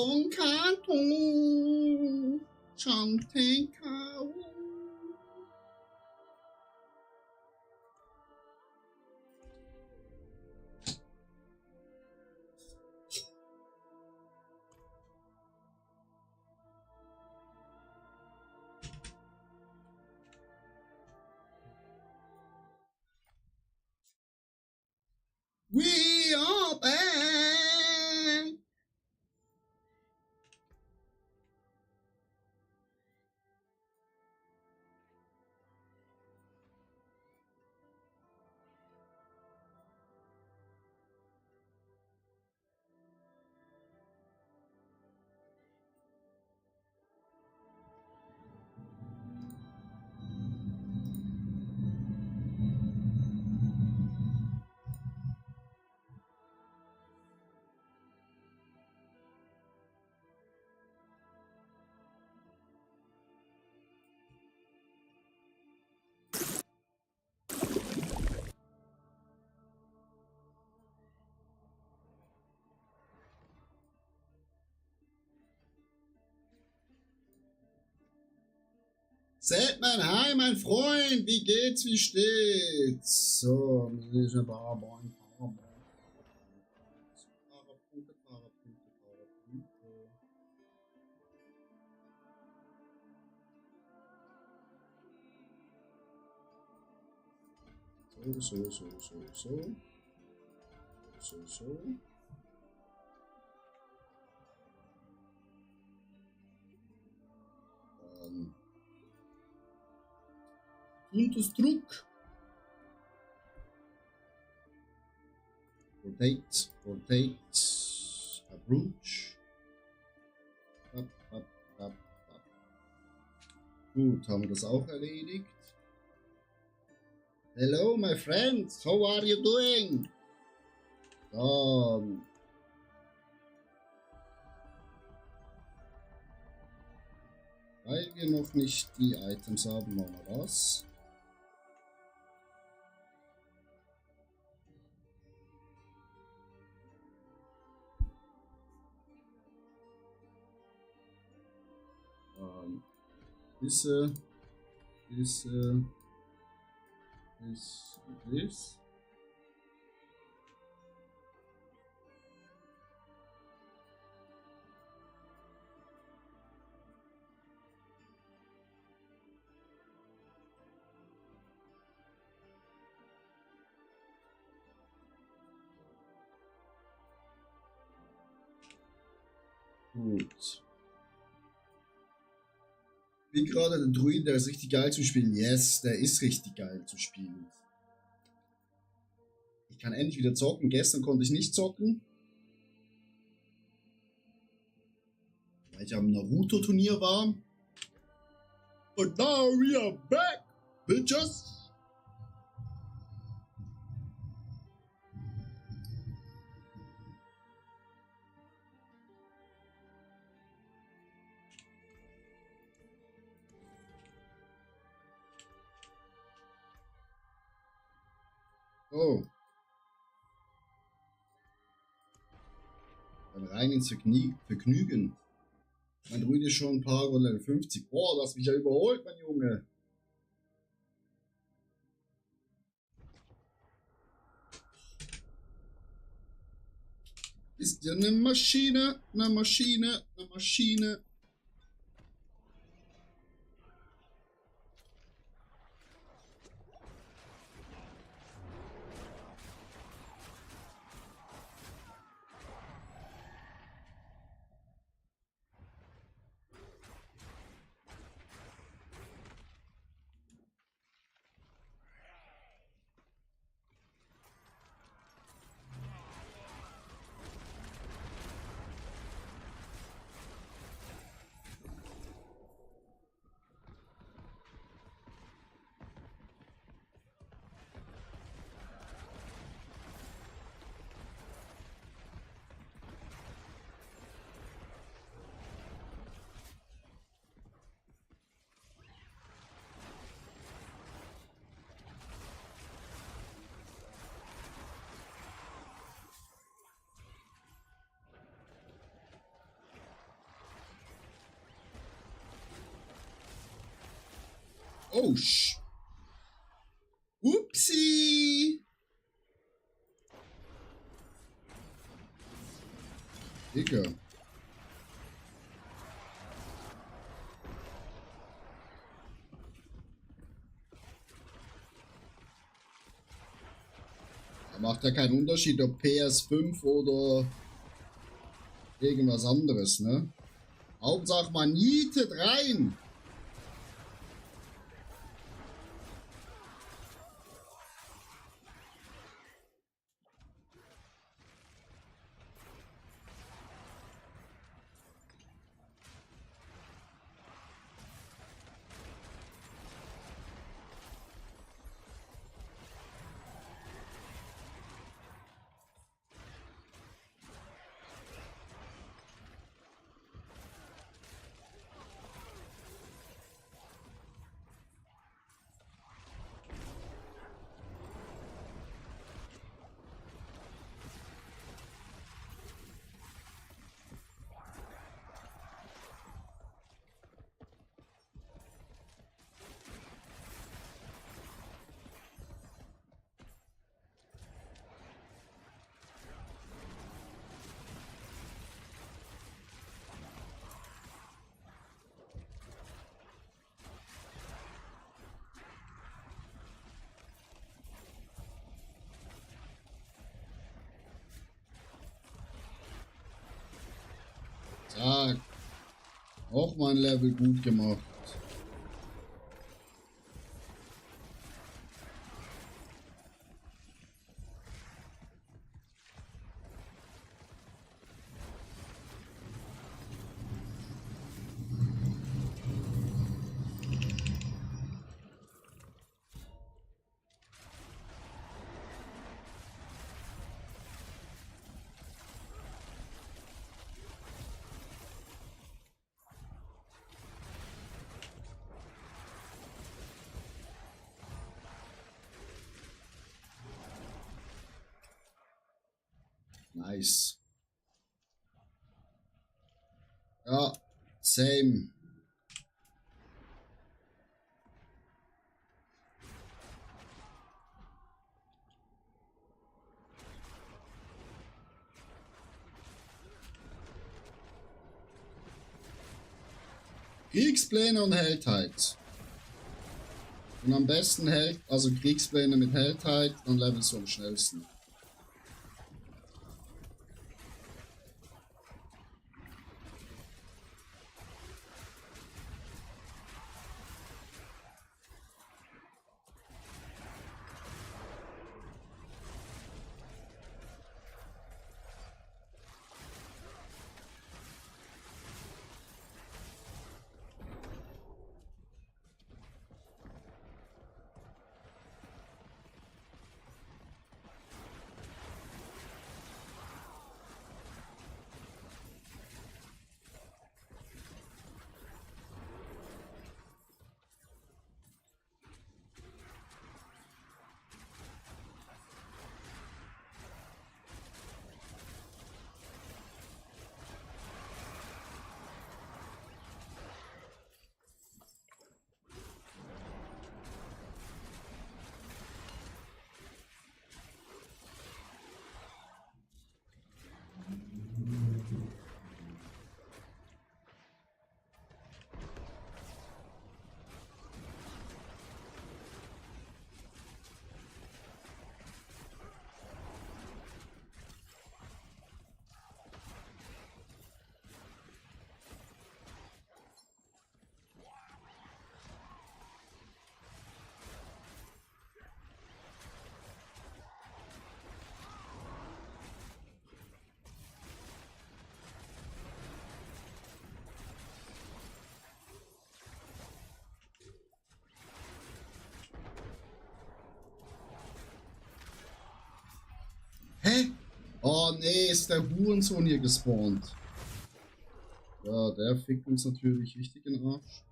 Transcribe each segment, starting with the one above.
Kong Kanto, Changtenkao. We are back. Setman, hi mein Freund, wie geht's, wie steht's? So, wir sind ein paar Punkte. So. Unterdruck. Rotate, approach. Up. Gut, haben wir das auch erledigt. Hello, my friends, how are you doing? Weil wir noch nicht die Items haben, machen wir das. This. Gut. Wie gerade der Druid, der ist richtig geil zu spielen. Yes, der ist richtig geil zu spielen. Ich kann endlich wieder zocken. Gestern konnte ich nicht zocken, weil ich am Naruto-Turnier war. But now we are back, bitches! Oh. Dann rein ins Vergnügen. Mein Druid ist schon ein paar Level 50. Boah, du hast mich ja überholt, mein Junge. Ist ja eine Maschine. Oh, Upsi! Digga. Da macht ja keinen Unterschied, ob PS5 oder irgendwas anderes, ne? Hauptsache man nietet rein. Zack. Auch mal ein Level gut gemacht. Nice. Ja, same. Kriegspläne und Heldheit. Und am besten also Kriegspläne mit Heldheit, dann levelst du am schnellsten. Hä? Oh nee, ist der Hurensohn hier gespawnt. Ja, der fickt uns natürlich richtig in den Arsch.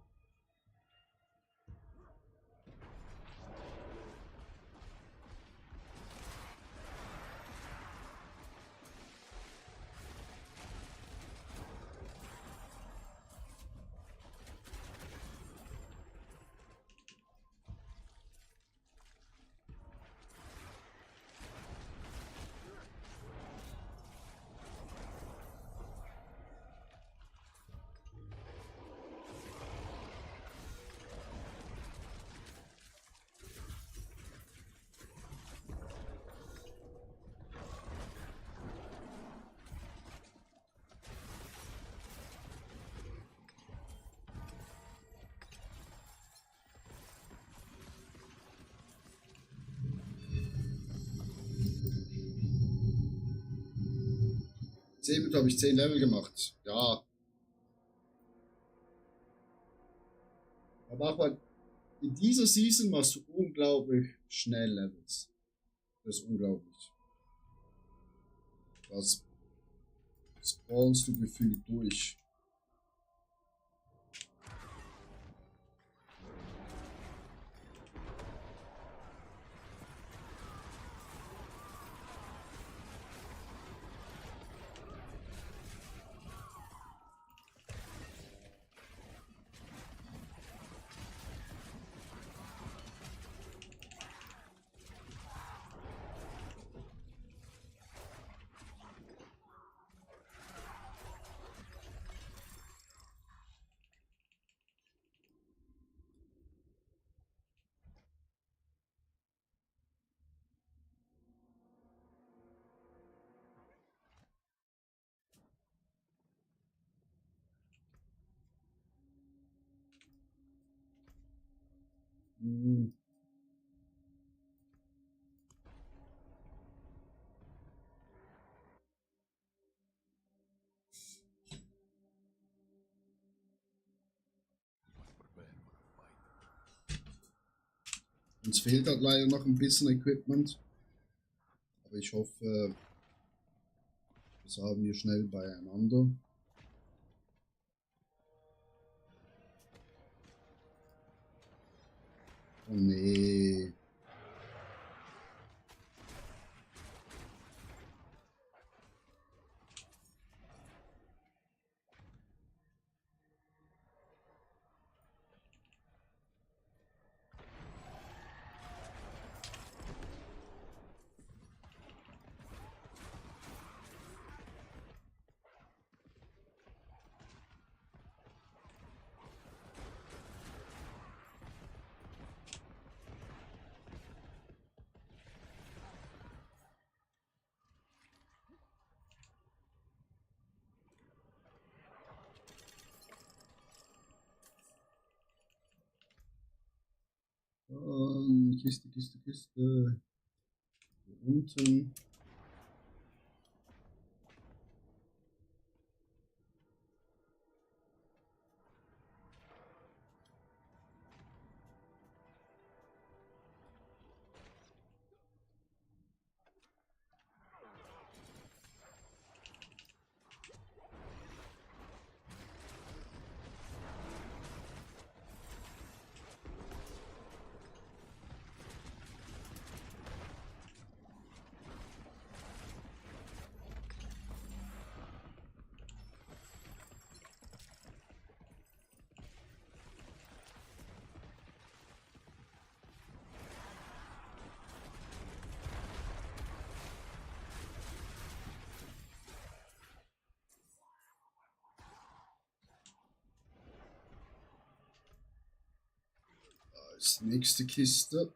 10 Minuten habe ich 10 Level gemacht. Ja. Aber auch in dieser Season machst du unglaublich schnell Levels. Das ist unglaublich. Das spawnst du gefühlt durch. Hm. Uns fehlt halt leider noch ein bisschen Equipment. Aber ich hoffe, das haben wir schnell beieinander. Oh nee. Kiste, Kiste, Kiste. Hier unten. Da ist die nächste Kiste.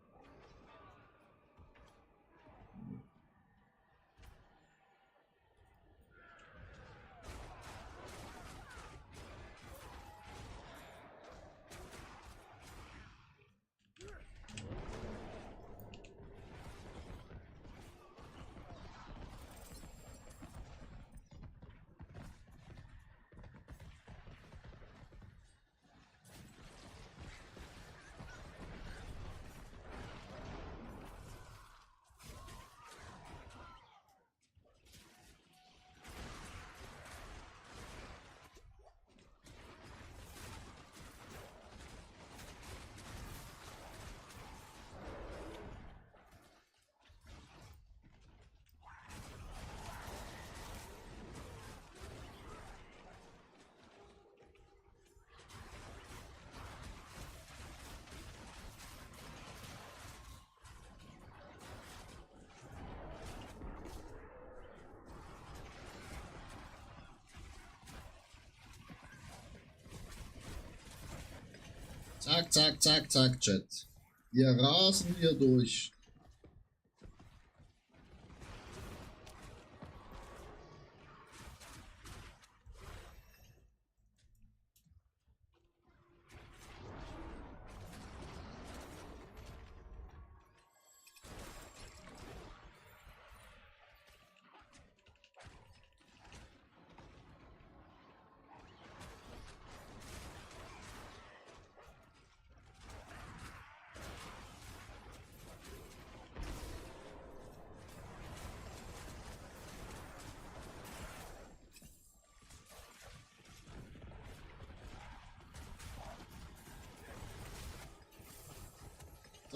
Zack, zack, zack, zack, Chat. Wir rasen hier durch.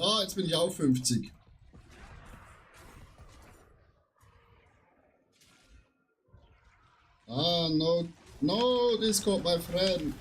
Ah, jetzt bin ich auf 50. Ah, no, no, Discord, my friend.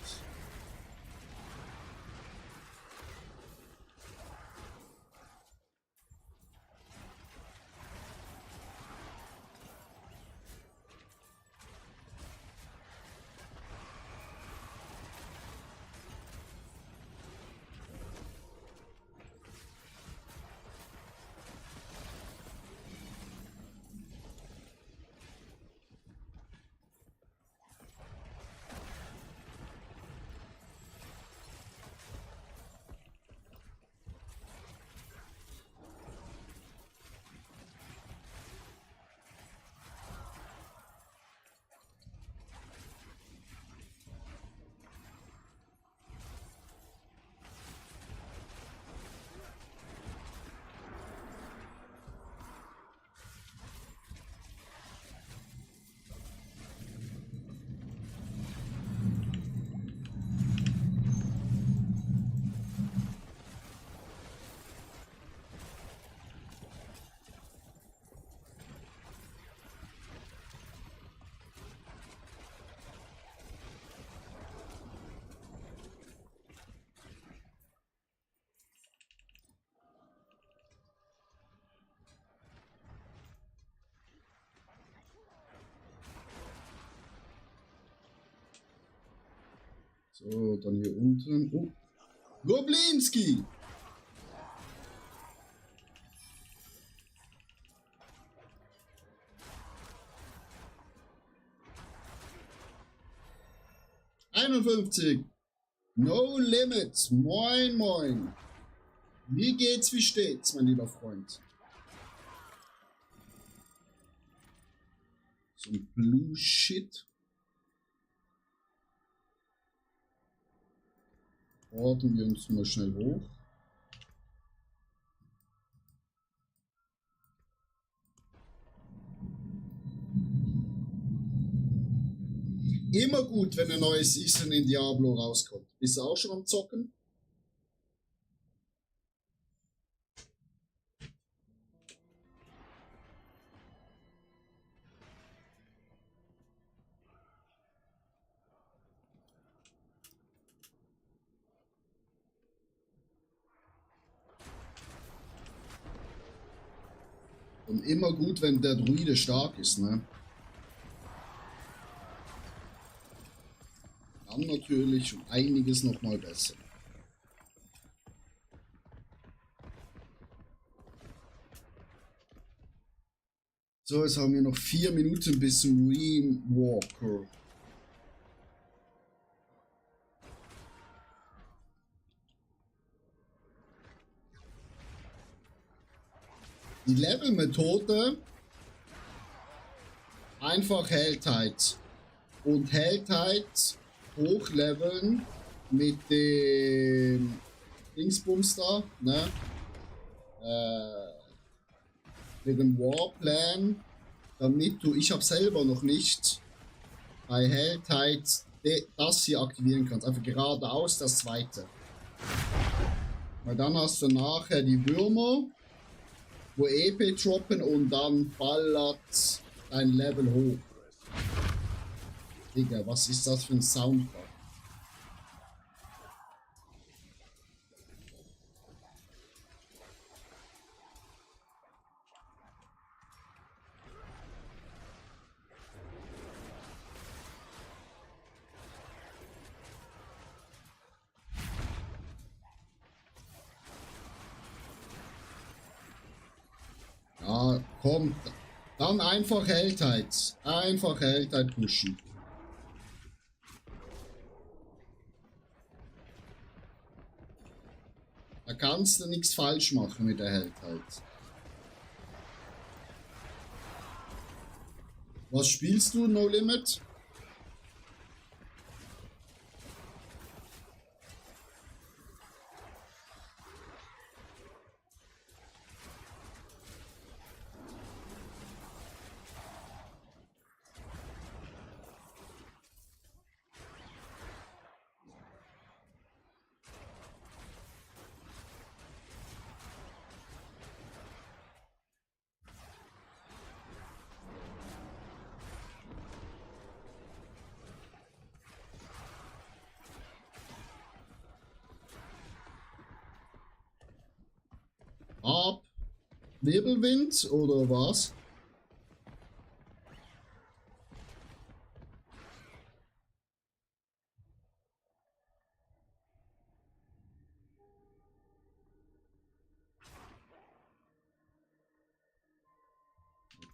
So, dann hier unten. Oh. Goblinski! »51. No Limit. Moin, moin. Wie geht's, wie steht's, mein lieber Freund? So ein Blue Shit. Ordnen wir uns mal schnell hoch. Immer gut, wenn eine neue Season in Diablo rauskommt. Bist du auch schon am Zocken? Und immer gut, wenn der Druide stark ist, ne? Dann natürlich um einiges nochmal besser. So, jetzt haben wir noch 4 Minuten bis zum Walker. Die Level-Methode einfach Helltide. Und Helltide hochleveln mit dem Dingsbums da, ne? Mit dem Warplan, damit du, ich habe selber noch nicht bei Helltide das hier aktivieren kannst. Einfach geradeaus das zweite. Weil dann hast du nachher die Würmer, wo EP droppen und dann ballert dein Level hoch. Digga, was ist das für ein Soundbug? Ja, kommt. Dann einfach Helltide. Einfach Helltide pushen. Da kannst du nichts falsch machen mit der Helltide. Was spielst du, No Limit? Wirbelwind oder was?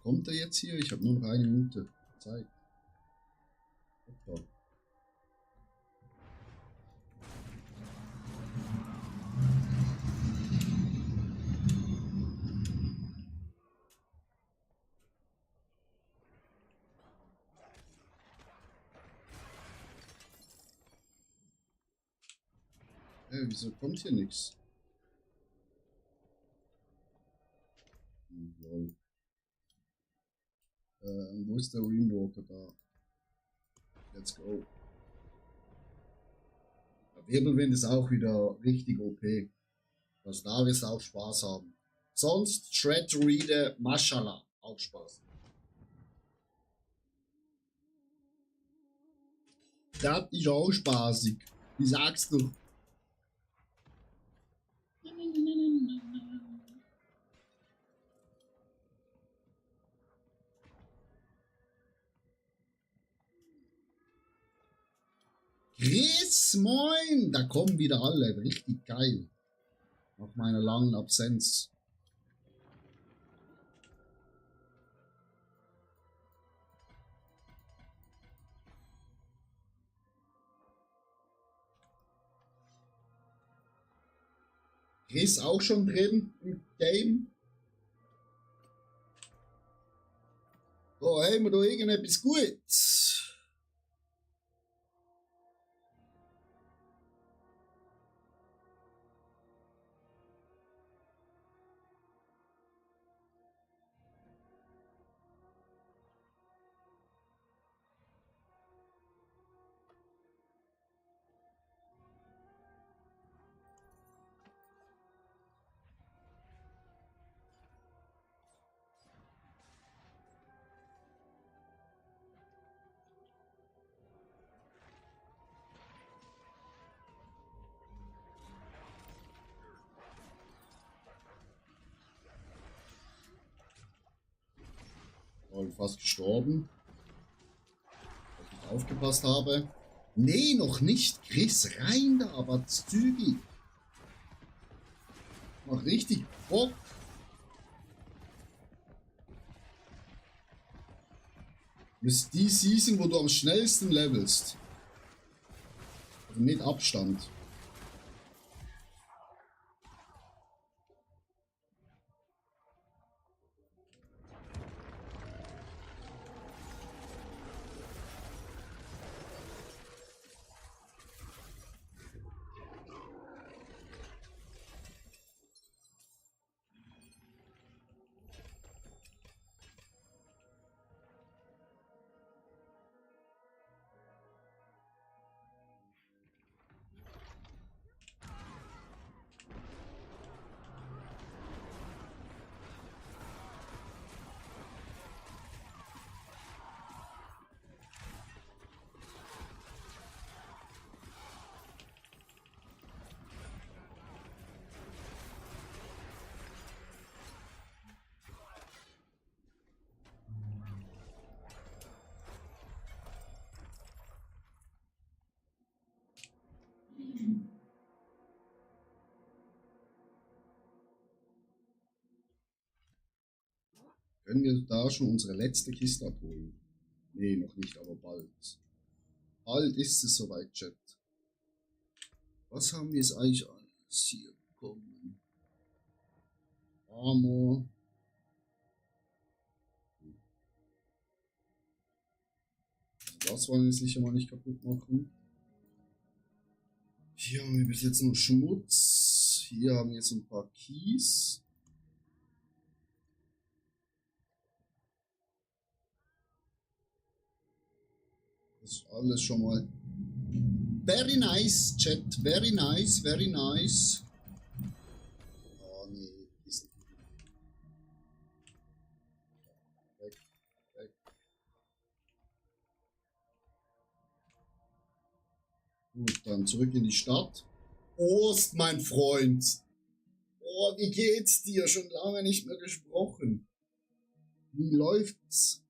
Kommt er jetzt hier? Ich habe nur noch eine Minute Zeit. Hoppla. Wieso kommt hier nichts? Lol. Wo ist der Rimwalker da? Let's go. Der Wirbelwind ist auch wieder richtig OP. Also da wirst du auch Spaß haben. Sonst Shred Reader, Mashallah, auch Spaß. Das ist auch spaßig. Wie sagst du? Chris, moin! Da kommen wieder alle. Richtig geil. Nach meiner langen Absenz. Chris auch schon drin im Game. Oh, haben wir da irgendetwas Gutes? Oh, fast gestorben. Weil ich nicht aufgepasst habe. Nee, noch nicht. Chris, rein da, aber zügig. Mach richtig Bock. Das ist die Season, wo du am schnellsten levelst. Also mit Abstand. Können wir da schon unsere letzte Kiste abholen? Nee, noch nicht, aber bald. Bald ist es soweit, Chat. Was haben wir jetzt eigentlich alles hier bekommen? Armor. Das wollen wir sicher mal nicht kaputt machen. Hier haben wir bis jetzt nur Schmutz. Hier haben wir jetzt ein paar Keys. Das ist alles schon mal very nice, Chat. Very nice, very nice. Oh nee, ist nicht weg, weg. Gut, dann zurück in die Stadt. Prost, mein Freund. Oh, wie geht's dir? Schon lange nicht mehr gesprochen. Wie läuft's?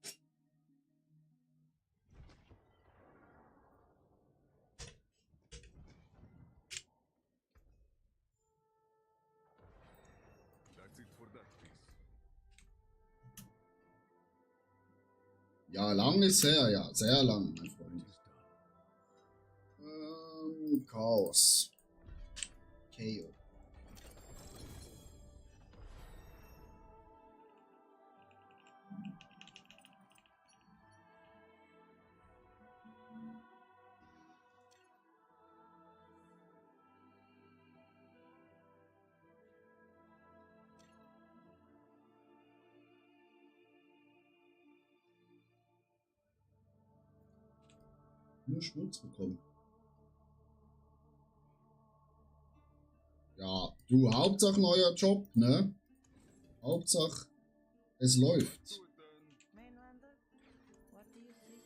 Ja, lang ist her, ja. Sehr lang, mein Freund. Chaos. KO. Nur Schmutz bekommen. Ja, du, Hauptsache neuer Job, ne? Hauptsache, es läuft. Mainlander, what do you see?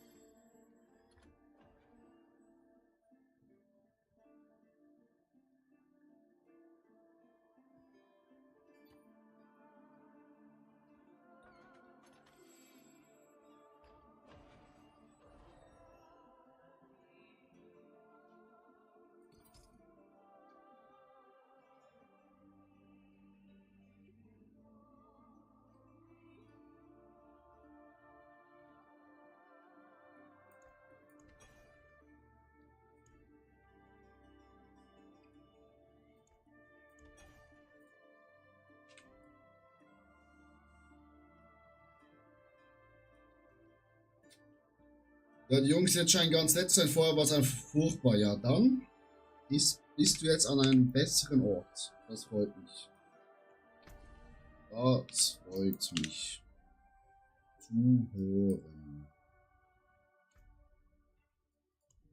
Ja, die Jungs jetzt scheinen ganz nett zu sein. Vorher war es einfach furchtbar. Ja, dann bist du jetzt an einem besseren Ort. Das freut mich. Das freut mich. Zu hören.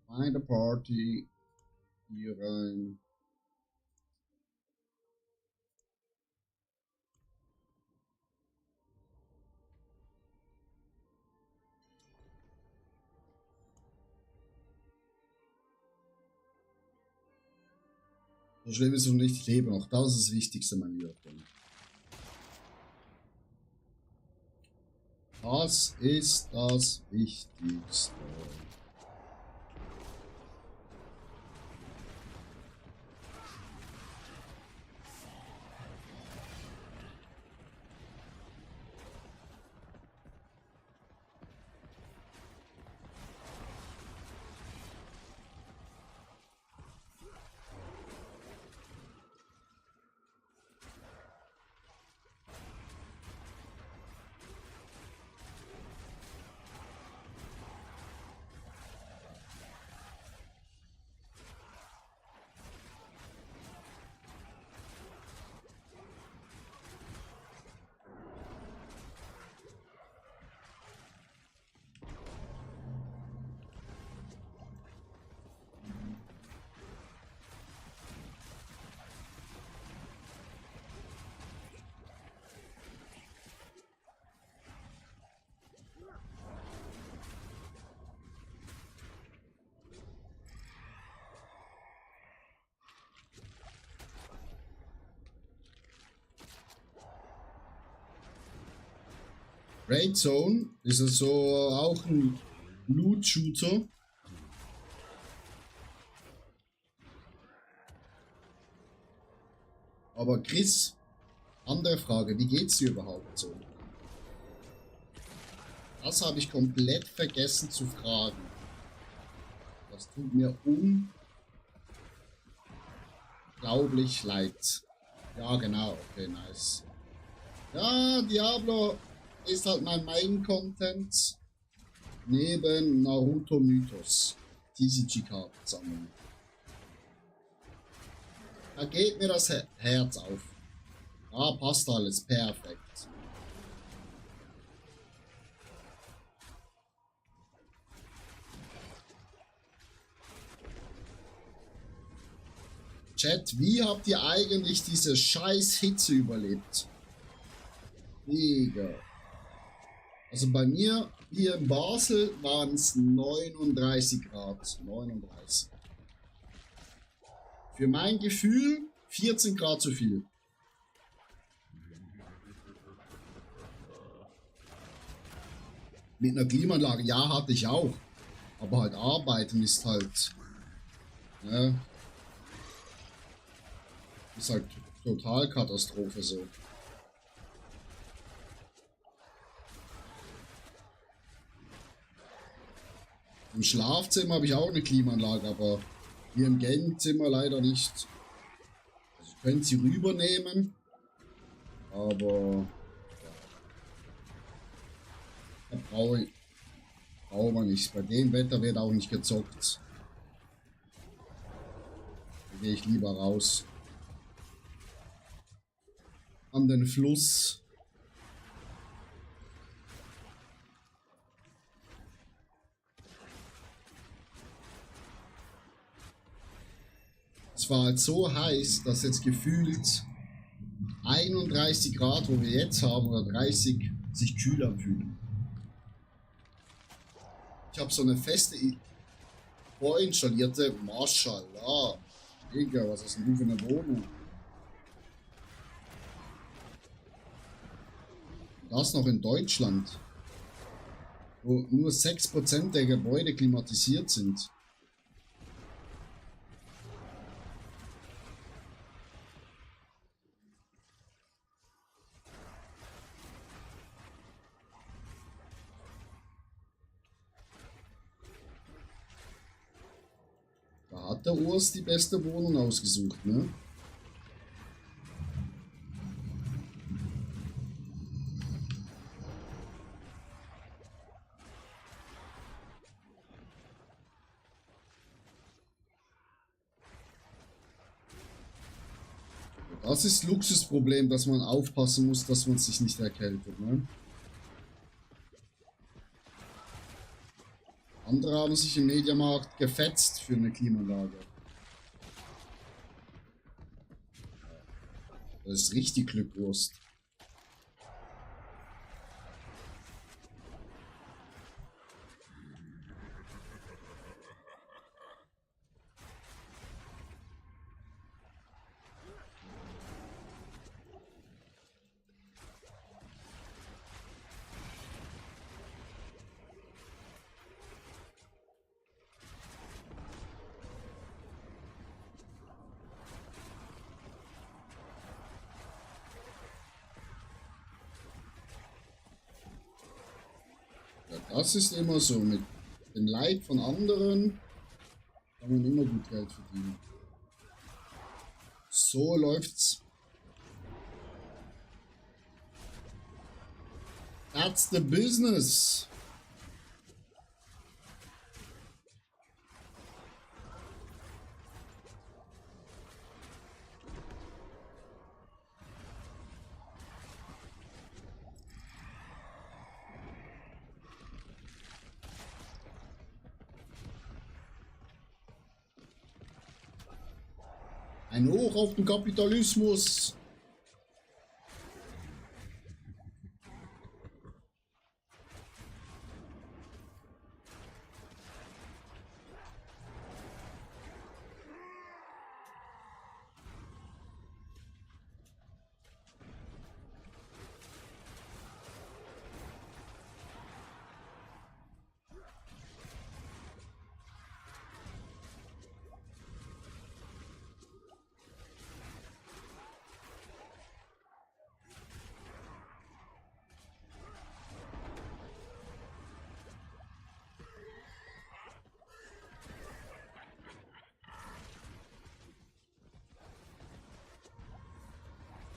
Find a Party. Hier rein. So schlimm ist es noch nicht, ich lebe noch. Das ist das Wichtigste, mein lieber Freund. Das ist das Wichtigste. Raid Zone ist also auch ein Loot-Shooter. Aber Chris, andere Frage, wie geht's dir überhaupt so? Das habe ich komplett vergessen zu fragen. Das tut mir unglaublich leid. Ja, genau, okay, nice. Ja, Diablo ist halt mein Main-Content. Neben Naruto Mythos. TCG-Karten sammeln. Da geht mir das Herz auf. Ah, passt alles. Perfekt. Chat, wie habt ihr eigentlich diese scheiß Hitze überlebt? Digga. Also bei mir hier in Basel waren es 39 Grad. 39. Für mein Gefühl 14 Grad zu viel. Mit einer Klimaanlage, ja, hatte ich auch. Aber halt arbeiten ist halt, ne, ist halt total Katastrophe so. Im Schlafzimmer habe ich auch eine Klimaanlage, aber hier im Gamezimmer leider nicht. Also ich könnte sie rübernehmen, aber da brauche man nicht. Bei dem Wetter wird auch nicht gezockt. Da gehe ich lieber raus. An den Fluss. Es war halt so heiß, dass jetzt gefühlt 31 Grad, wo wir jetzt haben, oder 30, sich kühler fühlen. Ich habe so eine feste vorinstallierte, Mashallah. Digga, was ist denn du für eine Wohnung? Das noch in Deutschland, wo nur 6% der Gebäude klimatisiert sind. Da hat der Urs die beste Wohnung ausgesucht, ne? Das ist Luxusproblem, dass man aufpassen muss, dass man sich nicht erkältet, ne? Andere haben sich im Mediamarkt gefetzt für eine Klimaanlage. Das ist richtig Glückwurst. Ja, das ist immer so. Mit dem Leid von anderen kann man immer gut Geld verdienen. So läuft's. That's the business. Ein Hoch auf den Kapitalismus.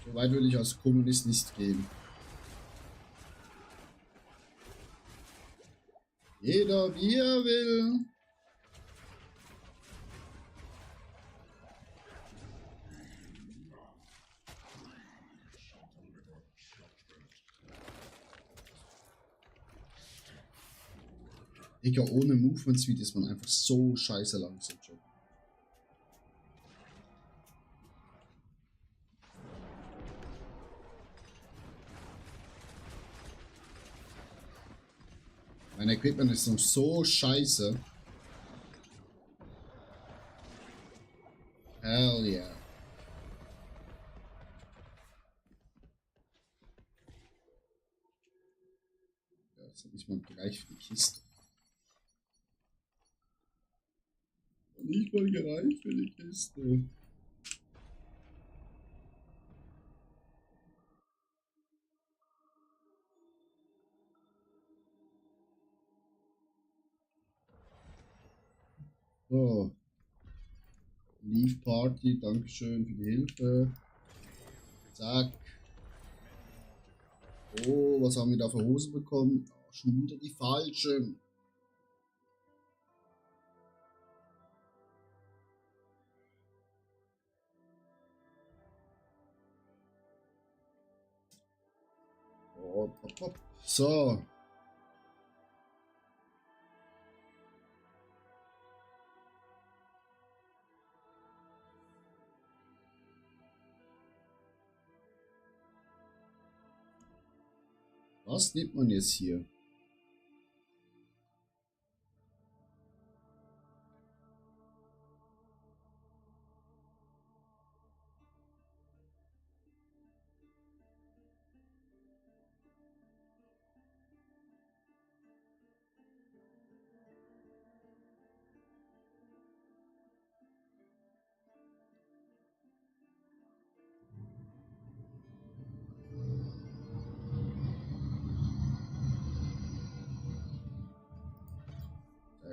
So weit will ich als Kommunist nicht gehen. Jeder wie er will. Digga, ohne Movement Speed ist man einfach so scheiße langsam schon. Mein Equipment ist noch so scheiße. Hell yeah. Das hat nicht mal gereicht für die Kiste. Nicht mal gereicht für die Kiste. So. Leaf Party, Dankeschön für die Hilfe. Zack. Oh, was haben wir da für Hose bekommen? Oh, schon wieder die falschen. Oh, pop, pop. So. Was nimmt man jetzt hier?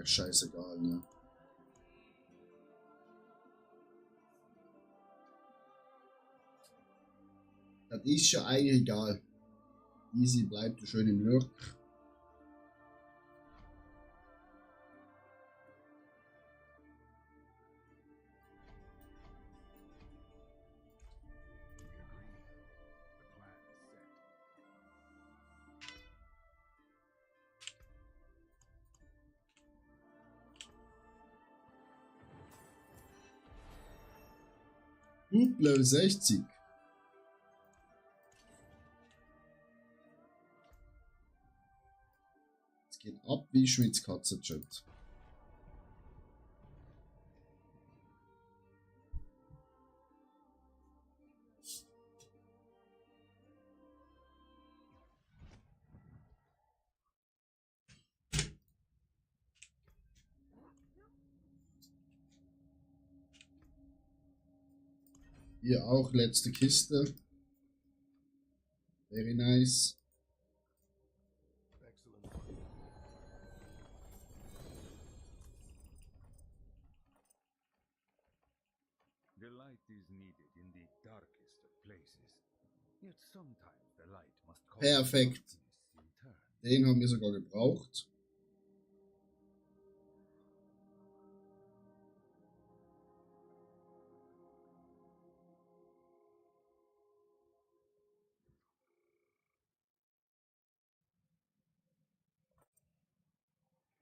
Scheißegal, ne? Das ist ja eigentlich egal. Easy bleibt schön im Lurk. Level 60. Es geht ab wie Schmitzkatzenchat. Hier auch letzte Kiste. Very nice. The light is needed in the darkest of places. Yet sometimes the light must cause Perfekt. darkness in turn. Den haben wir sogar gebraucht.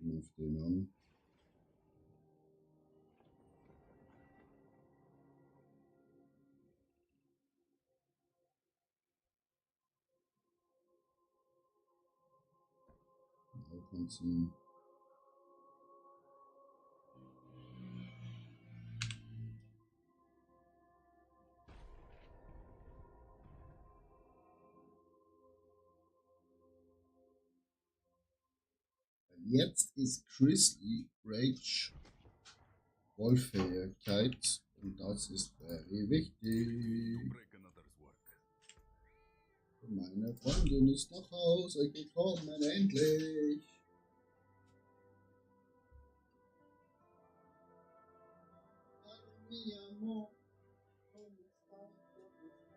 Auf den an. Auch anziehen. Jetzt ist Grizzly Rage Wollfähigkeit und das ist very wichtig. Meine Freundin ist nach Hause gekommen, endlich. Mi amor, ¿cómo estás? ¿Cómo estás?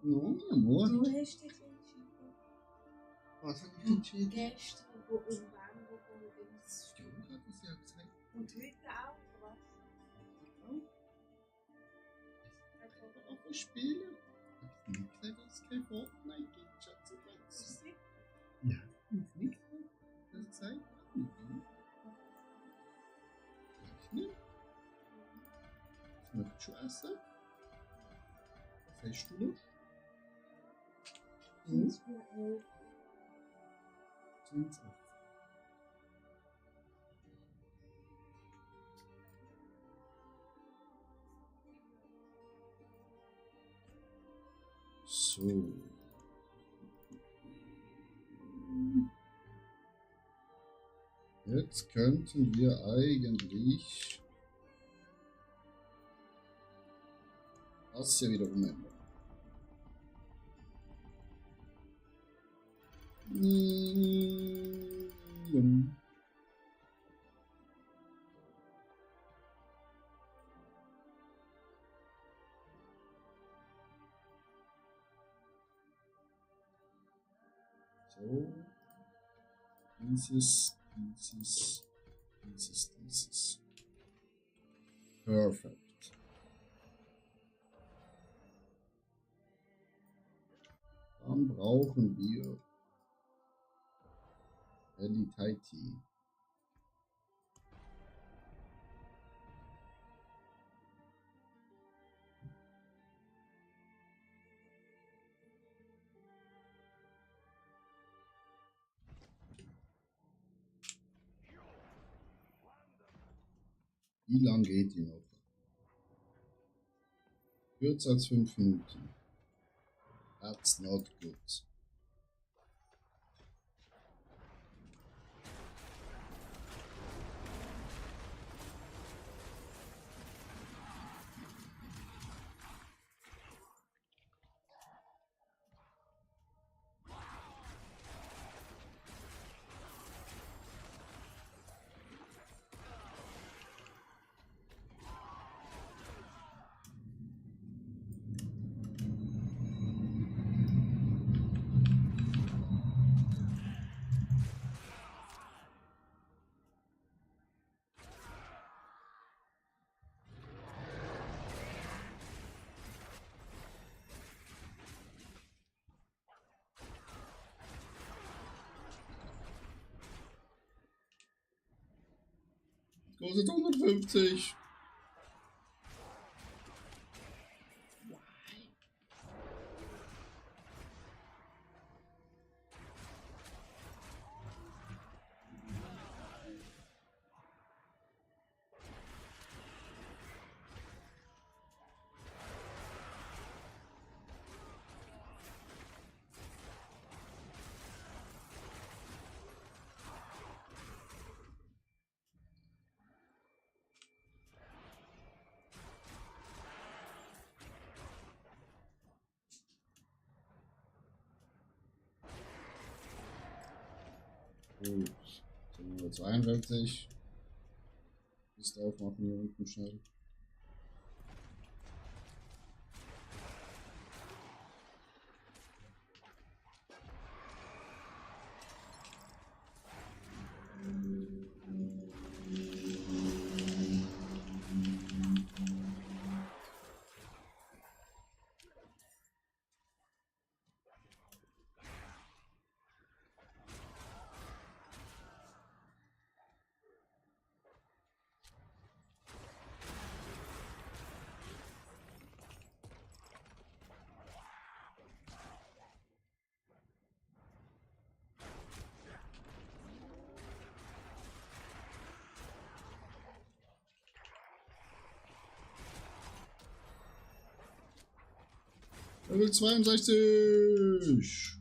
No, amor. Du hast dich entschieden. Was habe ich entschieden? Gestern, wo im Bango ist. Stimmt, hat das ja gesagt. Und heute auch, was? Auch spielen. Hat nicht gesagt, dass es kein Fortnite gibt, Schatzi. Ist sie? Ja, ist nicht so. Das ist gesagt. Ich nicht. Was möchtest du essen? Was hast du noch? Hm? Sind's für 11? Sind's auch. So. Jetzt könnten wir eigentlich das hier wieder umändern. So. Dieses. Perfekt. Dann brauchen wir Elitaiti. Wie lang geht die noch? Kürzer als 5 Minuten. That's not good. Kostet 150. Gut. So, 52. Liste aufmachen hier unten schnell. Level 62.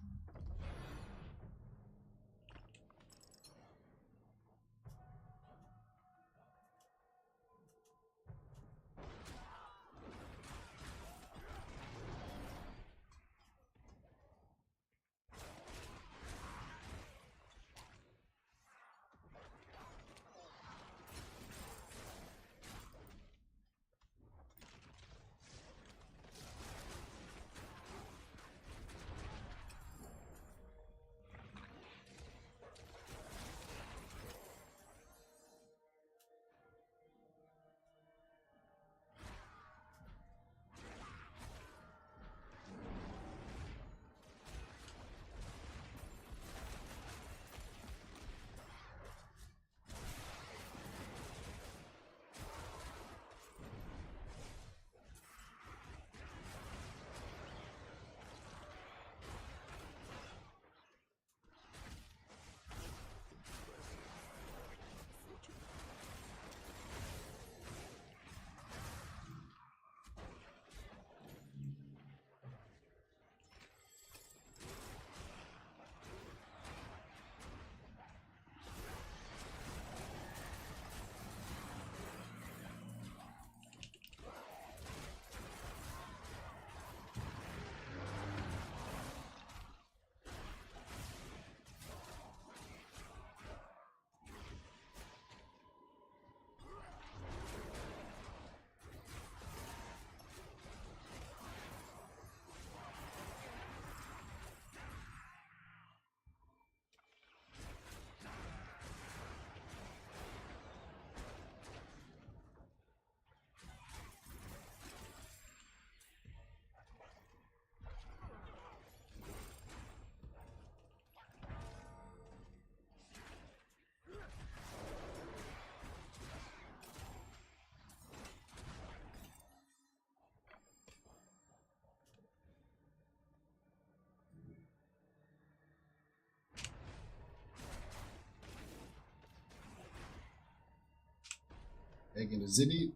Back in the city.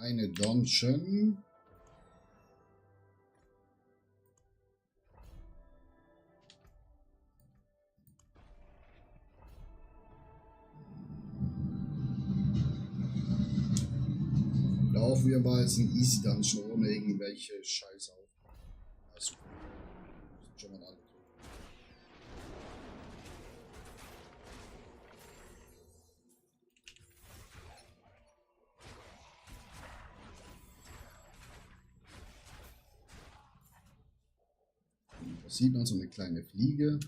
Eine Dungeon. Laufen wir mal jetzt ein Easy Dungeon ohne irgendwelche Scheiße auf. Also, schon mal alle. Da sieht man so eine kleine Fliege.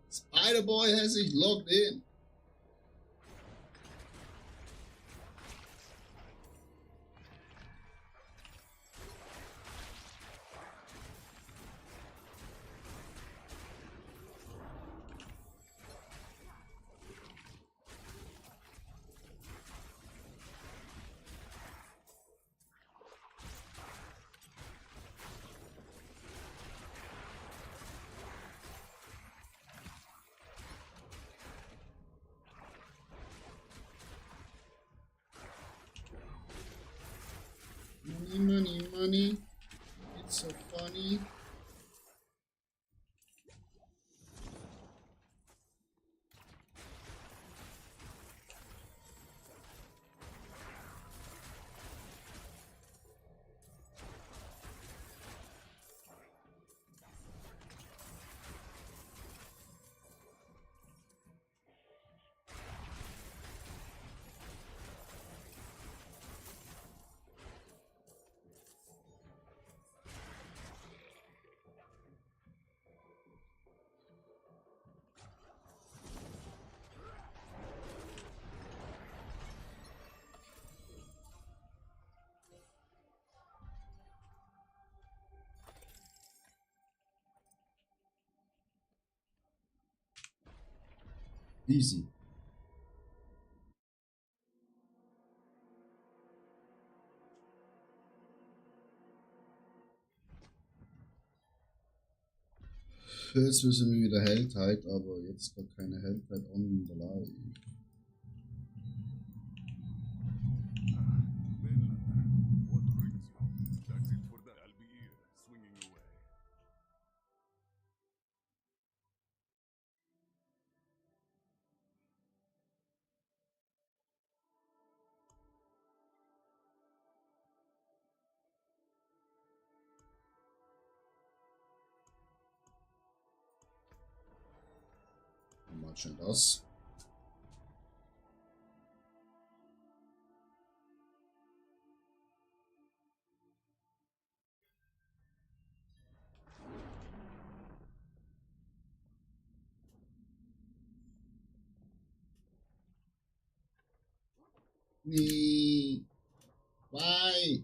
Spider Boy has sich logged in. Money, money, money. It's so funny. Easy. Jetzt müssen wir wieder Heldheit, aber jetzt gar keine Heldheit on the live. Vinlander, what brings you? That's it for that. I'll be here, swinging away. Mal schon das. Nee. Why?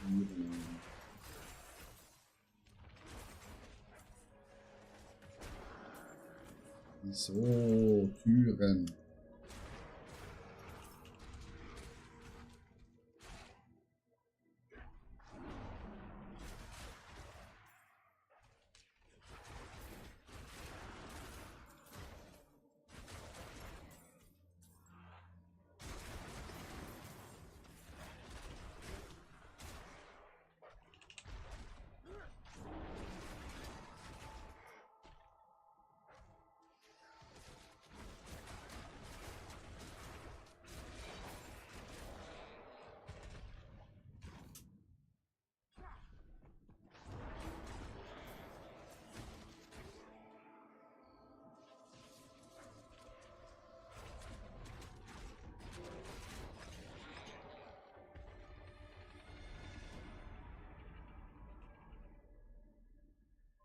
Türen ein. Wieso Türen?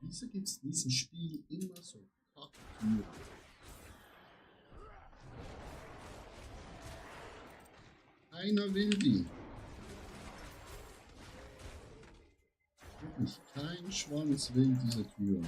Wieso gibt es in diesem Spiel immer so Kacktüren? Keiner will die. Wirklich, kein Schwanz will diese Tür.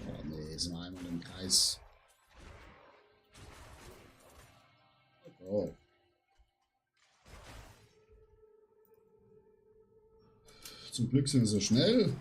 Oh nee, sind wir einmal im Kreis. Oh. Zum Glück sind wir so schnell.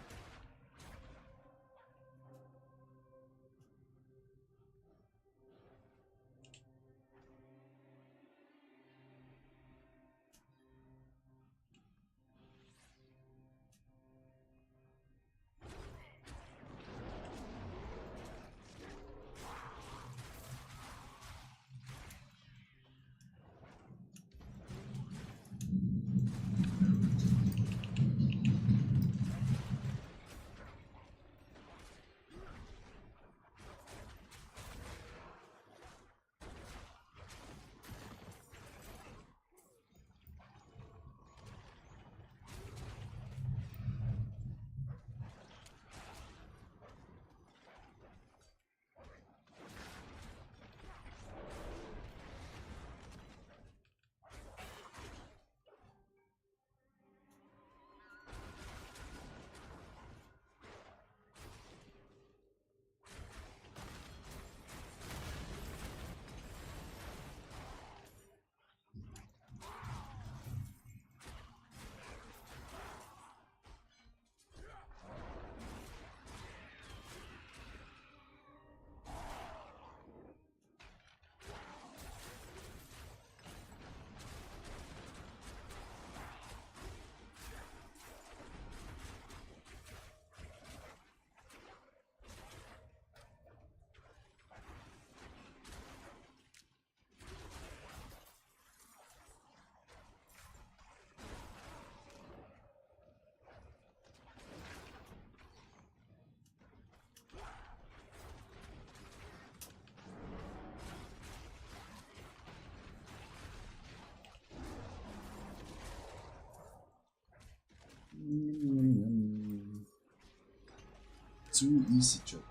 Zu easy job.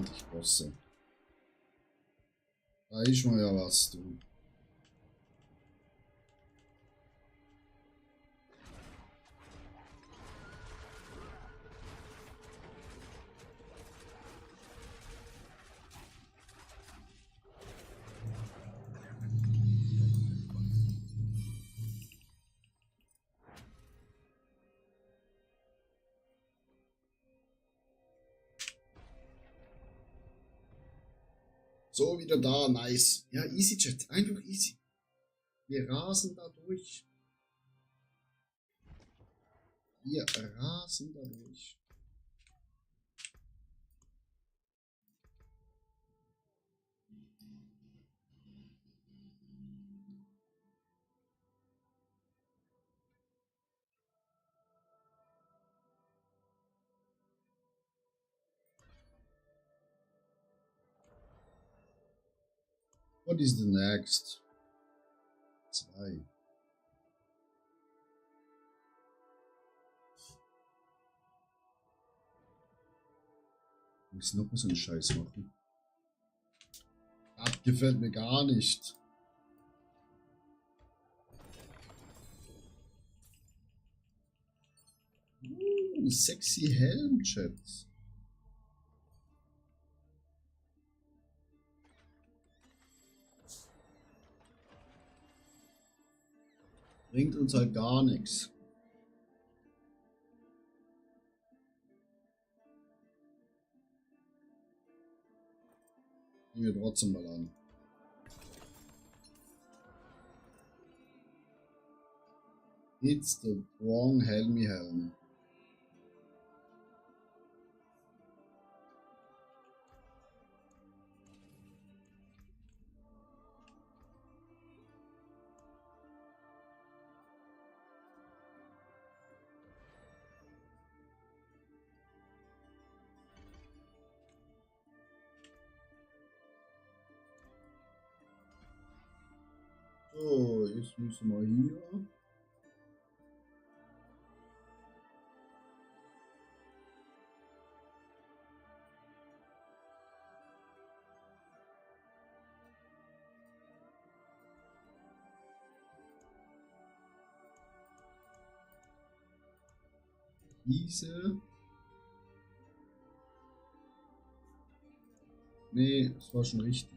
endlich Bosse. Da ist mal ja was, du. So, wieder da, nice. Ja, easy, Chat, einfach easy. Wir rasen da durch. Wir rasen da durch. What is the next? 2. Muss ich noch mal so einen Scheiß machen? Das gefällt mir gar nicht. Sexy Helm, Chat. Bringt uns halt gar nichts. Nehmen wir trotzdem mal an. It's the wrong Helmy Helm. So, jetzt müssen wir hier. Diese. Nee, das war schon richtig.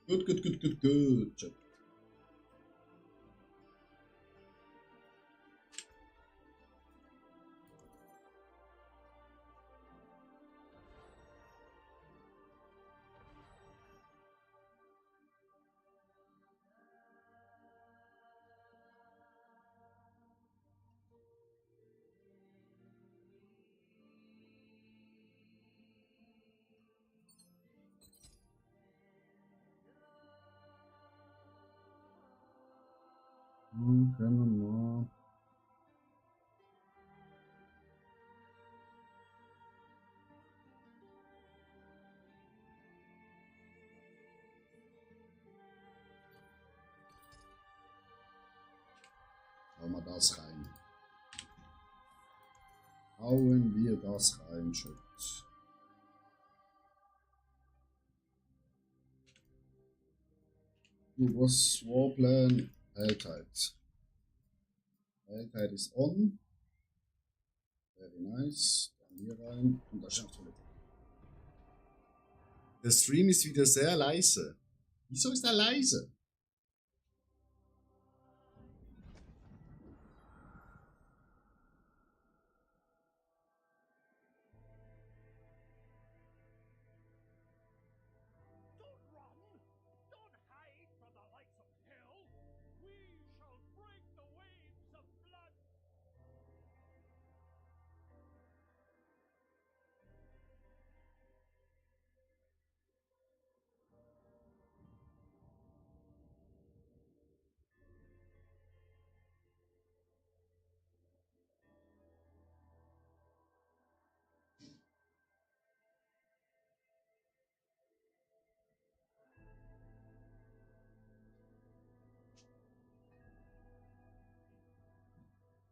Gut, gut, gut, gut, gut. Können wir mal. Hauen wir das rein. Hauen wir das rein, Schutz. Was Warplan? Helltide. Helltide ist on. Very nice. Dann hier rein. Und da ist noch Toilette. Der Stream ist wieder sehr leise. Wieso ist er leise? Don't run! Don't hide from the lights of hell! We shall break the waves of blood!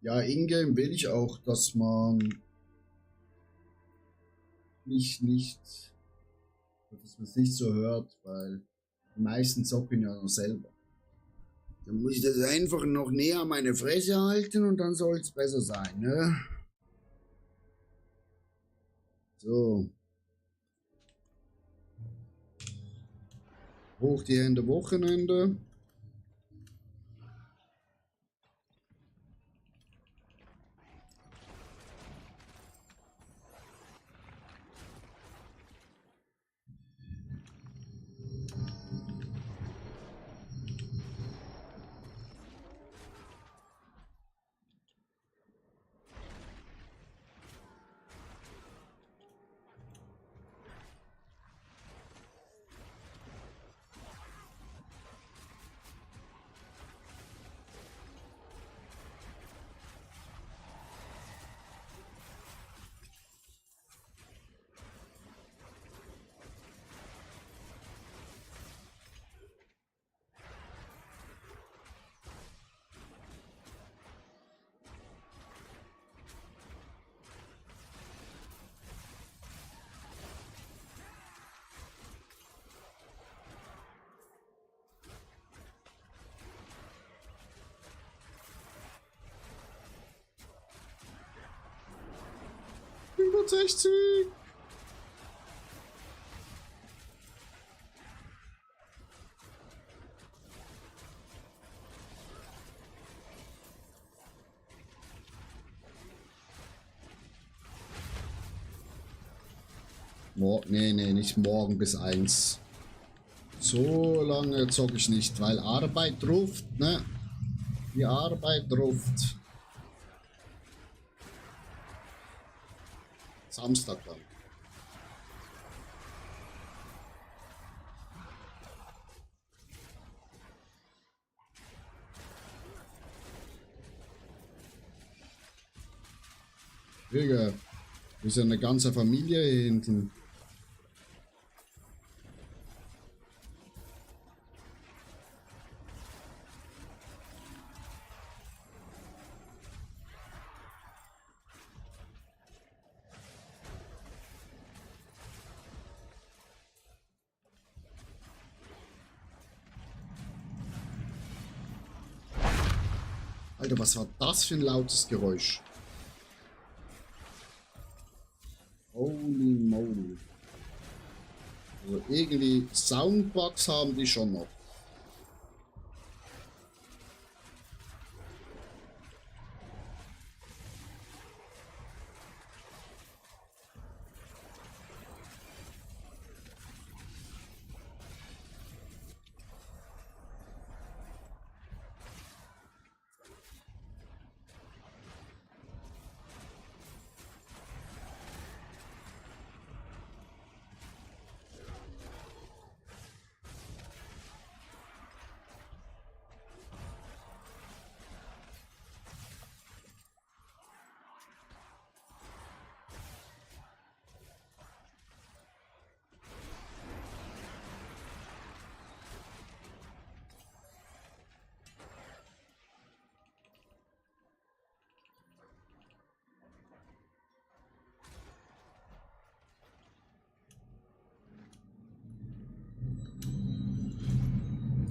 Ja, Ingame will ich auch, dass man dass man es nicht so hört, weil die meisten zocken ja noch selber. Dann muss ich das einfach noch näher an meine Fresse halten und dann soll es besser sein, ne? So. Hoch die Hände, Wochenende. Über 60. Nee, nicht morgen bis 1. So lange zocke ich nicht, weil Arbeit ruft, ne? Die Arbeit ruft. Samstag dann. Digga, wir sind eine ganze Familie hier hinten. Alter, was war das für ein lautes Geräusch? Holy moly. Also irgendwie Soundbugs haben die schon noch.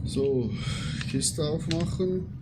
So, Kiste aufmachen.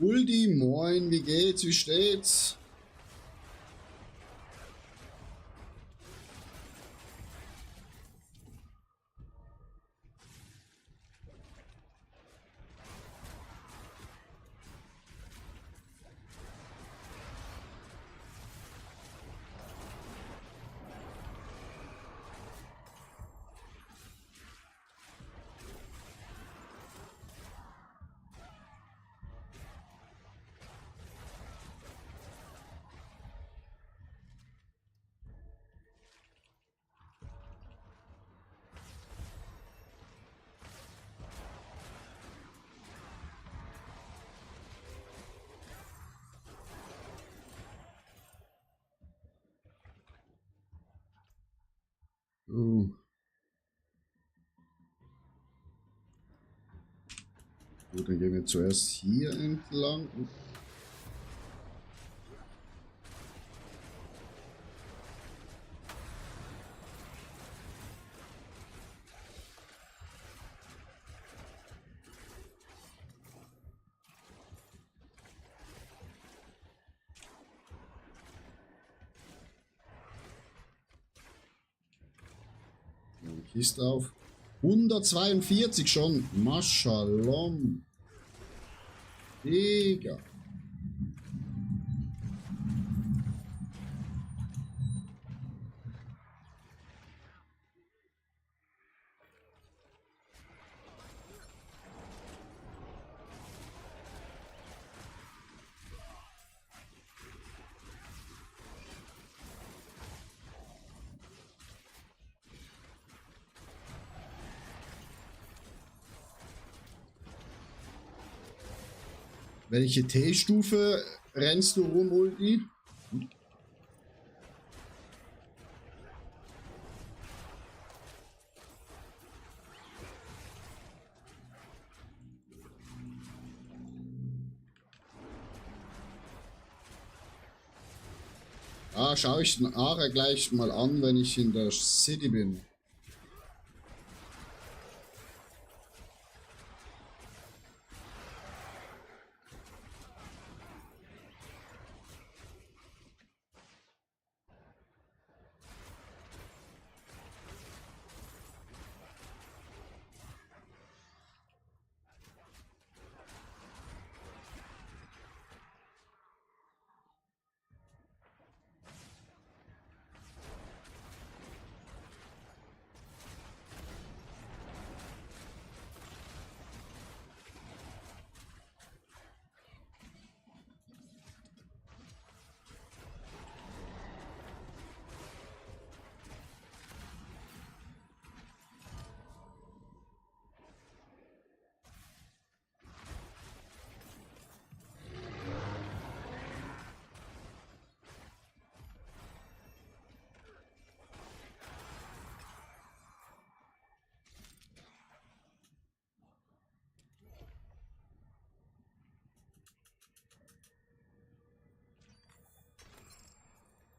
Uldi, moin, wie geht's, wie steht's? Oh. Gut, dann gehen wir zuerst hier entlang. Kiste auf. 142 schon. Maschallah. Digga. Welche T-Stufe rennst du rum, Ulti? Ah, schaue ich nachher gleich mal an, wenn ich in der City bin.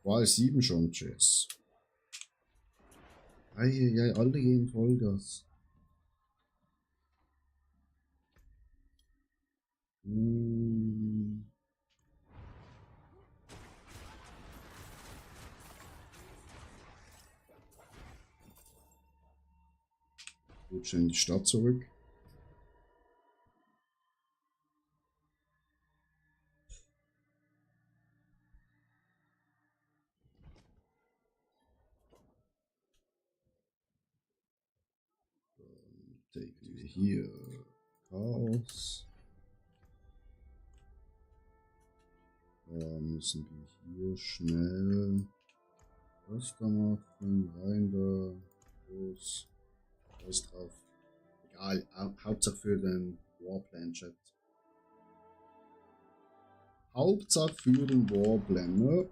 Wahl 7 schon, tschüss. Eieiei, alle gehen Vollgas. Gut, schön in die Stadt zurück. Take wir hier Chaos. Da müssen wir hier schnell das da machen, rein da, los, alles drauf. Egal, Hauptsache für den Warplan-Chat. Hauptsache für den Warplan, ne?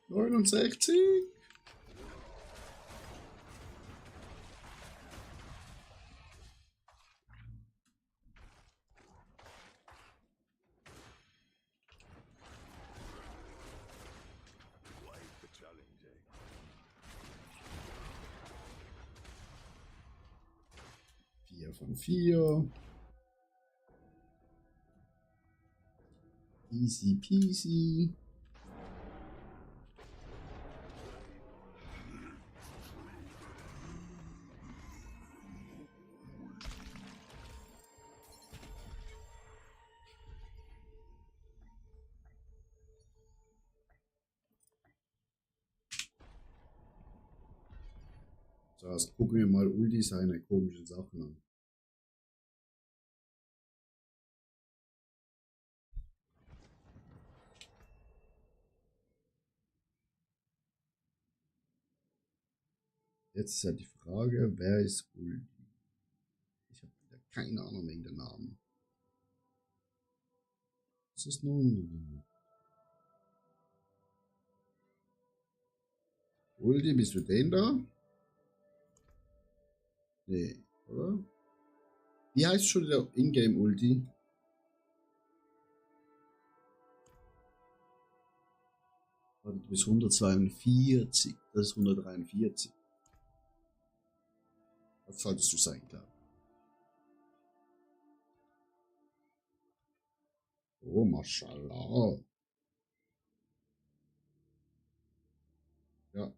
69. Quite the challenge, eh? 4 von 4. Easy peasy. So, jetzt gucken wir mal Ulti seine komischen Sachen an. Jetzt ist ja die Frage, wer ist Ulti? Ich habe wieder keine Ahnung wegen der Namen. Was ist nun? Ulti, bist du den da? Nee, oder? Wie heißt schon der Ingame Ulti? Warte, bis 142. Das ist 143. Das solltest du sein, klar. Oh, Mashallah. Ja,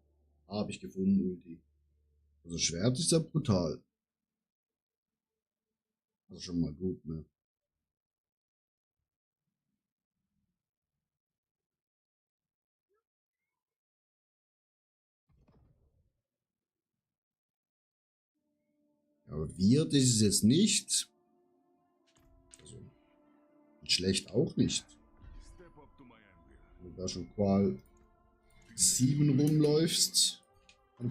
habe ich gefunden, Ulti. Also Schwert ist ja brutal. Also schon mal gut, ne? Ja, aber weird ist es jetzt nicht. Also schlecht auch nicht. Step up to my anvil. Wenn du da schon Qual 7 rumläufst. Am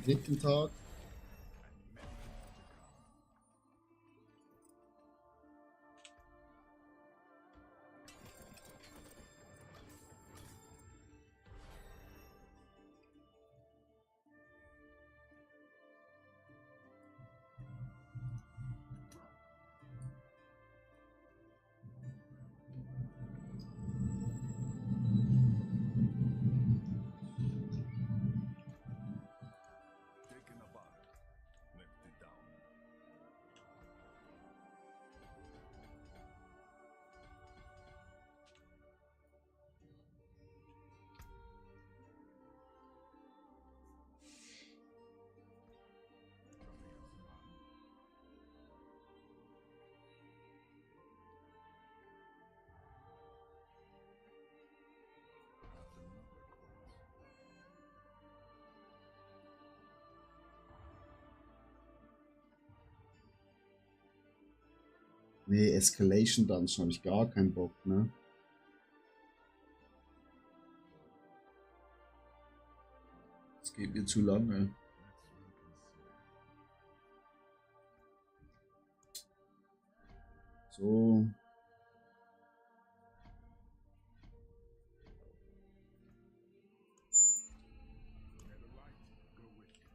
dritten Tag. Taken apart. Left it down. Nee, Escalation Dungeon habe ich gar keinen Bock, ne? Das geht mir zu lange. So. May the light go with you.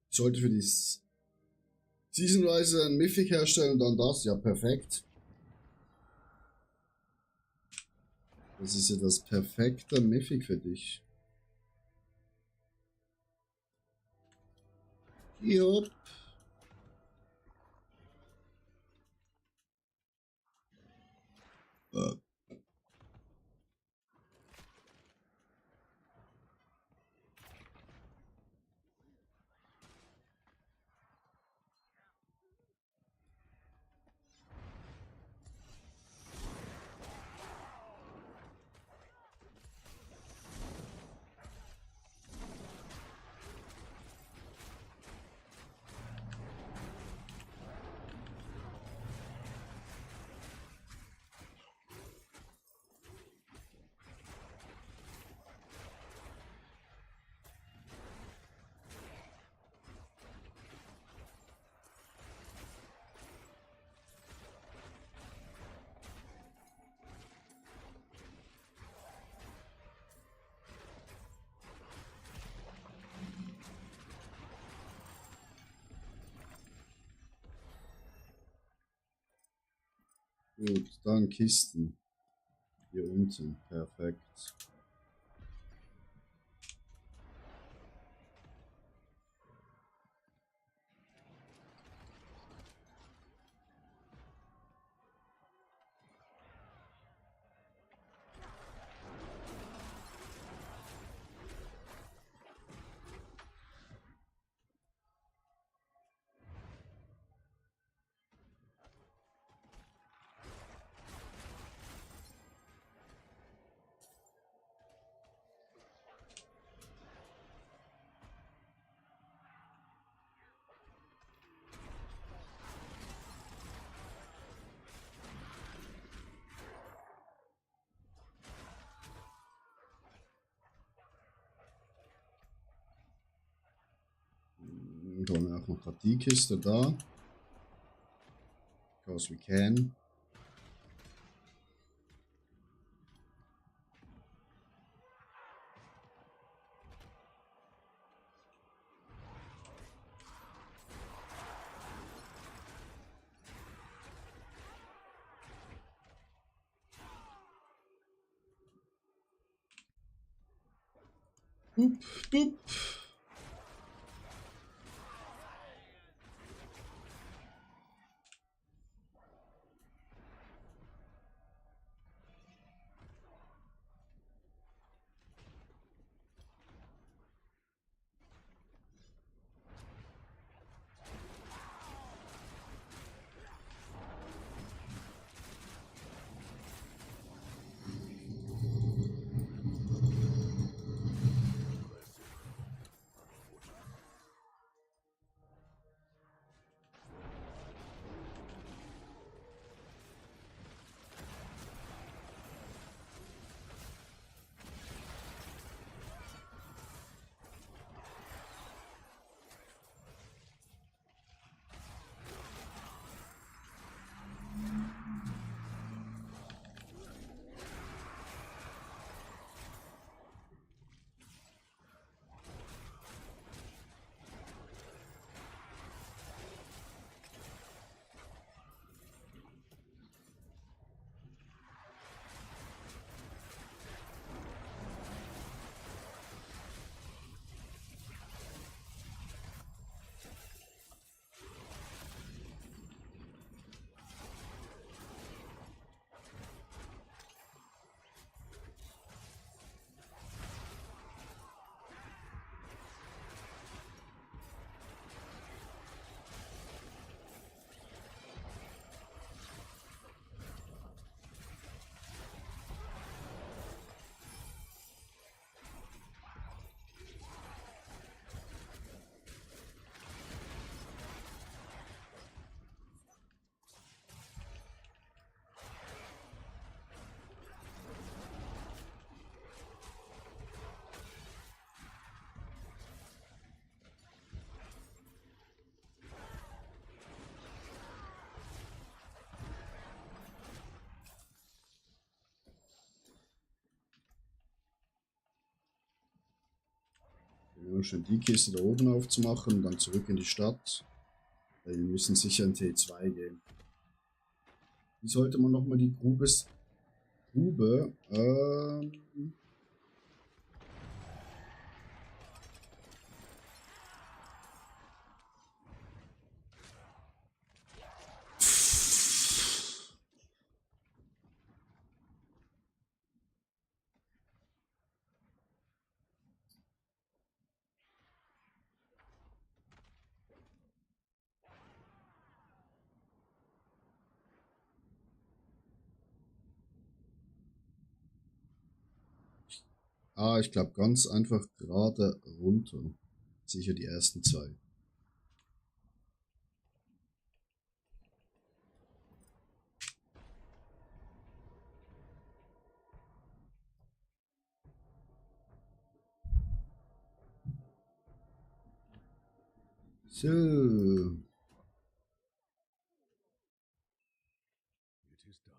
Ich sollte für die Seasonweise ein Mythic herstellen und dann das. Ja, perfekt. Das ist ja das perfekte Mythic für dich. Jupp. Gut, dann Kisten. Hier unten. Perfekt. Dann haben wir auch noch grad die Kiste da. Because we can. Boop, boop. Nur schon die Kiste da oben aufzumachen und dann zurück in die Stadt. Weil wir müssen sicher in T2 gehen. Wie sollte man nochmal die Grube? Ich glaube ganz einfach gerade runter. Sicher die ersten zwei. So. It is done.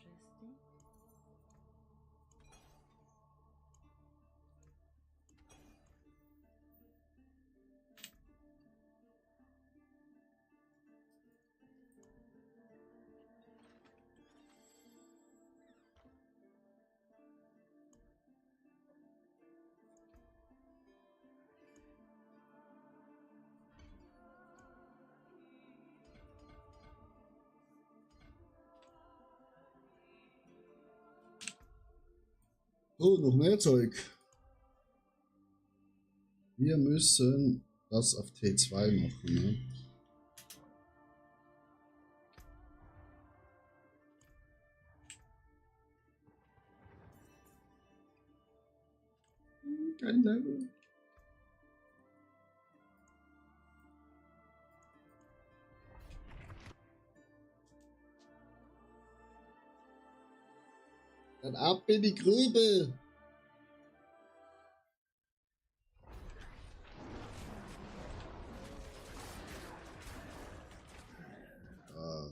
Interesting. Oh, noch mehr Zeug. Wir müssen das auf T2 machen, ne? Kein Level. Dann ab in die Grübe. Ah,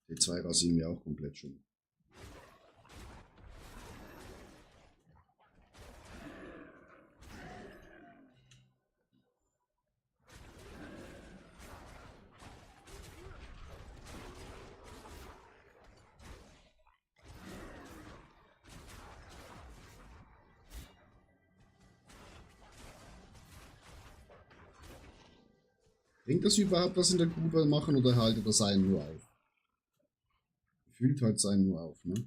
T2 rasieren wir auch komplett schon. Bringt das überhaupt was in der Grube machen oder haltet das einen nur auf? Gefühlt halt es einen nur auf, ne?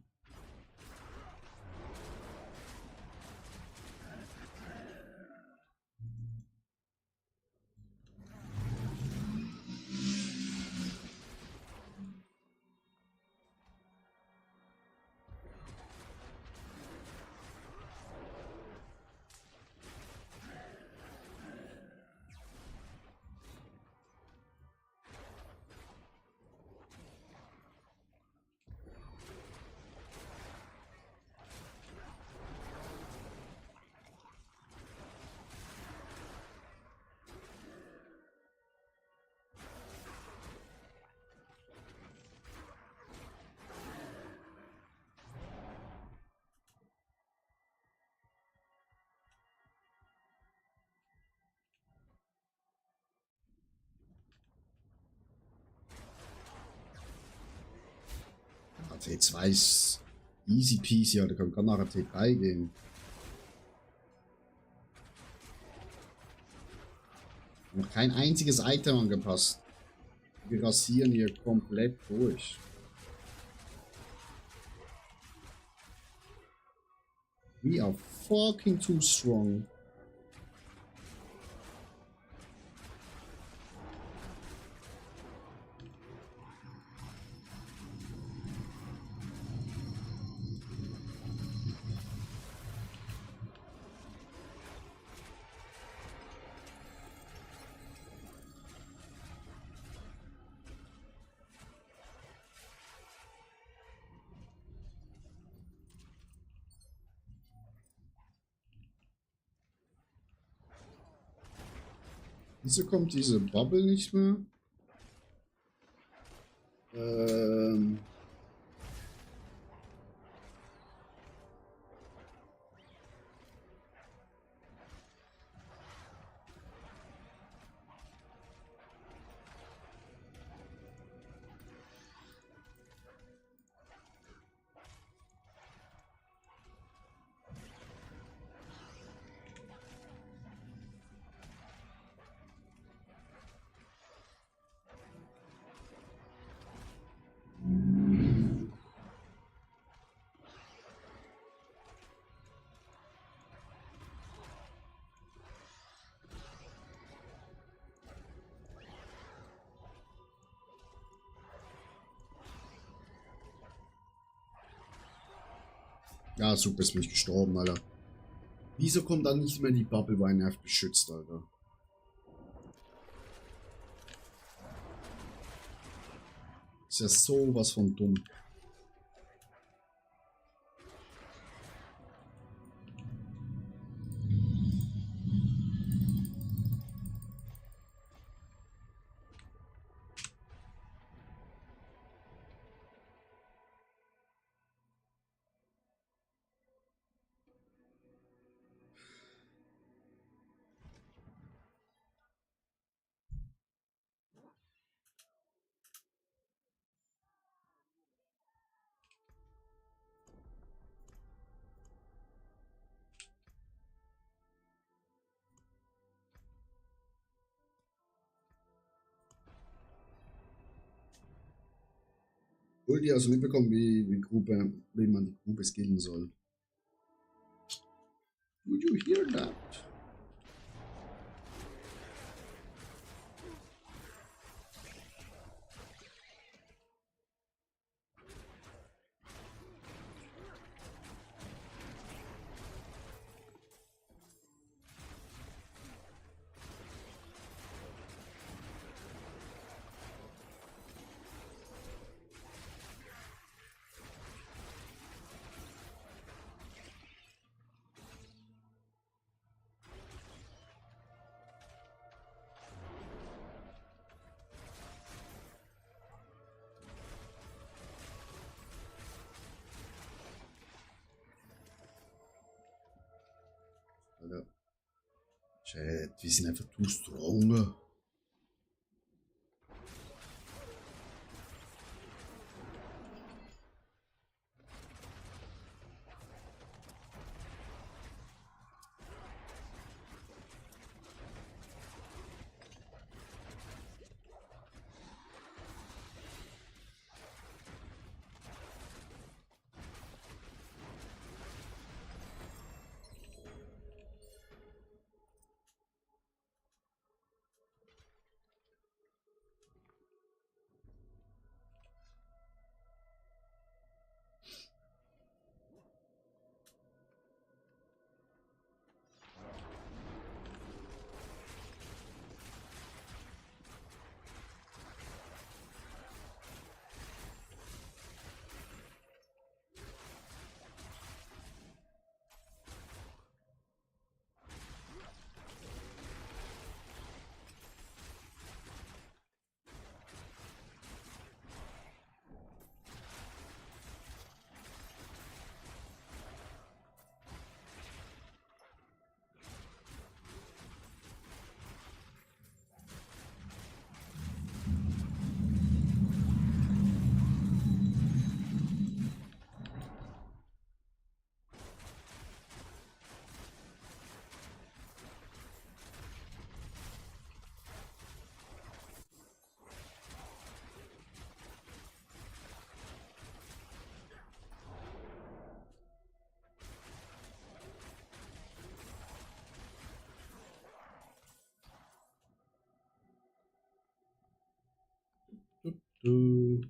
T2 ist easy peasy, ja, der kann nachher T3 gehen. Noch kein einziges Item angepasst. Wir rasieren hier komplett durch. We are fucking too strong. Wieso kommt diese Bubble nicht mehr? Ja, super, ist mich gestorben, Alter. Wieso kommt dann nicht mehr die Bubble, weil nervt beschützt, Alter? Ist ja sowas von dumm. Wollte ich also mitbekommen, wie man die Grube skillen soll. Would you hear that? Alter. Shit, wir sind einfach too strong. Du.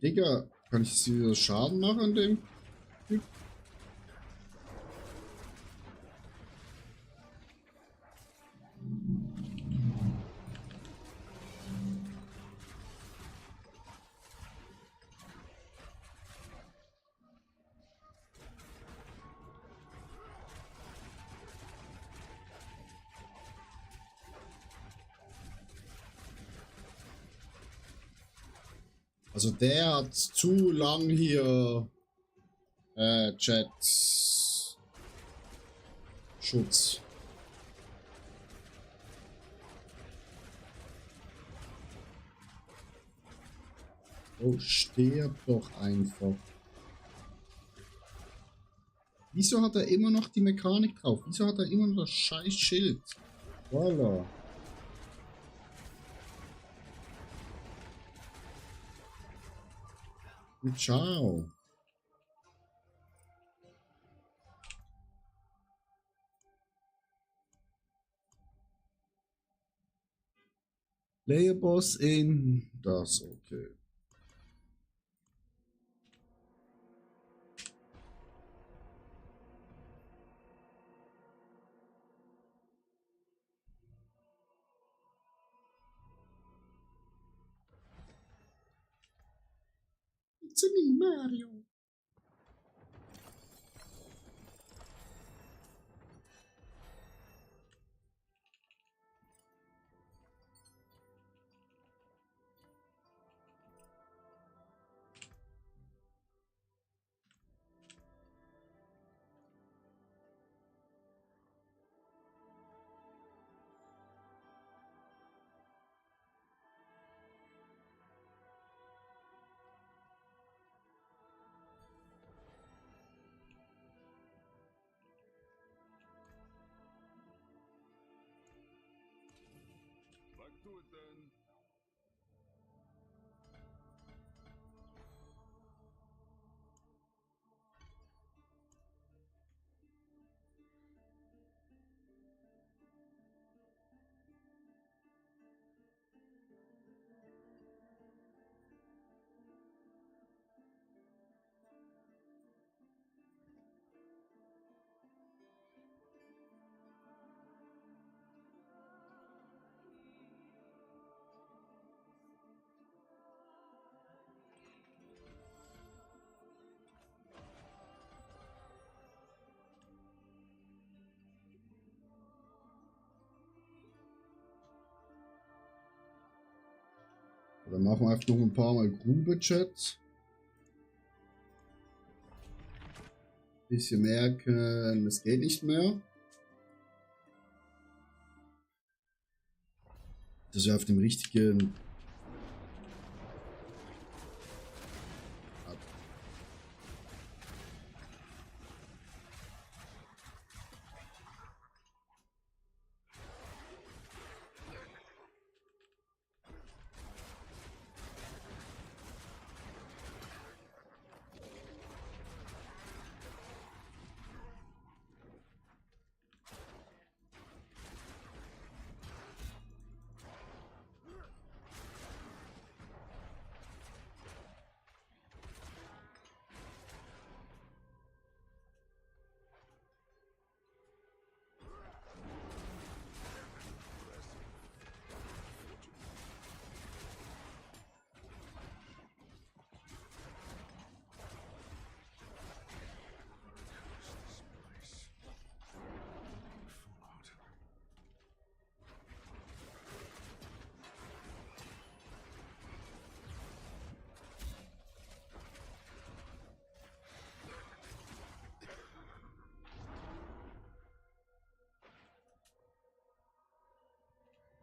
Digga, kann ich hier Schaden machen an dem Typ? Also der hat zu lang hier Chat Schutz. Oh, stirb doch einfach. Wieso hat er immer noch die Mechanik drauf? Wieso hat er immer noch das scheiß Schild? Voila. Und ciao. Layer Boss in das, okay. It's me, Mario. Back to it then. Dann machen wir einfach noch ein paar Mal Grube-Chat. Bis wir merken, es geht nicht mehr. Dass wir auf dem richtigen...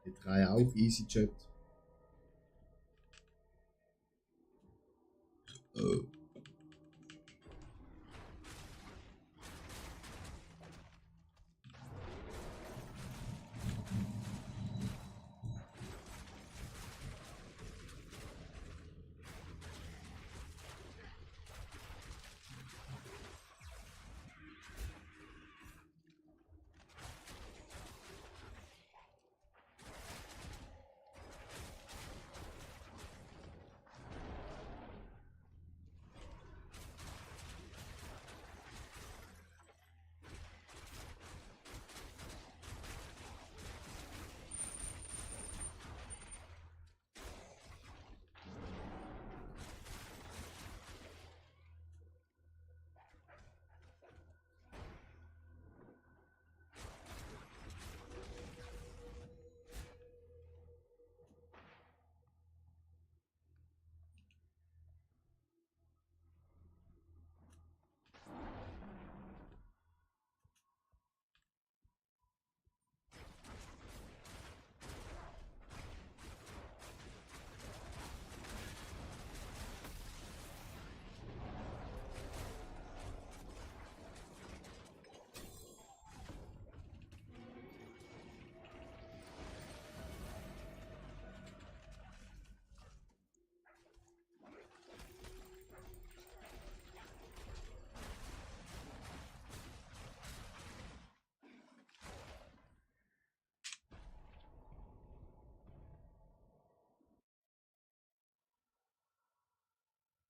Die 3 auch EasyChat. Oh.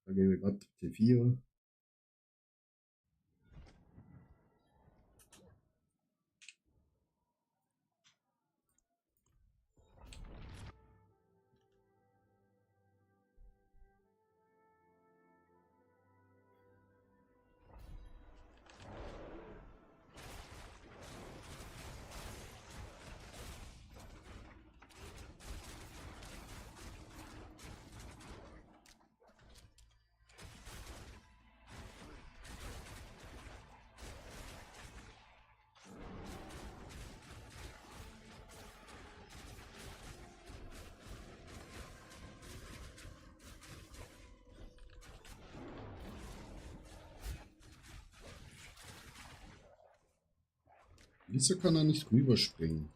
Da gehen wir gerade T4. Wieso kann er nicht rüberspringen?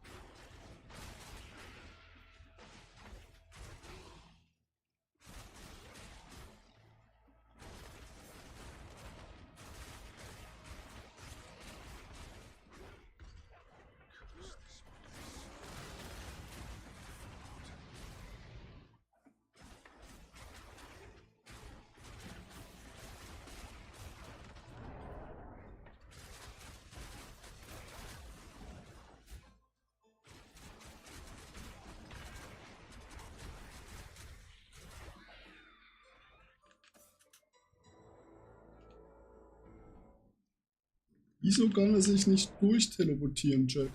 Wieso kann er sich nicht durchteleportieren, Jack?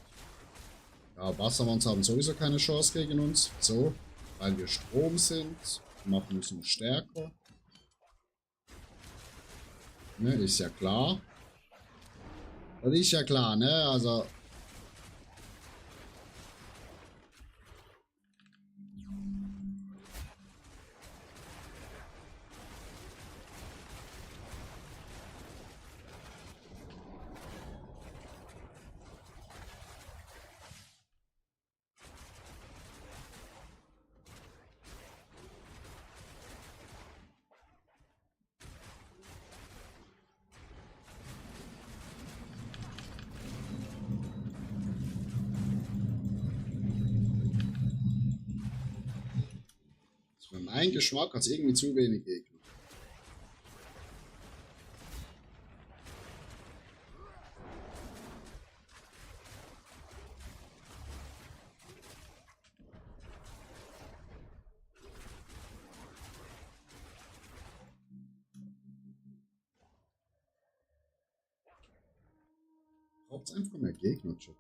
Ja, Wassermonster haben sowieso keine Chance gegen uns. So, weil wir Strom sind, machen uns noch stärker. Ne, ist ja klar. Das ist ja klar, ne? Also. Für meinen Geschmack hat es irgendwie zu wenig Gegner. Braucht einfach mehr Gegner, Jack.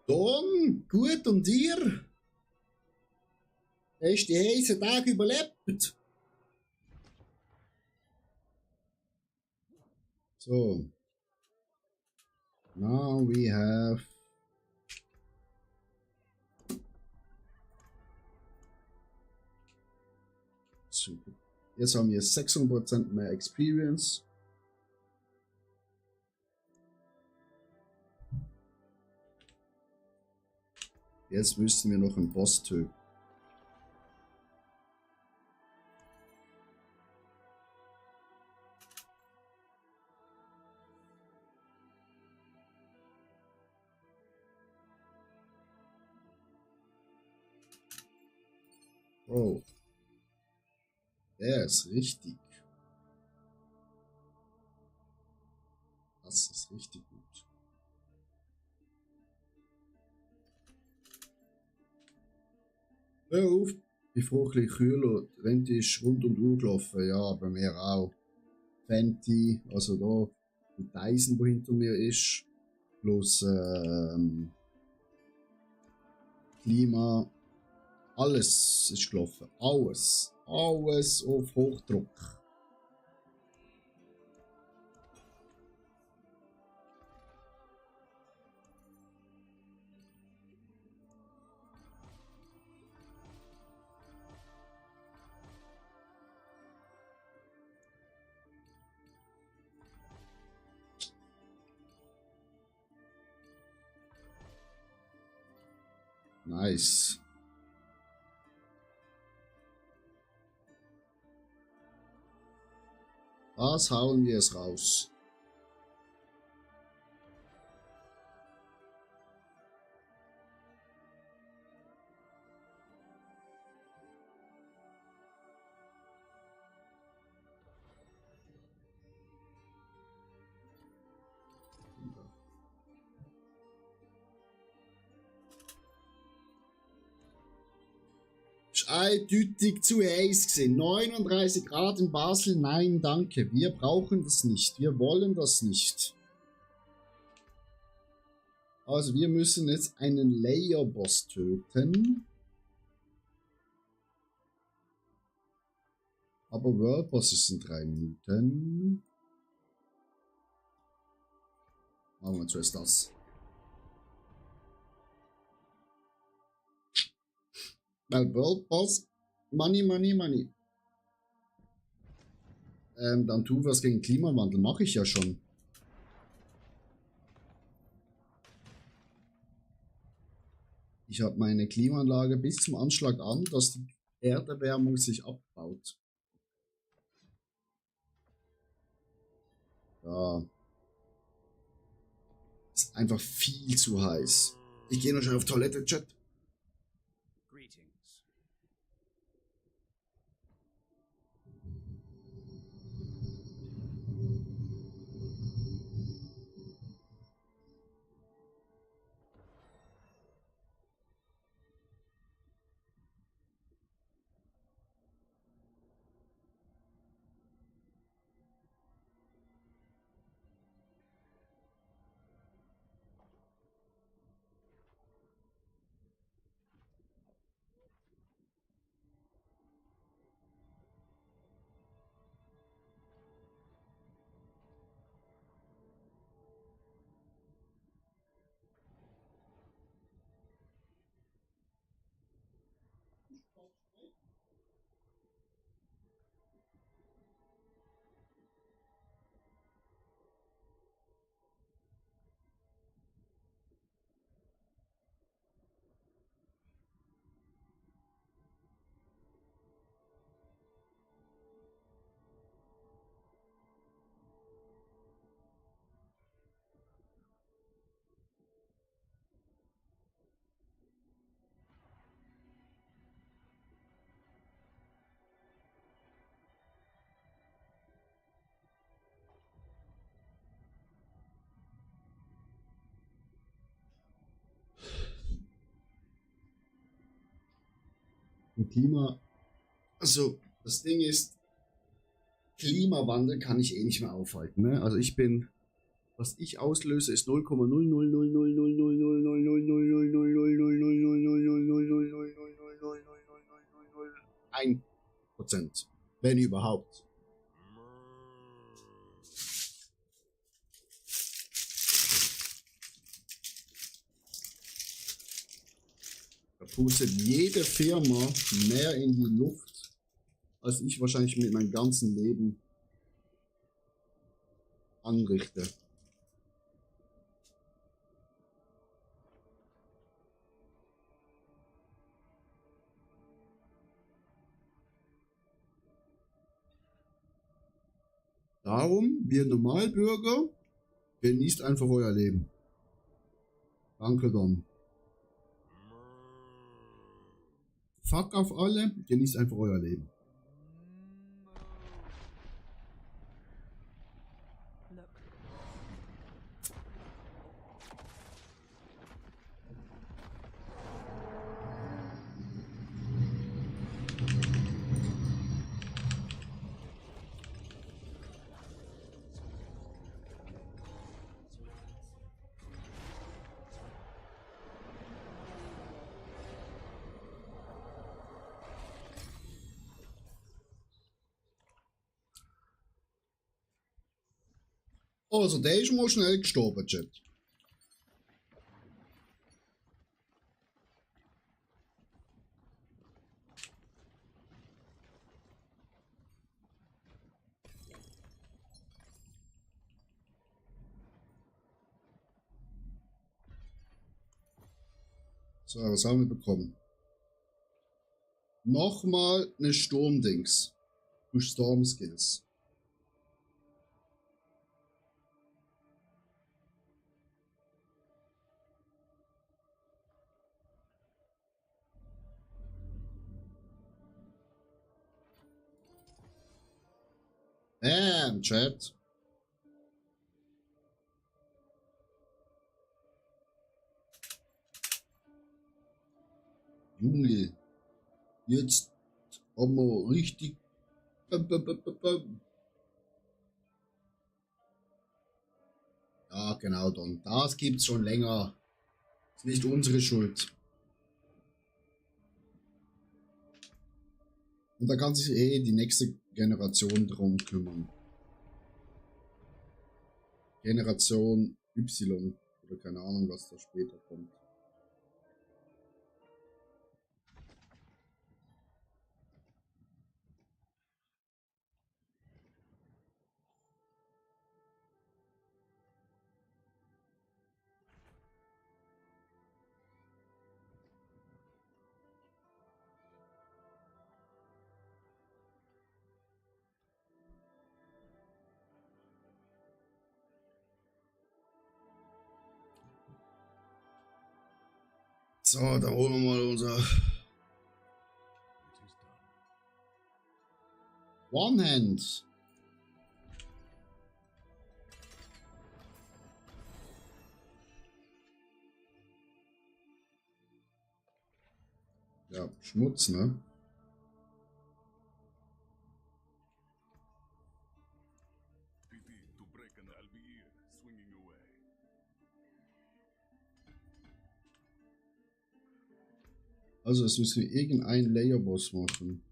Don, gut und dir? Hast die heißen Tage überlebt? So. Now we have. Super. Jetzt haben wir 600% mehr Experience. Jetzt müssten wir noch einen Boss töten. Oh. Der ist richtig. Das ist richtig gut. Hör auf, ich frage ein bisschen kühler. Rente ist rund um die Uhr gelaufen. Ja, bei mir auch. Fenty, also da die Dyson, die hinter mir ist. Plus Klima. Alles ist gelaufen. Alles. Alles auf Hochdruck. Nice. Was hauen wir es raus? Ist eindeutig zu heiß gewesen. 39 Grad in Basel, nein danke. Wir brauchen das nicht. Wir wollen das nicht. Also wir müssen jetzt einen Layer-Boss töten. Aber World Boss ist in 3 Minuten. Machen wir zuerst das. Weil World Boss, Money, Money, Money. Dann tun wir es gegen Klimawandel, mache ich ja schon. Ich habe meine Klimaanlage bis zum Anschlag an, dass die Erderwärmung sich abbaut. Ja. Ist einfach viel zu heiß. Ich gehe noch schnell auf Toilette, Chat. Greetings. Also das Ding ist, Klimawandel kann ich eh nicht mehr aufhalten. Ne? Also ich bin, was ich auslöse, ist 0,00000000000000000000001%, wenn überhaupt. Da pustet jede Firma mehr in die Luft, als ich wahrscheinlich mit meinem ganzen Leben anrichte. Darum, wir Normalbürger, genießt einfach euer Leben. Danke, Don. Fuck auf alle, genießt einfach euer Leben. Look. Also, der ist mal schnell gestorben, Chat. So, was haben wir bekommen? Nochmal eine Sturmdings. Durch Storm Skills. Chat. Junge. Jetzt haben wir richtig. Ja, genau, Don. Das gibt's schon länger. Ist nicht unsere Schuld. Und da kann sich die nächste Generation drum kümmern. Generation Y. Oder keine Ahnung, was da später kommt. So, da holen wir mal unser One Hand. Ja, Schmutz, ne? To break an Albier, swinging away. Also, es müssen wir irgendeinen Layer-Boss machen.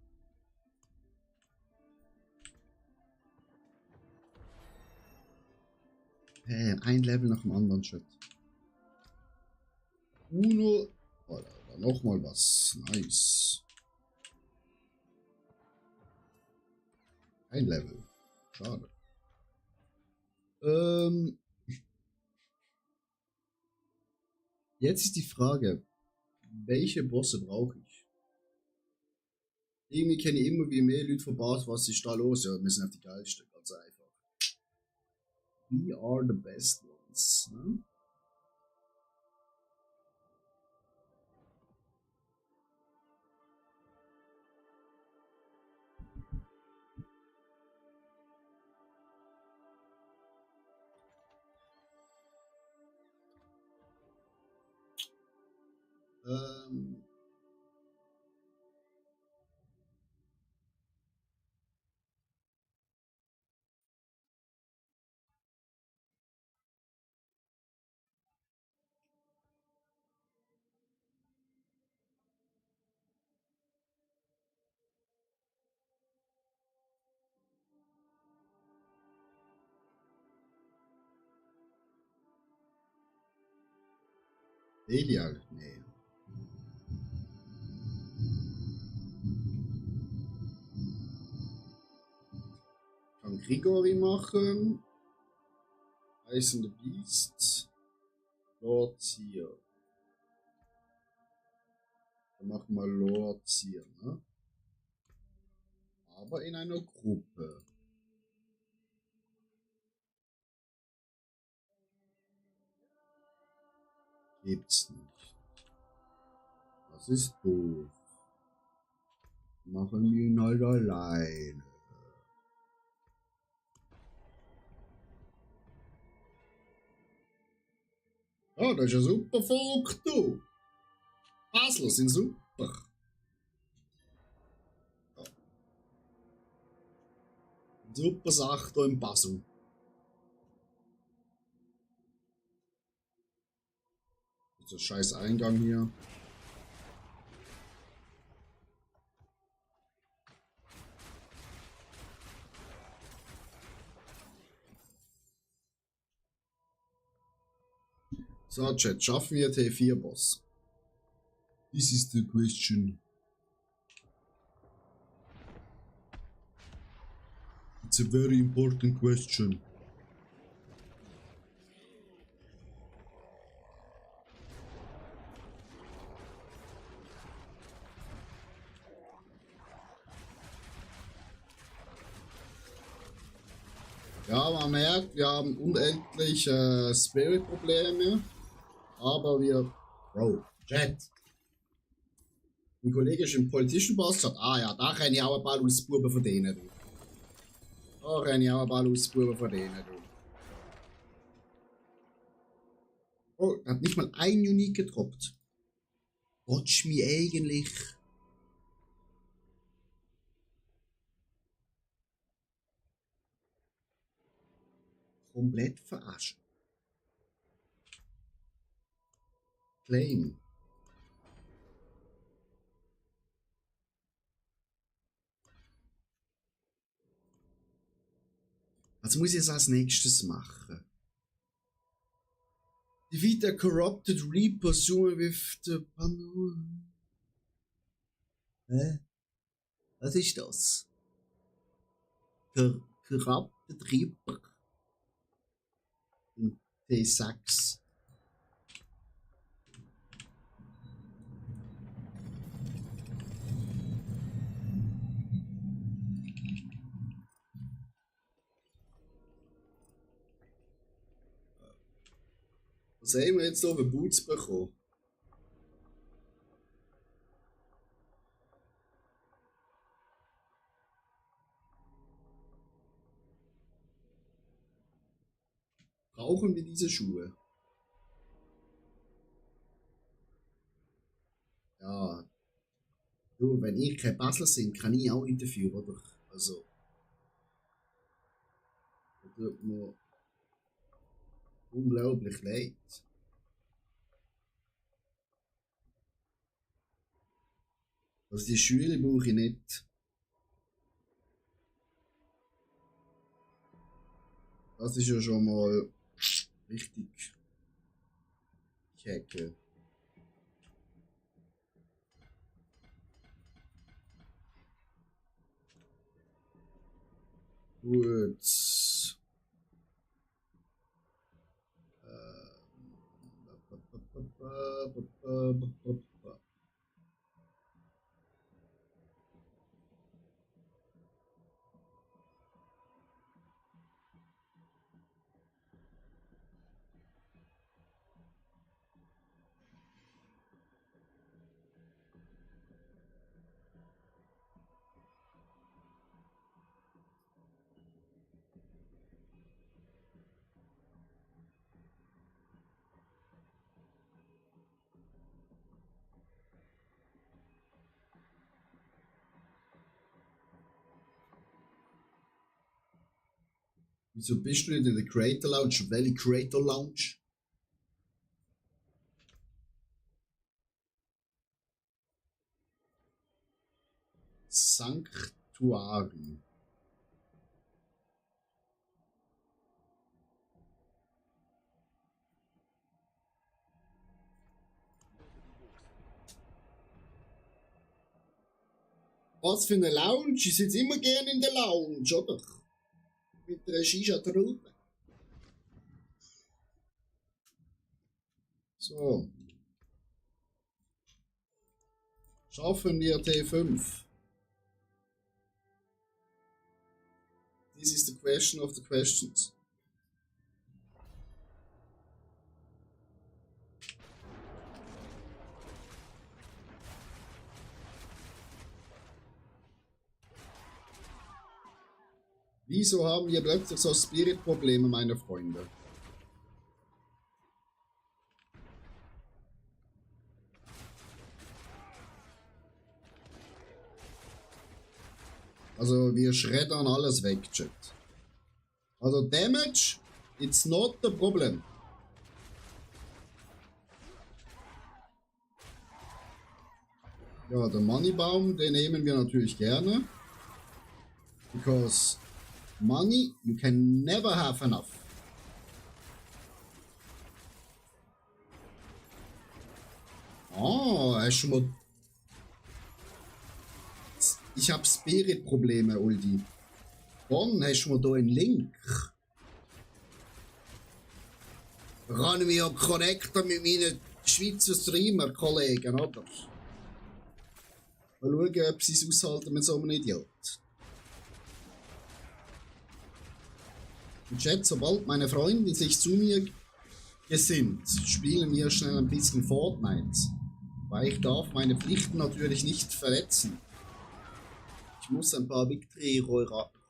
Ein Level nach dem anderen, Chat. Uno. Oh, da nochmal was. Nice. Ein Level. Schade. Jetzt ist die Frage, welche Bosse brauche ich? Irgendwie kenne ich immer wie mehr Leute verbaut, was ist da los? Ja, wir sind auf die geilsten, ganz einfach. We are the best ones. Ne? Ähm, Belial? Nee. Kann Grigori machen. Ice and the Beast. Lord Seer. Dann machen wir Lord Seer, ne? Aber in einer Gruppe. Gibt's nicht. Das ist doof. Machen wir ihn halt alleine. Ja, das ist ein super Volk, du. Basler sind super. Ja. Super Sache hier im Basel. So ein scheiß Eingang hier. So, Chat, schaffen wir T4-Boss? This is the question. It's a very important question. Ja, man merkt, wir haben unendlich Spirit-Probleme, aber wir... Bro, Chat. Mein Kollege ist im Politician-Boss gesagt, ah ja, da kann ich auch ein paar Ausbuben von denen. Du. Da kann ich auch ein paar Ausbuben von denen. Du. Oh, er hat nicht mal ein Unique gedroppt. Watch mich eigentlich... komplett verarscht. Claim. Was muss ich jetzt als nächstes machen? Defeat a corrupted Reaper soon with the Pano. Hä? Was ist das? Corrupted Reaper. T6. Was haben wir jetzt noch für Boots bekommen? Brauchen wir diese Schuhe? Ja. Du, wenn ich kein Basler sind, kann ich auch interviewen, oder? Also. Das tut mir unglaublich leid. Also die Schüler brauche ich nicht. Das ist ja schon mal richtig kecke. Gut. Wieso bist du nicht in der Creator Lounge? Welche Creator Lounge? Sanctuary. Was für eine Lounge? Ich sitze immer gerne in der Lounge, oder? Mit einer Shisha-Traube. So. Schaffen wir T5. This is the question of the questions. Wieso haben wir plötzlich so Spirit-Probleme, meine Freunde? Also wir schreddern alles weg, Chat. Also Damage, it's not the problem. Ja, der Moneybaum, den nehmen wir natürlich gerne. Because money, you can never have enough. Ah, hast du mal... Ich hab Spirit-Probleme, Uldi. Dann hast du mir hier einen Link. Da kann ich mich ja connecten mit meinen Schweizer Streamer-Kollegen, oder? Mal schauen, ob sie es aushalten mit so einem Idiot. Und Chat, sobald meine Freundin sich zu mir gesinnt, spielen wir schnell ein bisschen Fortnite. Weil ich darf meine Pflichten natürlich nicht verletzen. Ich muss ein paar Victory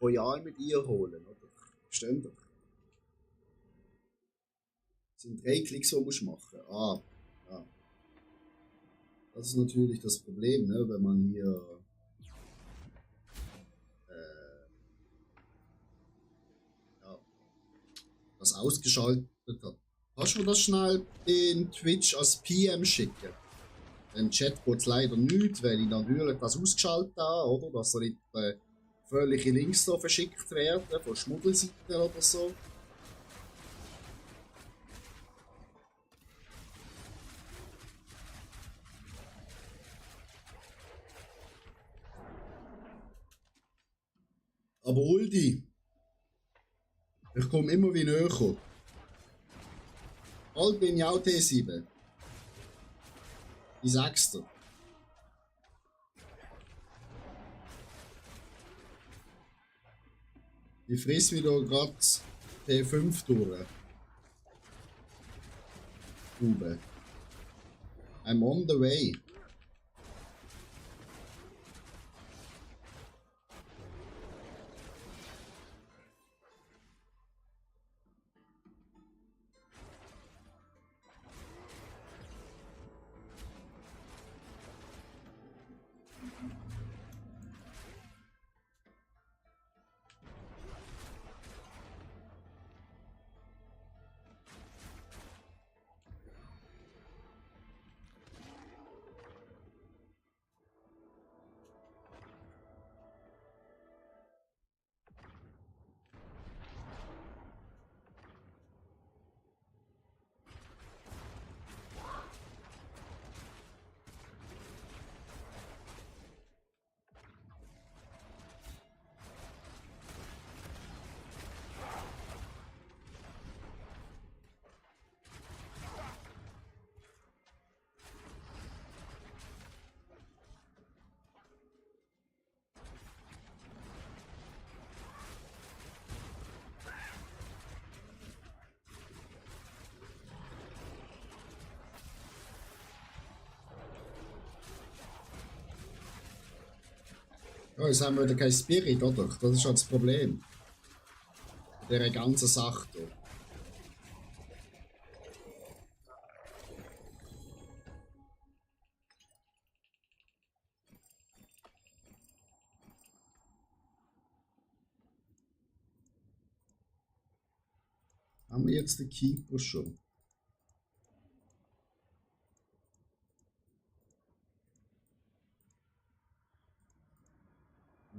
Royale mit ihr holen, oder? Stimmt doch. Das sind 3 Klicks, die musst du machen. Ah, ja. Das ist natürlich das Problem, ne? Wenn man hier ja, das ausgeschaltet hat. Kannst du mir das schnell in Twitch als PM schicken? Im Chat geht es leider nicht, weil ich natürlich das ausgeschaltet habe, oder? Dass da nicht völlige Links da verschickt werden, von Schmuddelseiten oder so. Aber Uldi, ich komme immer wie näher. Bald bin ich auch T7. Die 6. Ich friss mir da gerade T5 durch. I'm on the way. Ja, jetzt haben wir wieder kein Spirit, oder? Das ist halt das Problem. Der ganzen Sache hier. Haben wir jetzt den Keeper schon?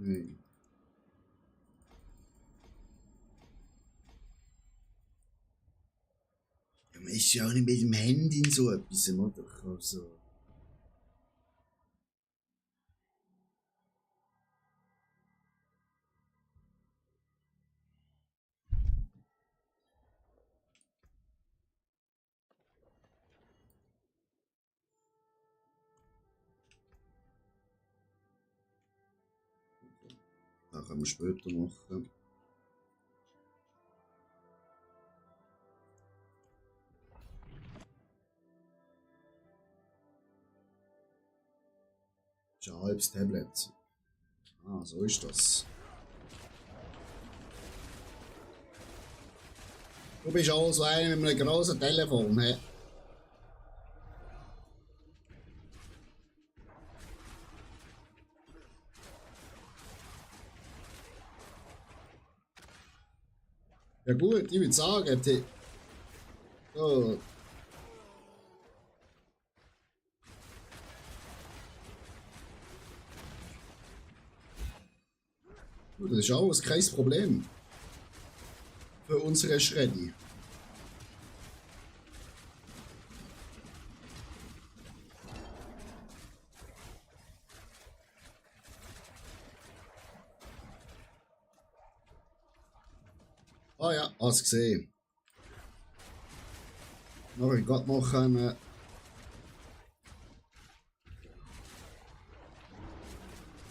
Nein. Ja, man ist ja auch nicht mit dem Handy in so etwas, oder? Also. Das können wir später machen. Das ist ein halbes Tablet. Ah, so ist das. Du bist auch so einer mit einem grossen Telefon, hä? Ja gut, ich würde sagen, so, das ist alles kein Problem für unsere Schreddi. Ah ja, hast gesehen. Noch ich gerade noch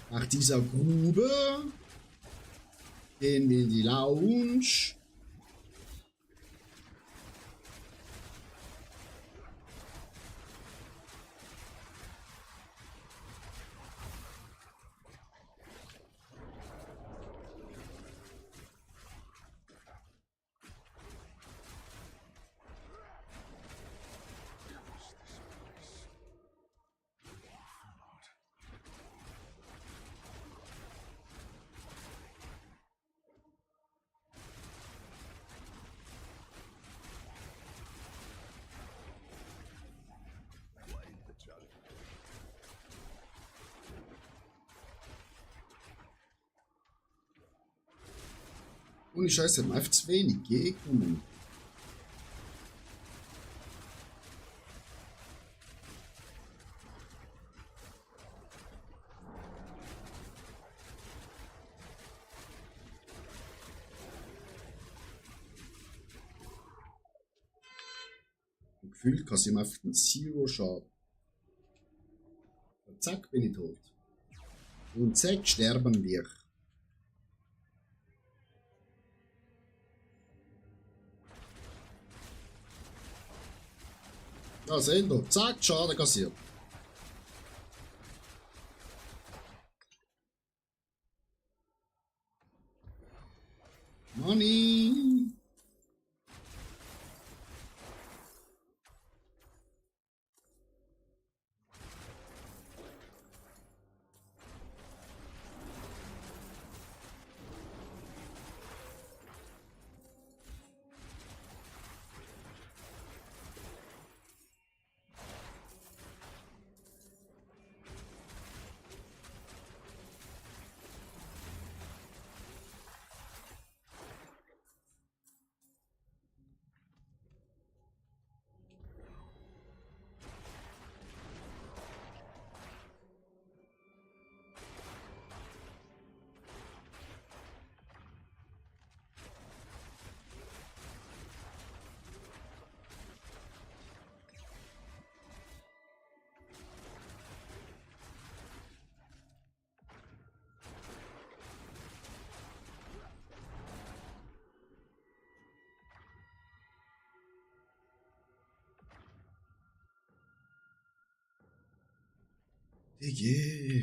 nach dieser Grube gehen wir in die Lounge. Ohne Scheiße, hat man einfach zu wenig Gegner. Gefühlt kassieren wir einfach den Zero-Schaden. Und zack, bin ich tot. Und zack, sterben wir. Ja, sehen wir. Zack, Schaden kassiert. Money! Je,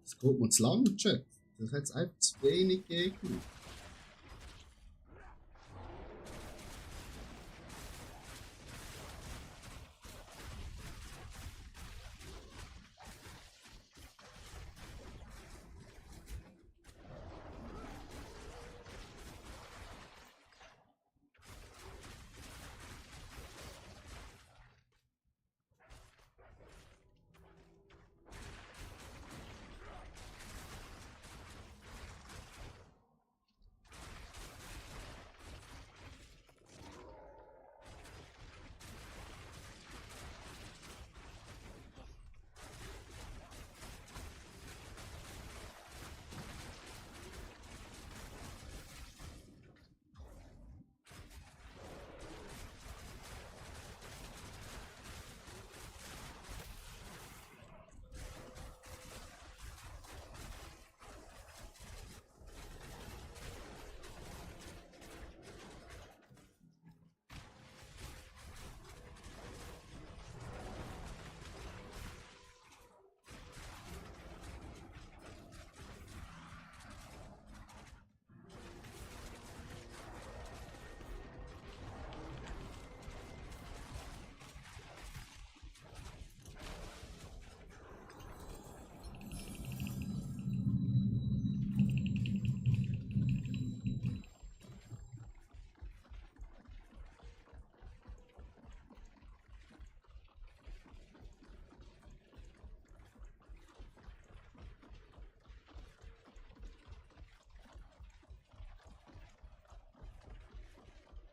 das geht mir zu lang, Chat. Das hat einfach zu wenig Gegner.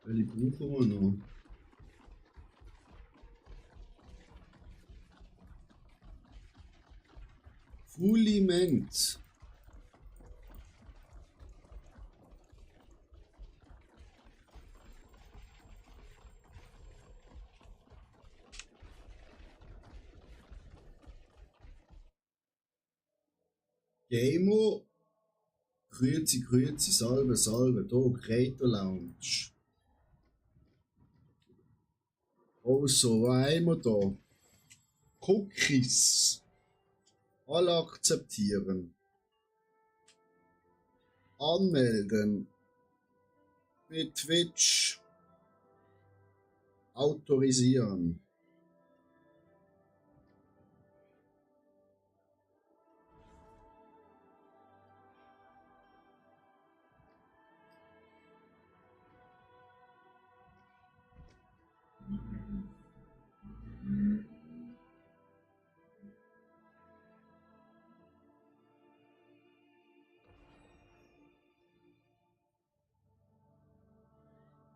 Welche brauchen wir noch? Fuliment. Gemo. Grüezi, grüezi, Salve, Salve. Hier, Creator Lounge. Also, was haben wir da? Cookies. Alle akzeptieren. Anmelden. Mit Twitch. Autorisieren.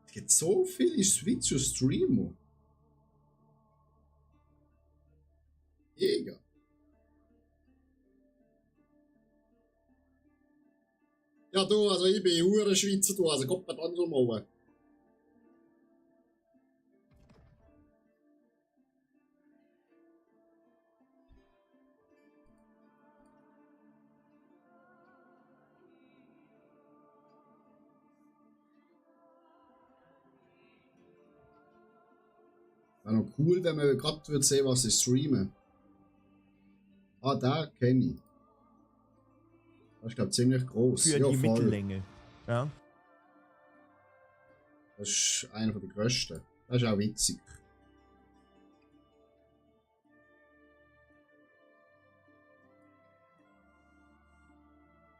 Es gibt so viele Schweizer Streamer. Mega. Ja, du, also ich bin hure Schweizer, du, also kommt mir dann nochmal. Wäre noch cool, wenn man gerade sehen was ich streame. Ah, da kenne ich. Das ist, glaube ich, ziemlich groß. Für ja, die voll. Mittellänge. Ja. Das ist einer der grössten. Das ist auch witzig.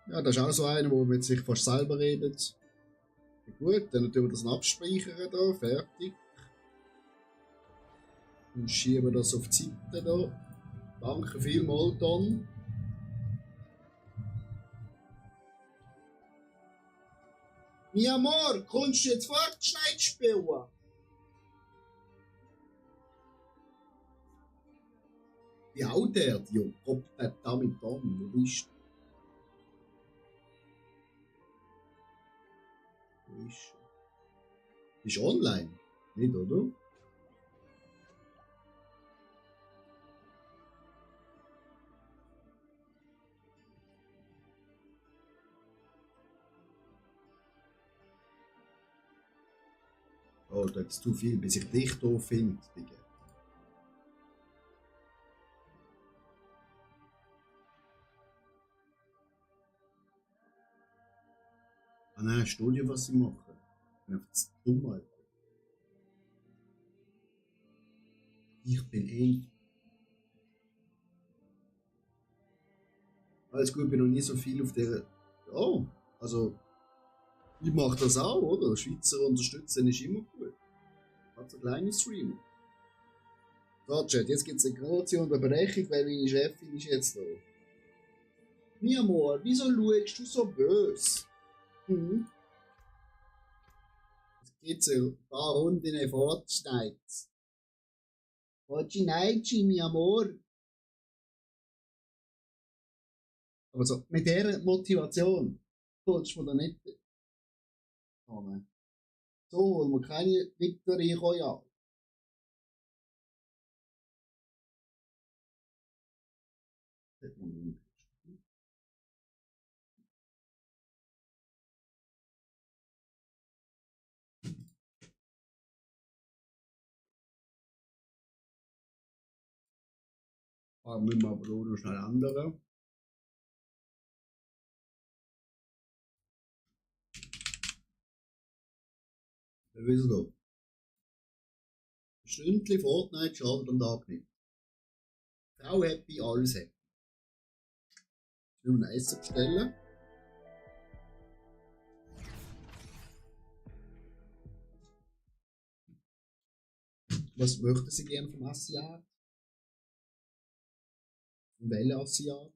Ja, das ist auch so einer, wo mit sich fast selber redet. Ja, gut, dann tun wir das abspeichern da, fertig. Und schieben das auf die Seite da. Danke vielmals, Don. Mi amor, kommst du jetzt Fortnite spielen? Wie alt der, Jo? Gott, der damit Don, wo bist du? Wo ist er? Ist online? Nicht, oder? Oh, da ist zu viel, bis ich dich hier finde, Digga. Ah nein, Studio, was sie machen. Ich bin einfach zu dumm, Alter. Ich bin Alles gut, ich bin noch nie so viel auf der. Oh, also. Ich mache das auch, oder? Schweizer unterstützen ist immer gut. Hat so kleine Streamer. So, Chat, jetzt gibt es eine große Unterbrechung, weil meine Chefin ist jetzt da. Mi amor, wieso schaust du so böse? Hm? Es gibt so ein paar Runden in Fortnite. Fortnite, mi amor. Aber so, mit dieser Motivation sollst du mir da nicht. Oh nein. So holen wir keine Victory Royale. Müssen wir aber auch noch schnell ändern. Wir wissen doch. Ein Stündchen Fortnite schadet am Tag nicht. Frau happy, alles happy. Ich will ein Essen bestellen. Was möchten Sie gerne vom Asiat? Von welchem Asiat?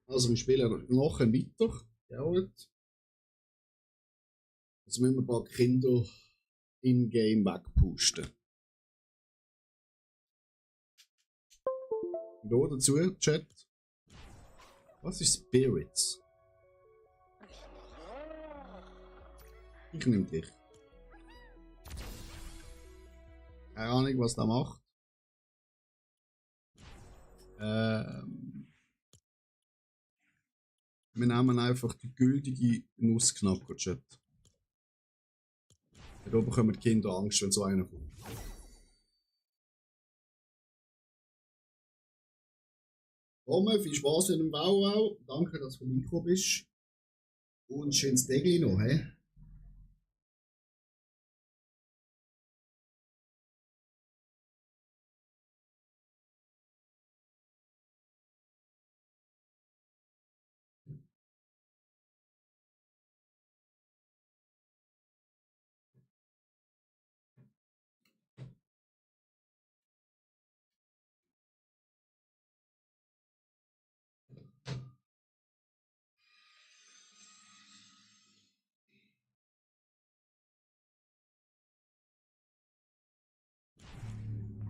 Also wir spielen nachher weiter. Ja, gut. Jetzt müssen wir ein paar Kinder in-game wegpusten. Hier dazu, Chat. Was ist Spirits? Ich nehme dich. Keine Ahnung, was der macht. Wir nehmen einfach die gültige Nussknacker-Chat. Da bekommen die Kinder Angst, wenn so einer kommt. Roman, viel Spaß mit dem Bauau. Danke, dass du vorbeigekommen bist. Und schönes Degli noch, hä?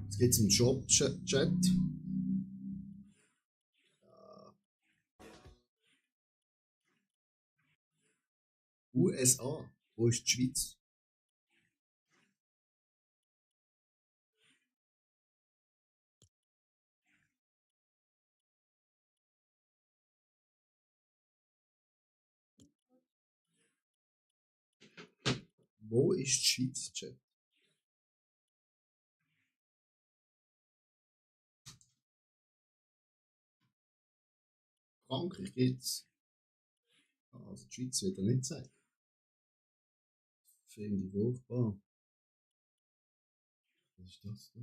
Jetzt geht's im Shop-Chat. USA. Wo ist die Schweiz? Wo ist die Schweiz, Chat? Frankreich geht's. Also die Schweiz wird er nicht sagen. Finde ich furchtbar. Was ist das da?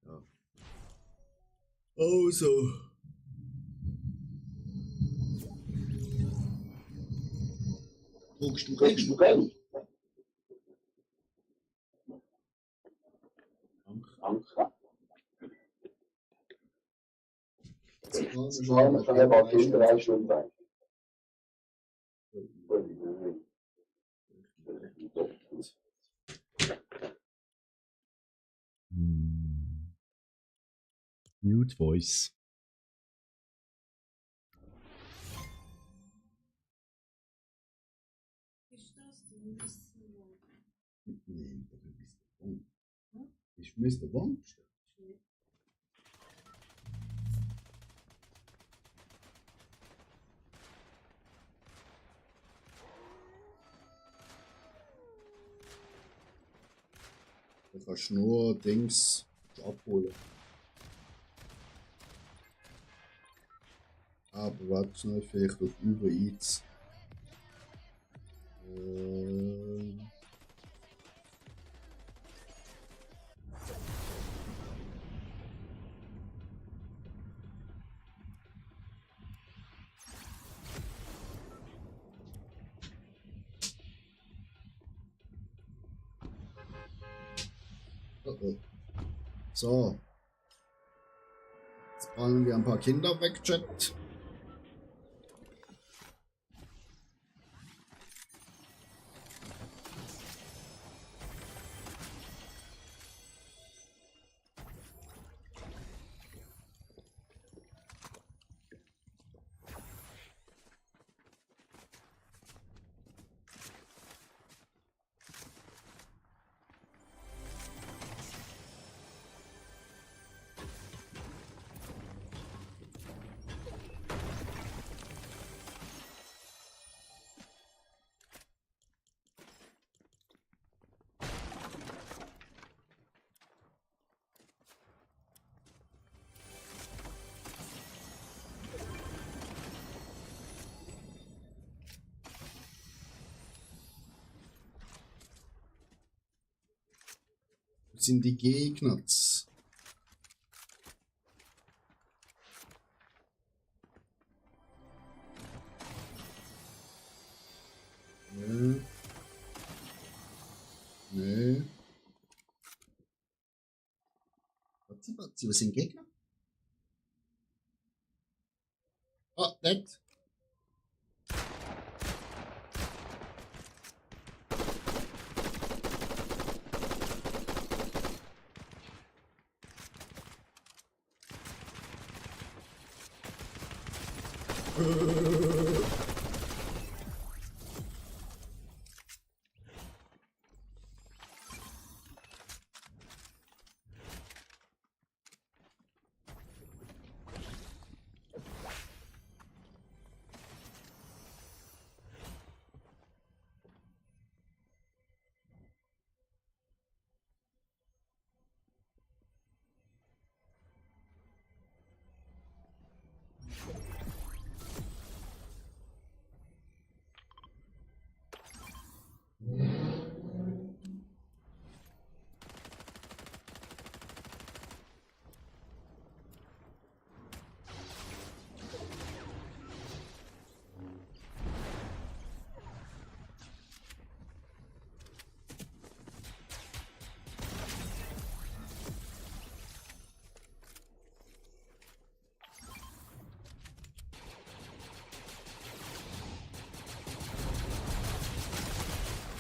Ja. Also. Druckst du Geld? Danke. Jetzt wollen wir schon ein paar Kinder 3 Stunden sein. Mute Voice. Ist das der Mr. Wong? Nein, das ist Mr. Wong. Ist Mr. Wong? Du kannst nur Dings abholen. Aber warte schnell, vielleicht auf Uber Eats. So. Jetzt brauchen wir ein paar Kinder weg, Chat. Sind die Gegner. Ja. Batzi, Batzi. Was sind Gegner? Ah, dead.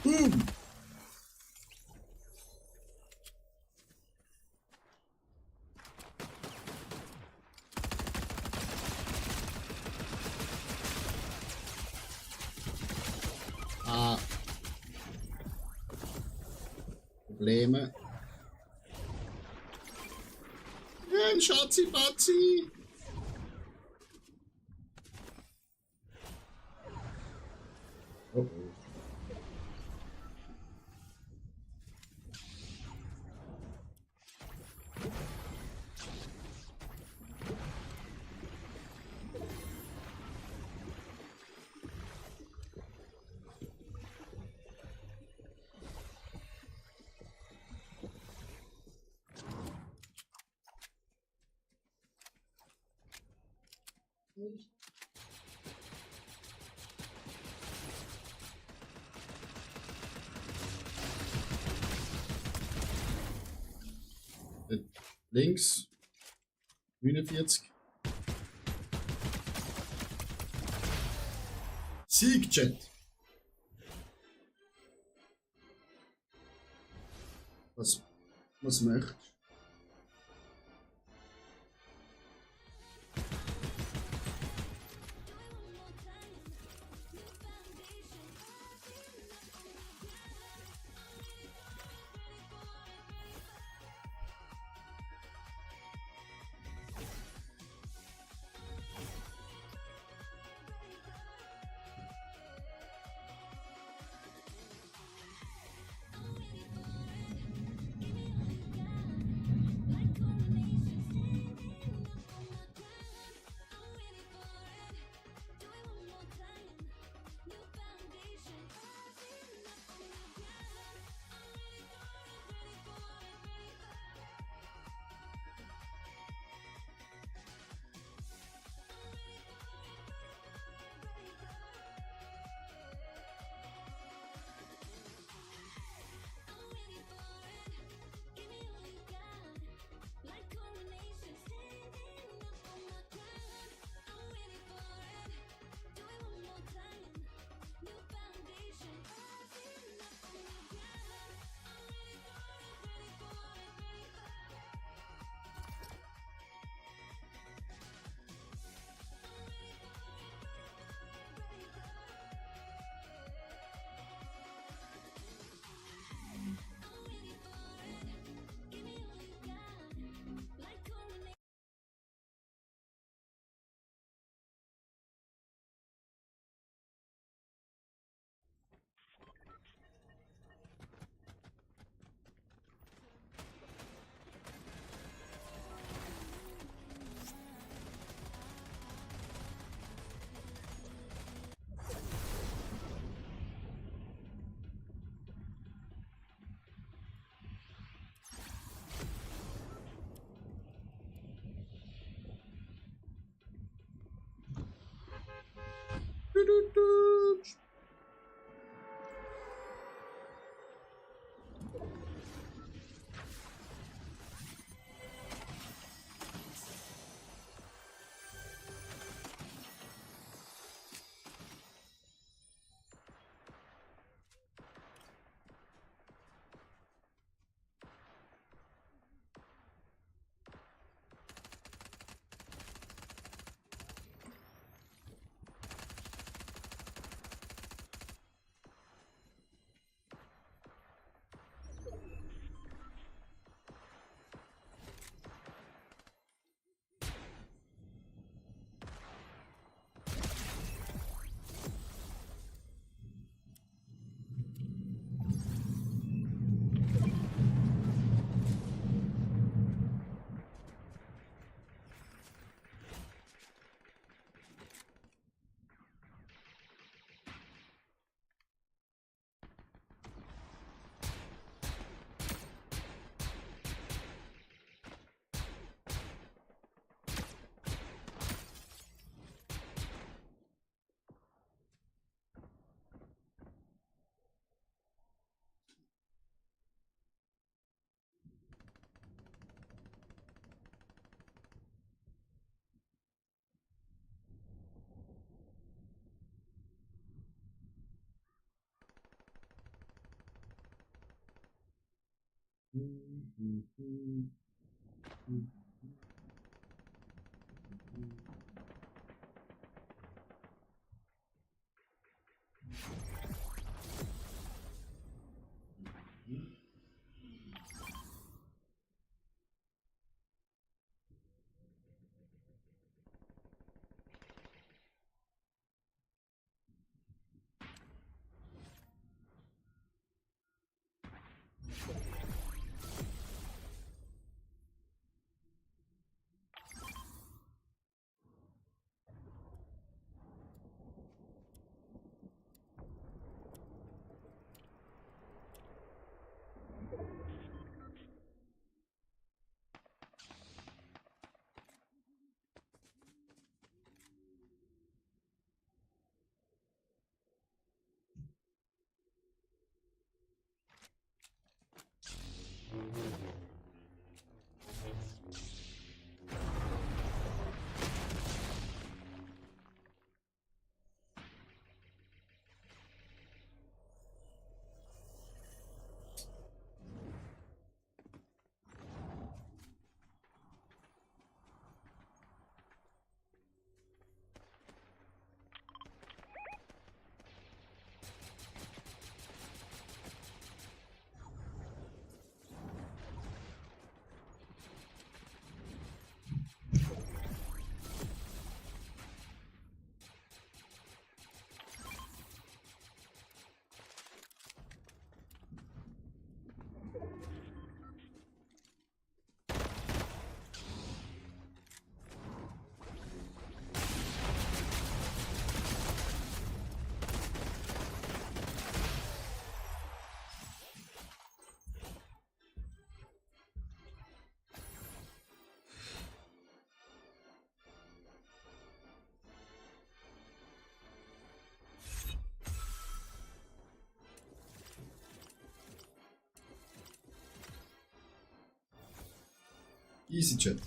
Boom! Ah. Probleme. Ein Schatzi-Batzi! Oh oh. Links. 49. Siegjet. Was möchtest du? Easy Chat.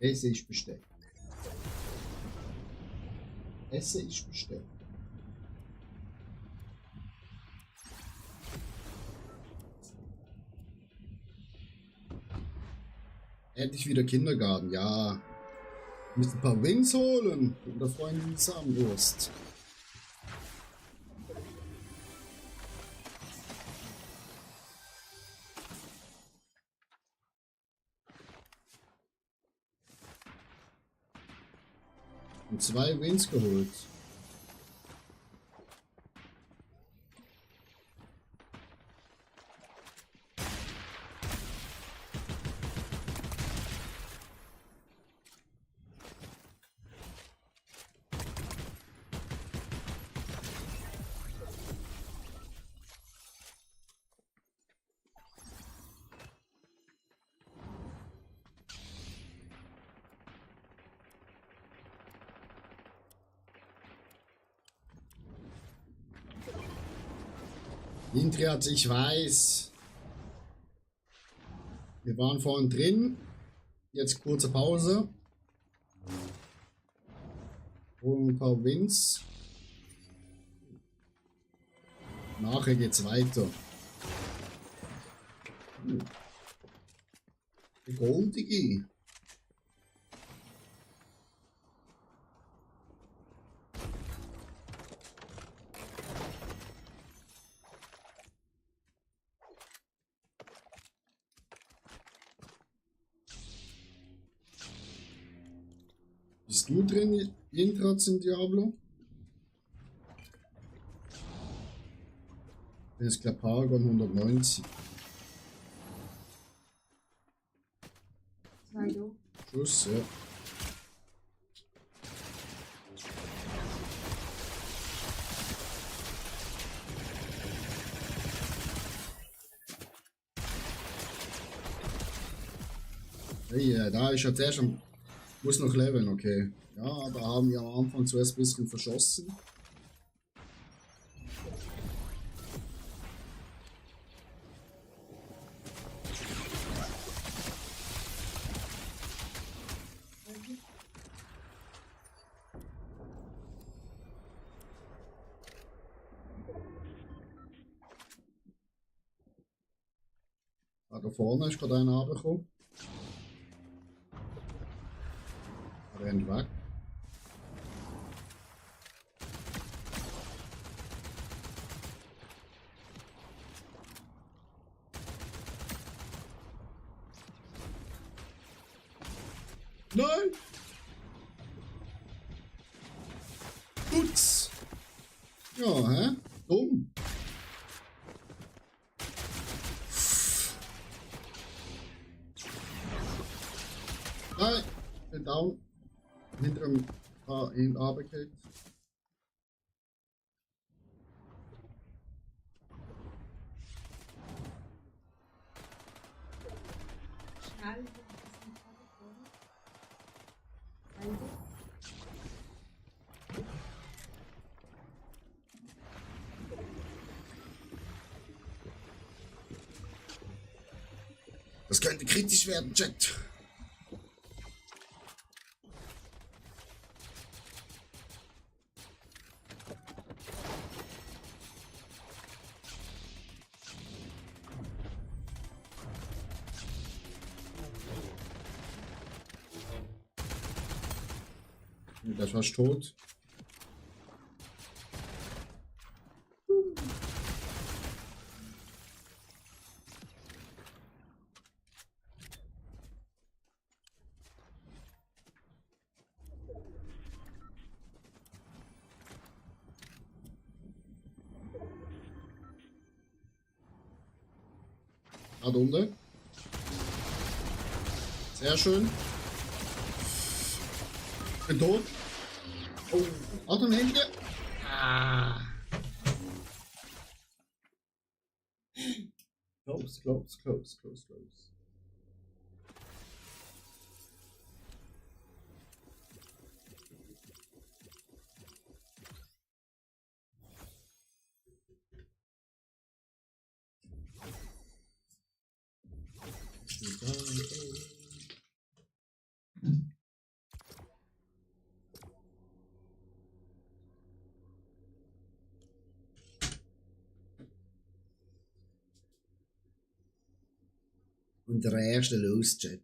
Esse iş işte. Esse iş işte. Endlich wieder Kindergarten, ja. Wir müssen ein paar Wings holen. Oder Freundin Samenwurst. Und 2 Wins geholt. Intriat, ich weiß. Wir waren vorhin drin. Jetzt kurze Pause. Holen ein paar Wins. Nachher geht's weiter. Goldige. bist du drin, Intrats in Diablo? Das ist, glaube ich, Paragon 190. 2 da. Schuss, ja. Hey, da ist ja zuerst muss noch leveln, okay. Ja, da haben wir am Anfang zuerst ein bisschen verschossen. Da vorne ist gerade einer runtergekommen. Er rennt weg. Nein! Putz! Ja, hä? Dumm. Nein! Bin down. Hinter dem runtergefallen. Schnell, das ist nicht vorne. Selber. Das könnte kritisch werden, Chat. Der ist fast tot. Da unten. Sehr schön. Bin tot. Oh, Auto hinten. Ah. Close, close, close, close, close. Und der erste los, Chat.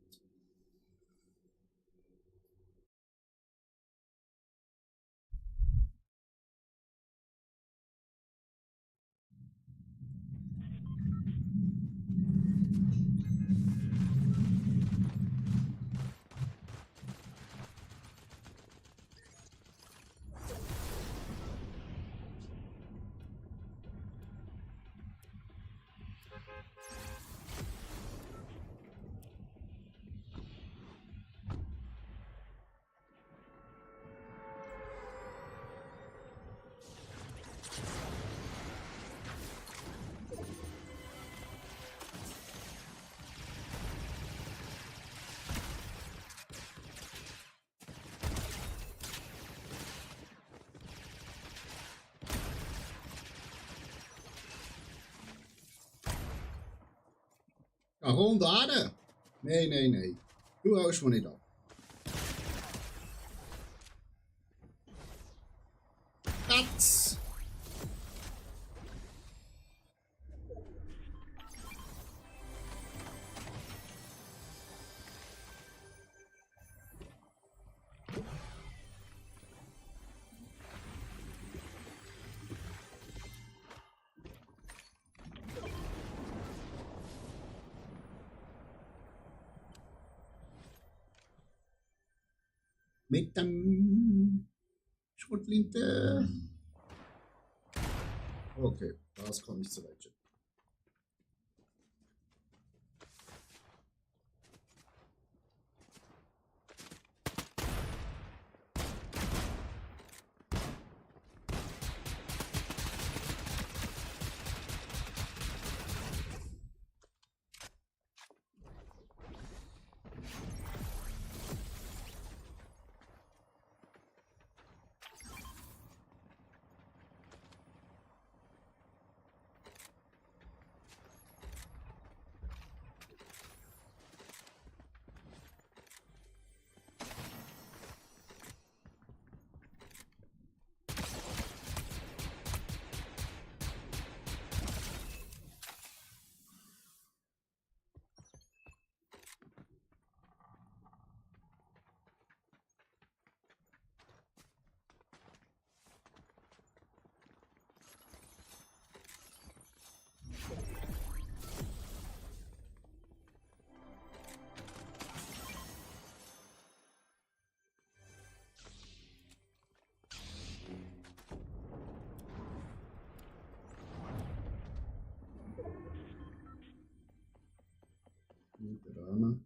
Ja, gewoon daar. Nee, nee, nee. Du haust me niet op. Dat. Mit dem Schrotflinte. Okay, das kommt nicht so weit. Drama.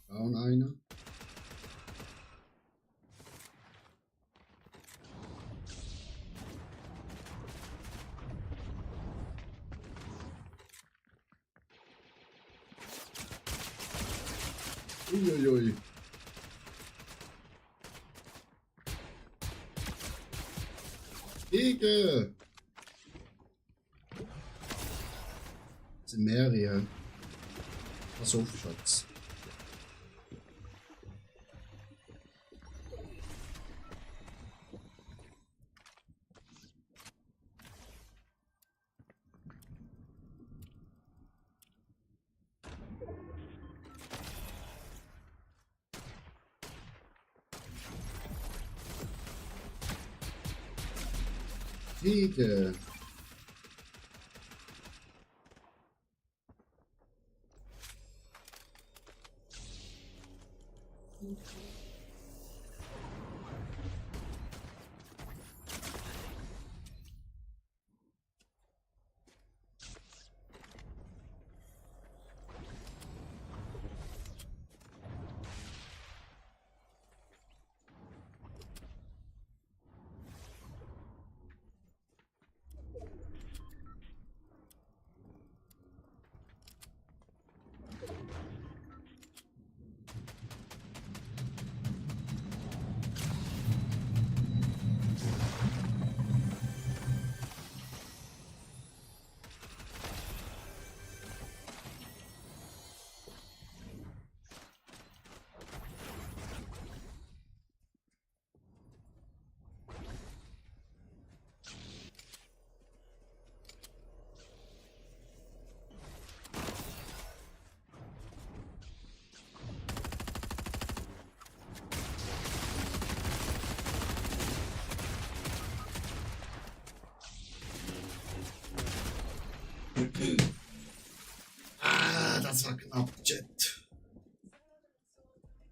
Down einer. Uiuiui. Ege! Das sind mehrere. Pass auf, Schatz. Ege! Ah, das war knapp, Jet.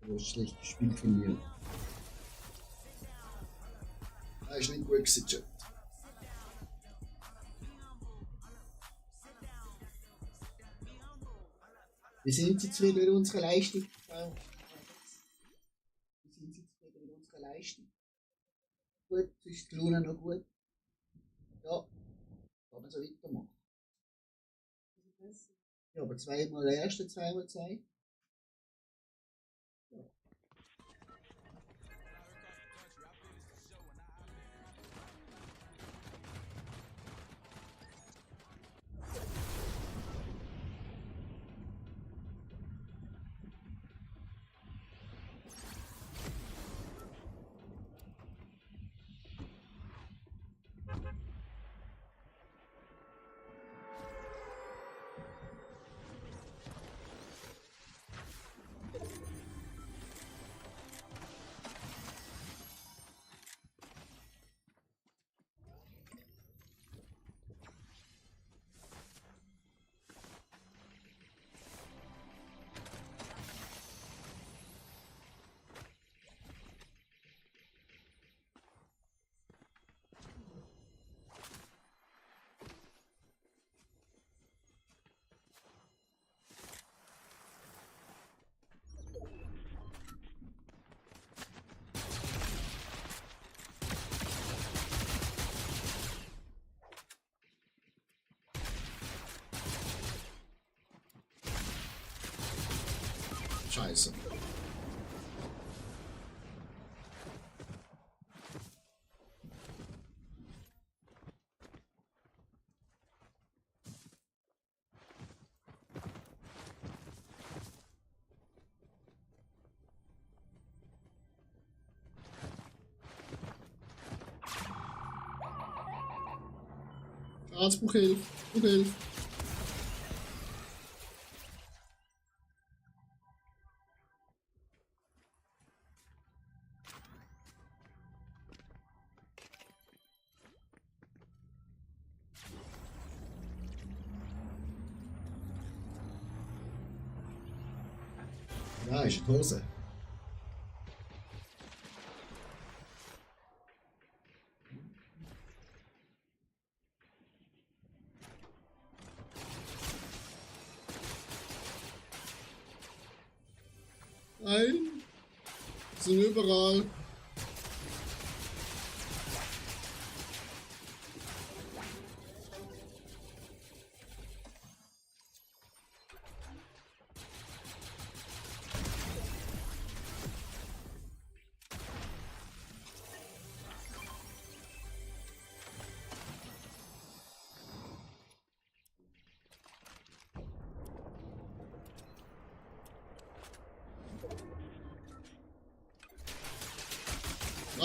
Das ist schlecht gespielt von mir. Das ist nicht gut gewesen, Jet. Wir sind Sie zufrieden mit unserer Leistung? Wir sind Sie zufrieden mit unserer Leistung? Gut, ist die Laune noch gut? Ja, kann man so weitermachen. Ja, aber zweimal erste, zweimal zwei. Ja. Scheiße. Schadensbuch hilft. Buch hilft. Ja, ist die Hose. Nein. Sind überall.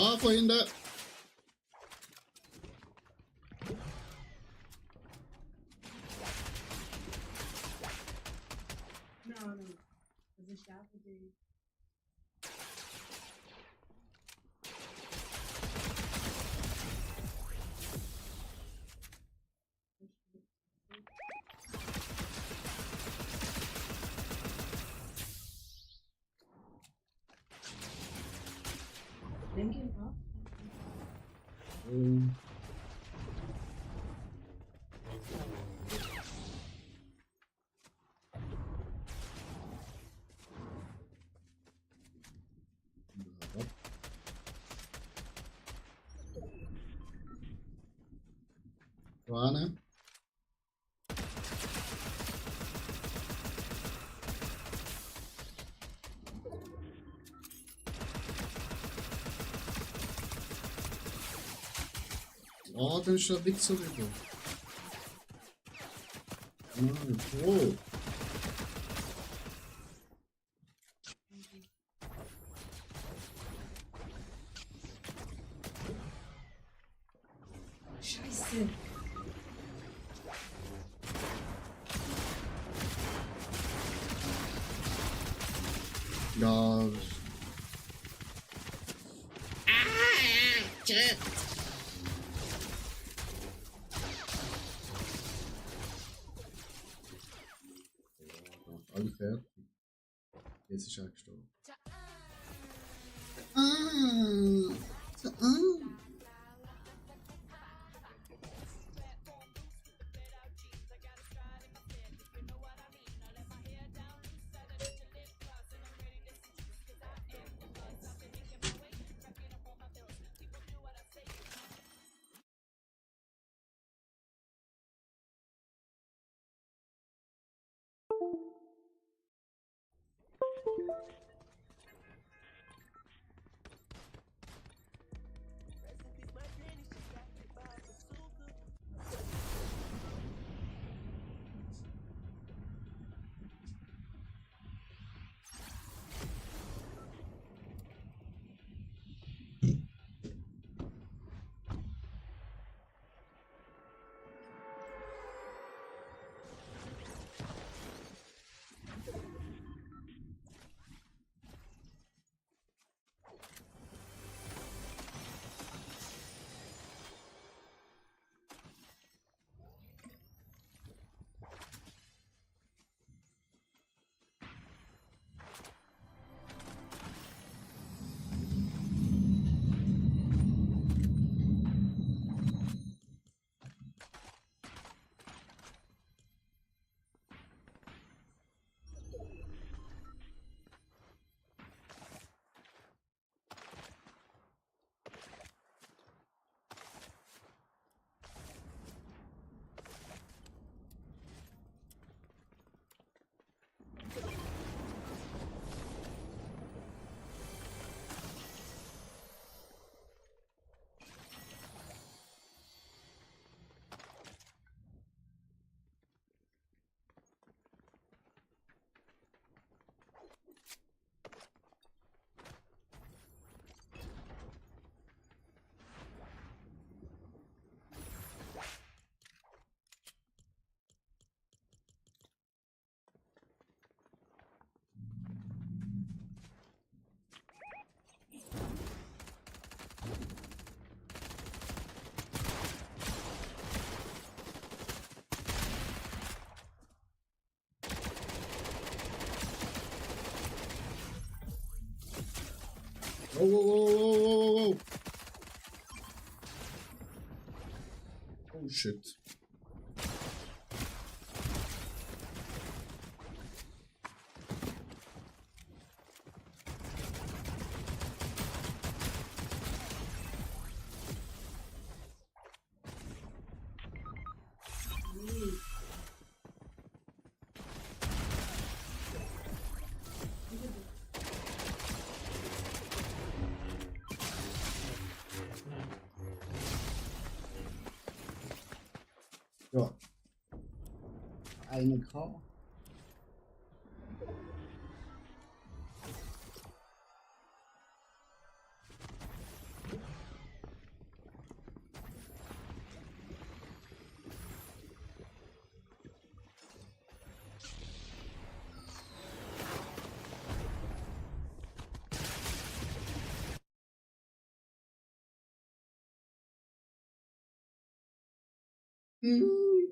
Ah, Freunde. Não, não. Fazer chave de. Denke ich auch. Oh. Vorne. Oh, dann ist der Wichser rüber. Nein, oh. Scheiße. Ja. Alle fertig. Jetzt ist er gestorben. Oh, oh, oh, oh, oh, oh. Oh shit. Ja. Eine K.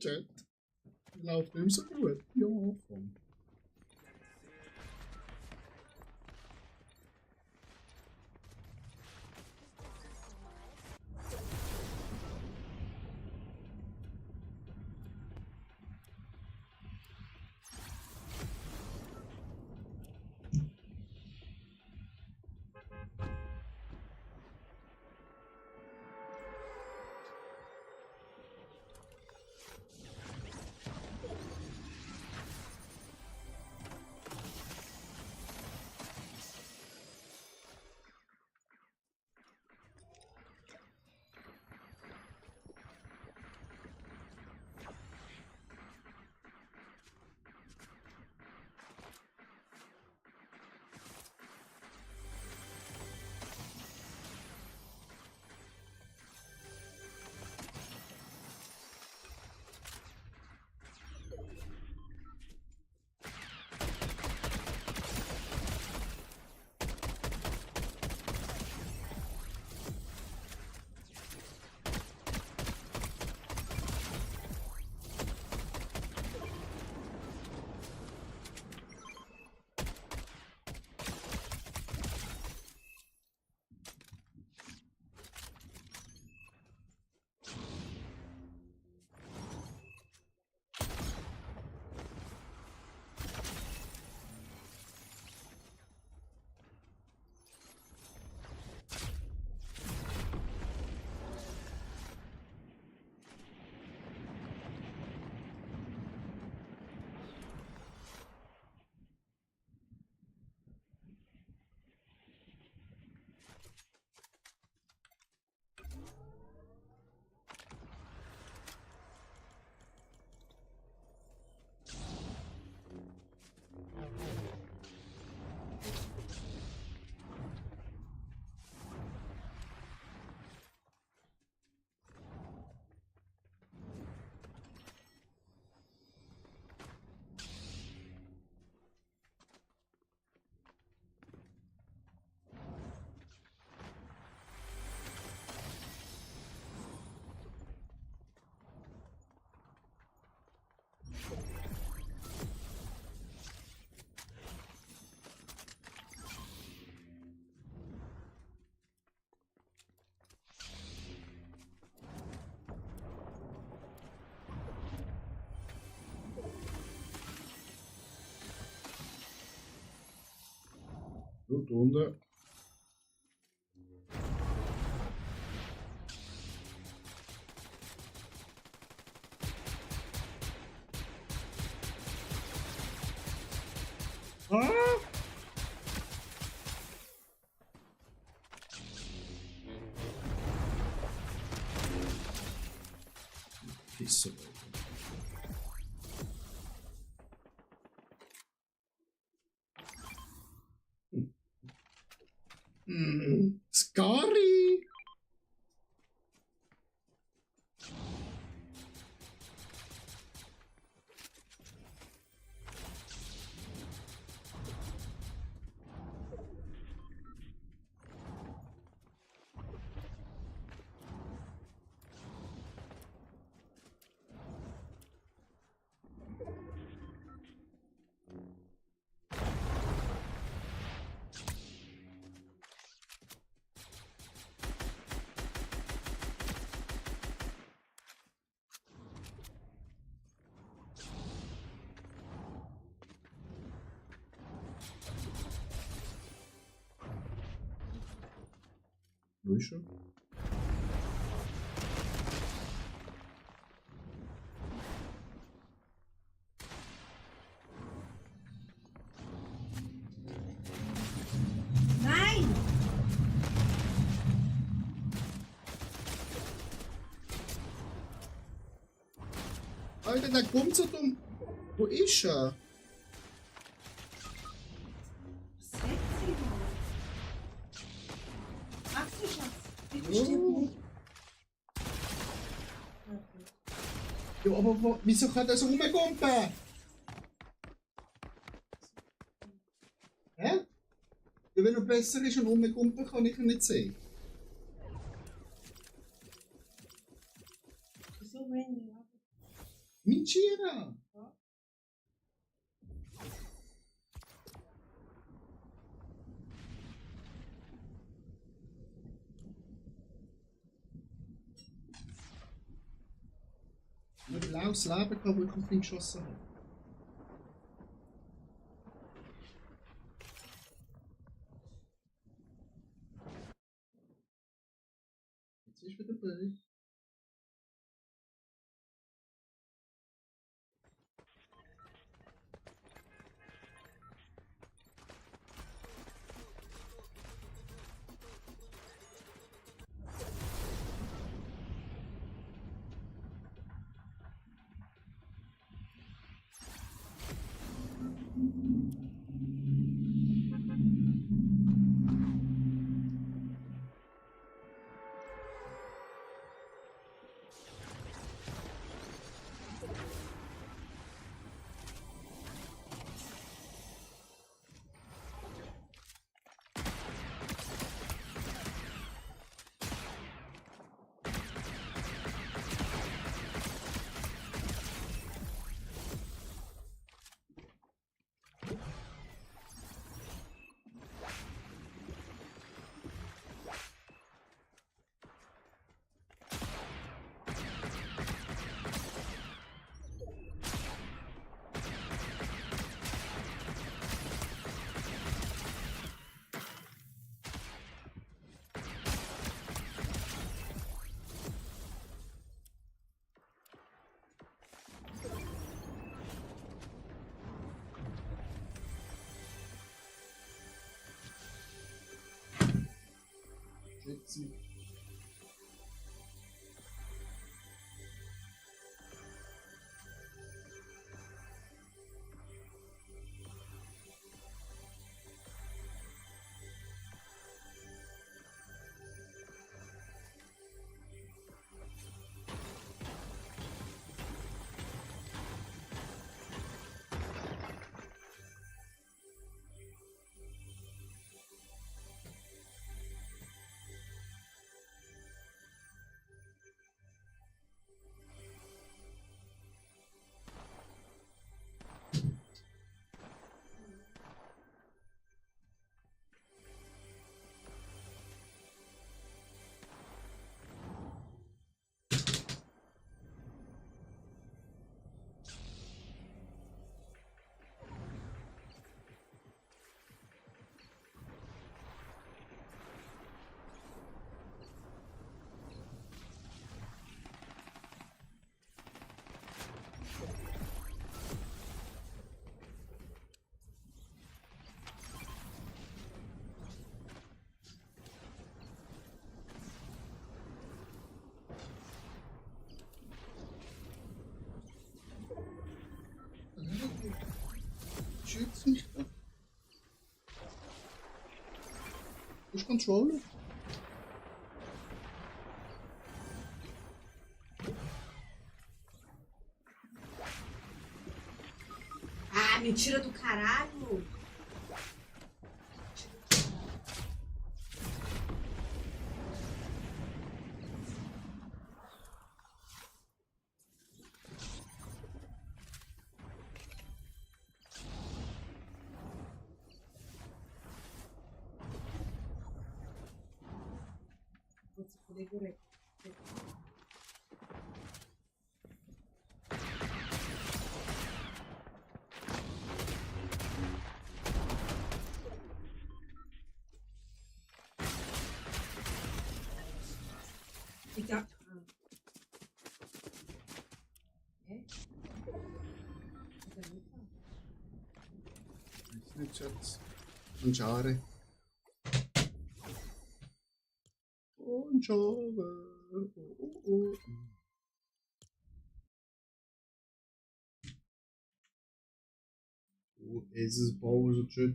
Chat. Läuft nicht so gut. Ja, komm. Gut, Runde. Ah! Pisse. Scary! Wo ist er? Nein! Alter, der kommt so dumm. Wo ist er? Sexy, Mann. Ach so, Schatz. Bitte Oh. stirb nicht. Okay. Ja, aber wieso kann der so rumgumpen? Hä? Ja, wenn er besser ist und rumgumpen, kann ich ihn nicht sehen. Wieso rennen wir ab? Minchira! Ich habe blaues Leben gehabt, wo ich auf ihn geschossen habe. Jetzt ist wieder böse. Schützen. Schütz mich da. Wo ist Controller? Ah, mentira do caralho! Vou se fuder por aí. nel chat. Mangiare. Mangiare. Essenspause, chat.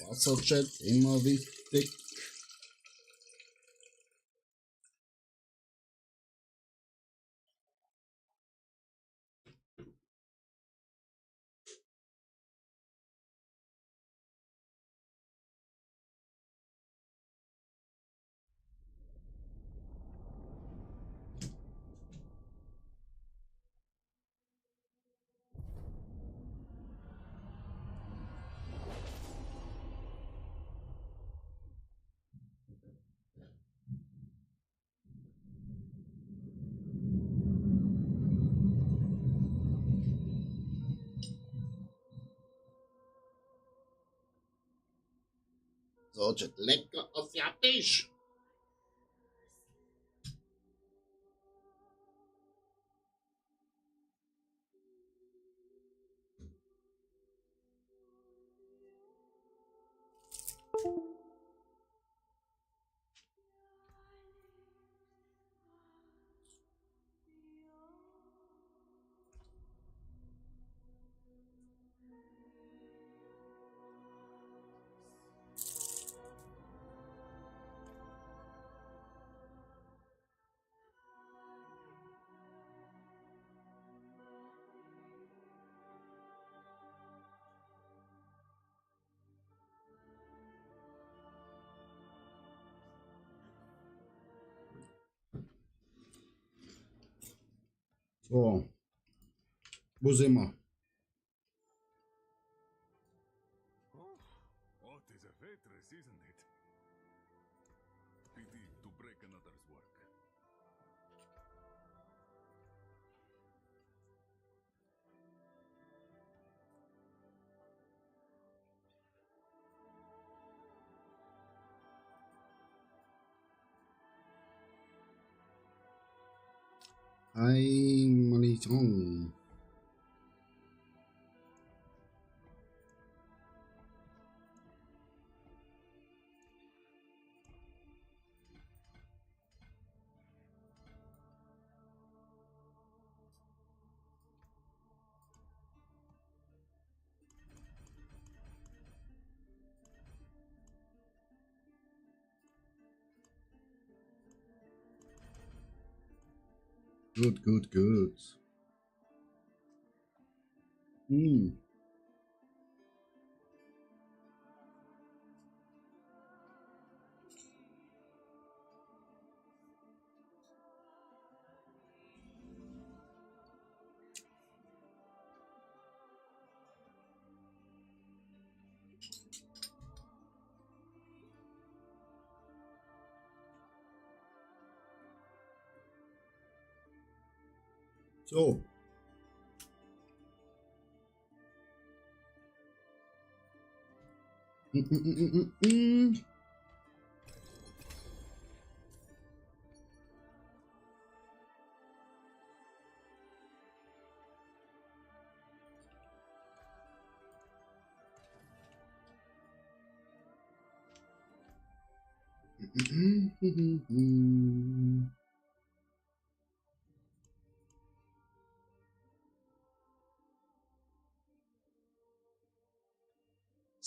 Wasserchat immer wichtig. So, Chat, lecker asiatisch. So, wo sind wir? Oh, what is a waitress, isn't it? Pity to break another's work. Malichong. Gut, gut, gut. Hm. So. Mm, mm, mm, mm, mm. Mm, mm, mm, mm.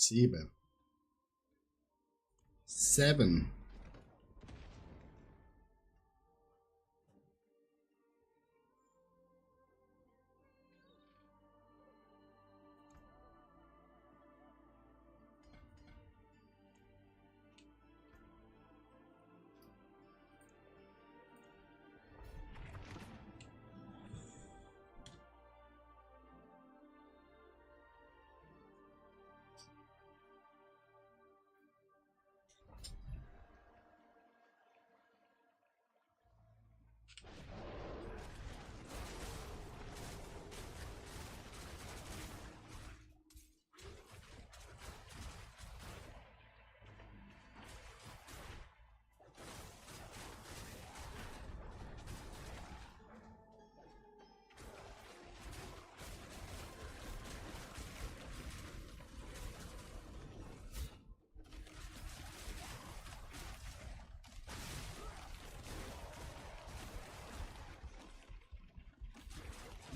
7. 7.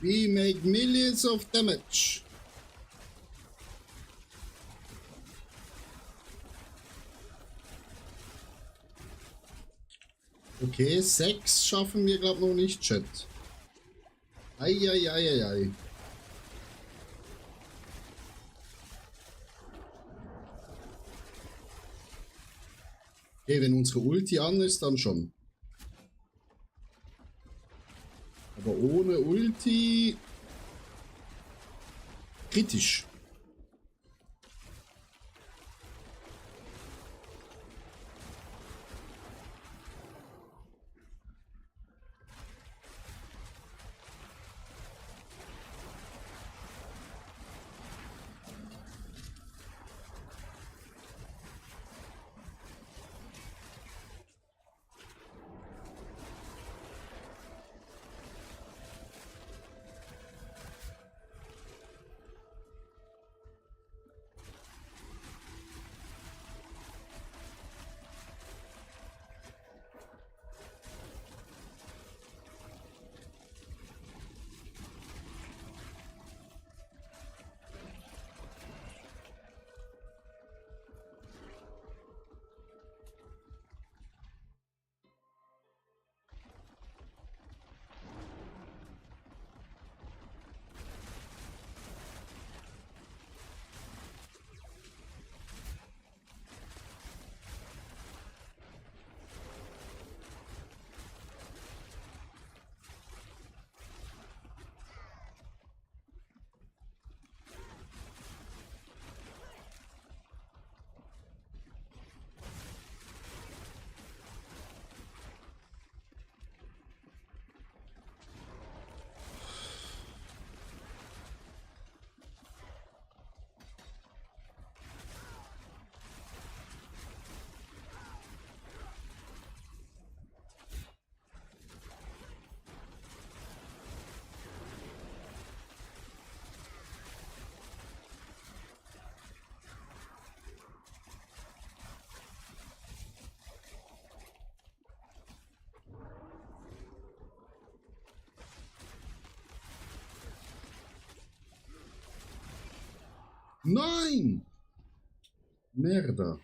We make millions of damage. Okay, 6 schaffen wir, glaube ich, noch nicht, Chat. Eieieiei. Okay, wenn unsere Ulti an ist, dann schon. Aber ohne Ulti... kritisch. Nein! Merda.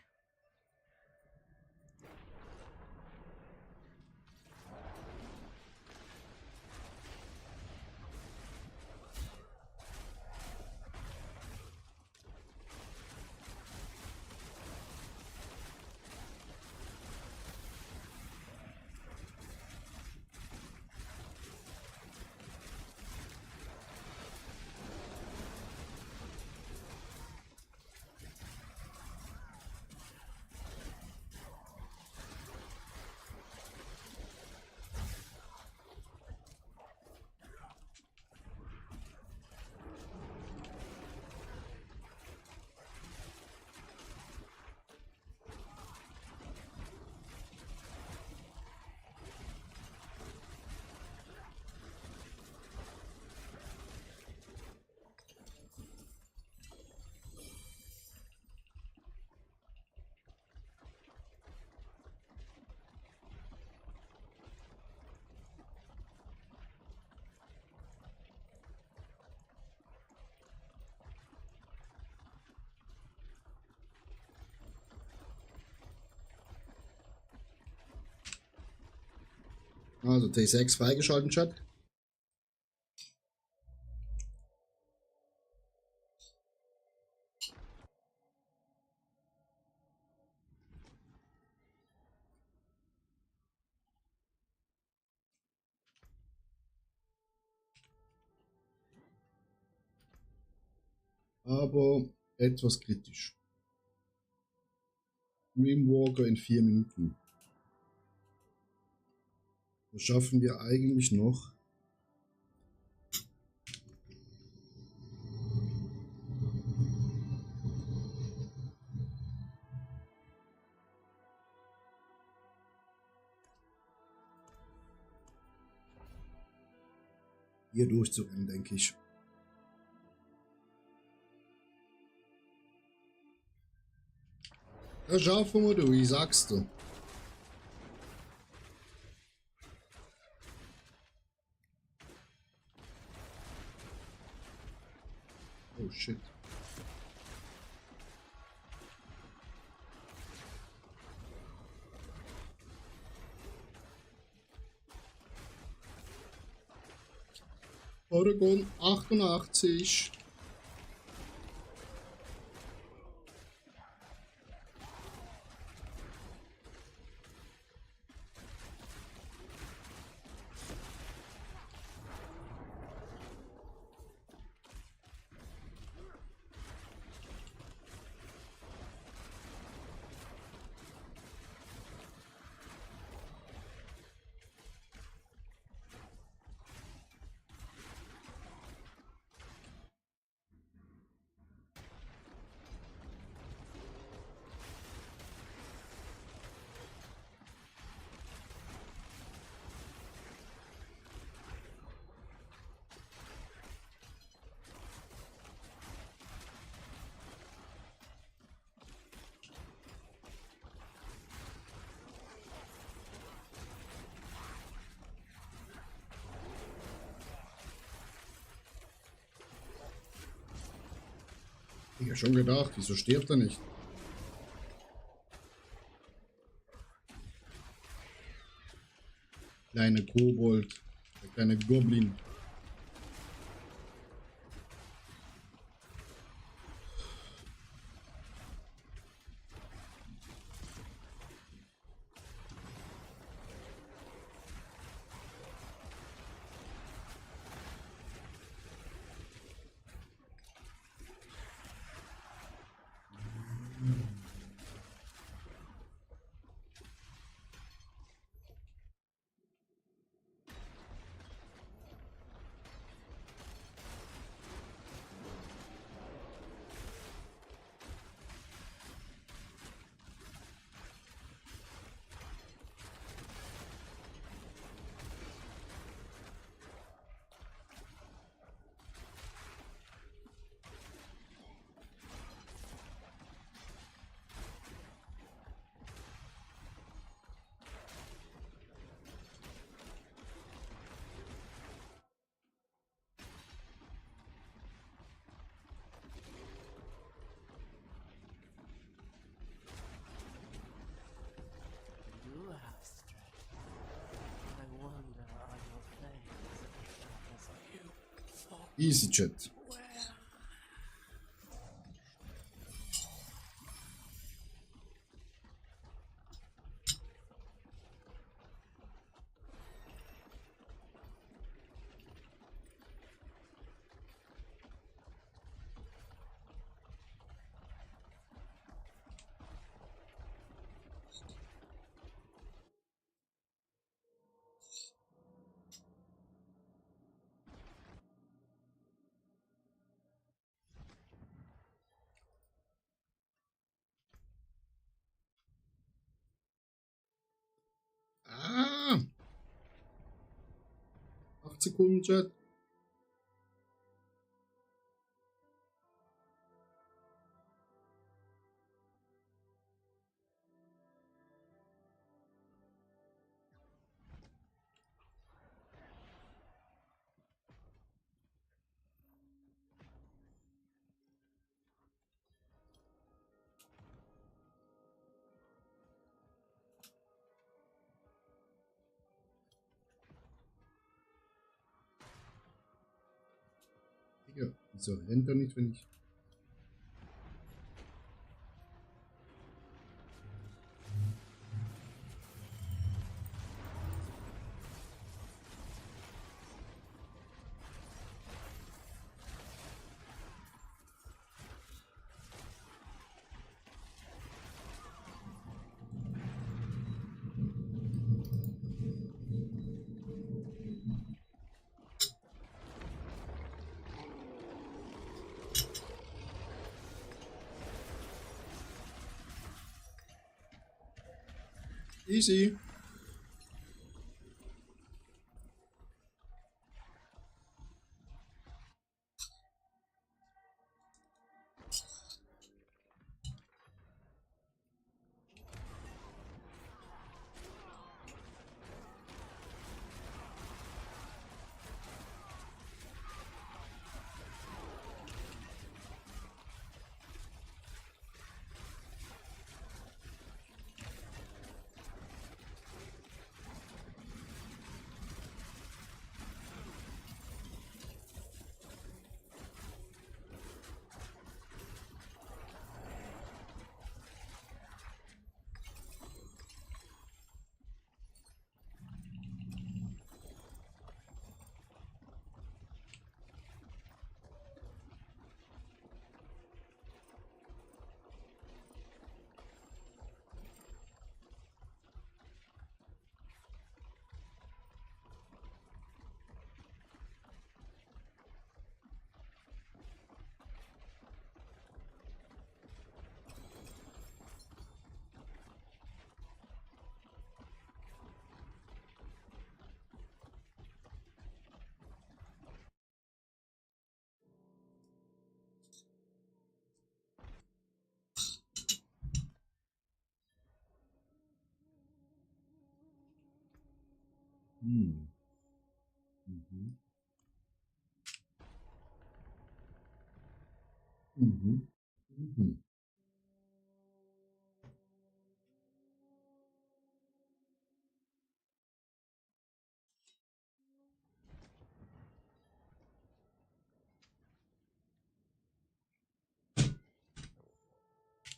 Also T6 freigeschalten, Chat. Aber etwas kritisch. Dreamwalker in 4 Minuten. Das schaffen wir eigentlich noch. Hier durchzurennen, denke ich. Das schaffen wir, du, ich sag's dir. Oh shit. Oregon 88. Ich hab schon gedacht, wieso stirbt er nicht? Kleine Kobold, der kleine Goblin. You have strength. I wonder are your flames as you thought Easy Chat. were. Ah! 8 Sekunden, Chat. Wieso rennt er nicht, wenn ich... Easy. Mhm. Mhm. Mhm.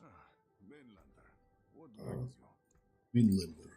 Ah, Mainlander, what brings you? Vinlander.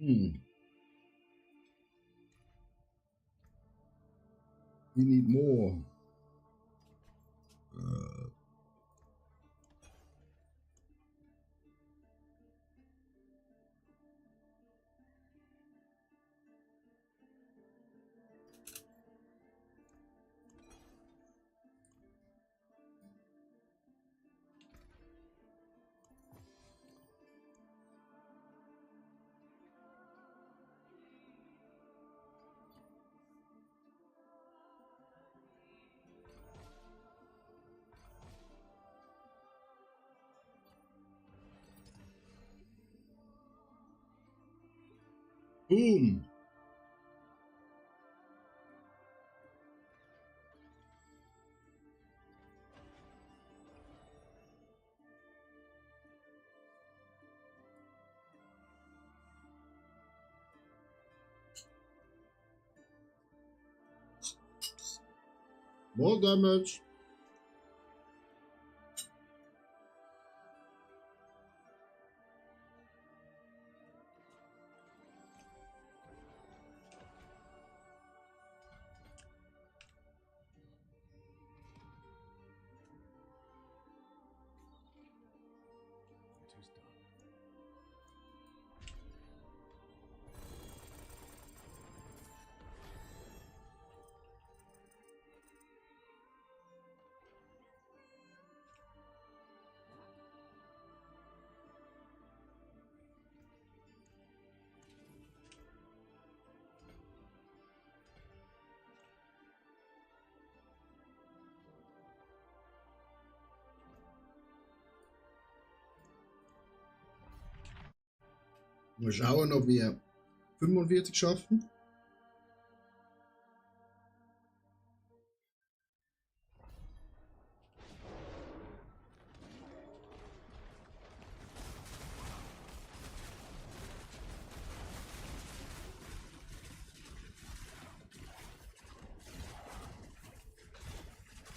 Hmm. We need more. Boom. More damage. It is done. Mal schauen, ob wir 45 schaffen.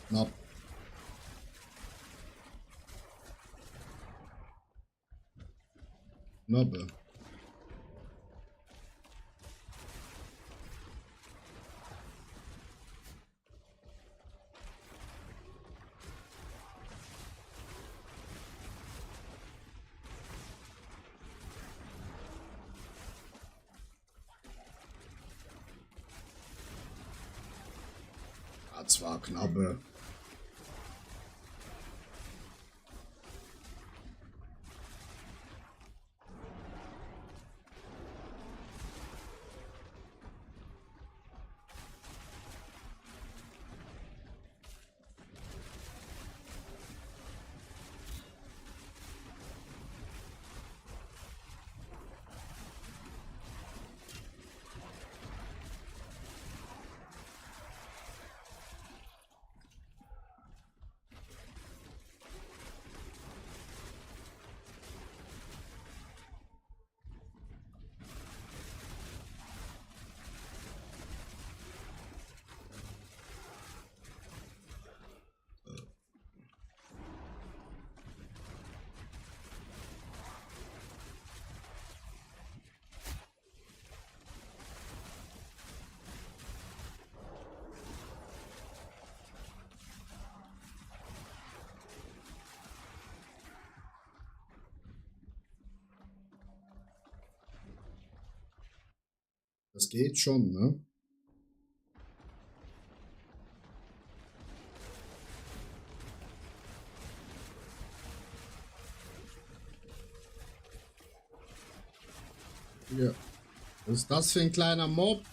Knapp. Knappe. Das war knappe. Das geht schon, ne? Ja. Was ist das für ein kleiner Mob?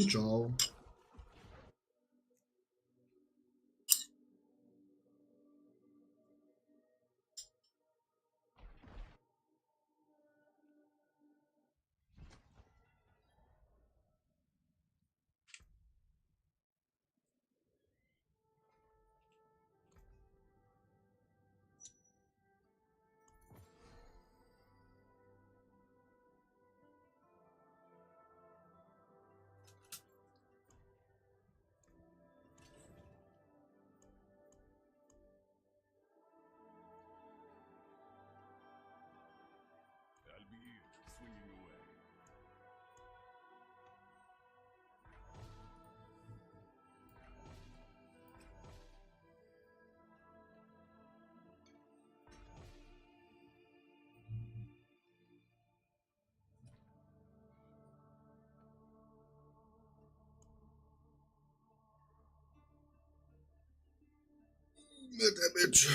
Ciao. Mehr Damage.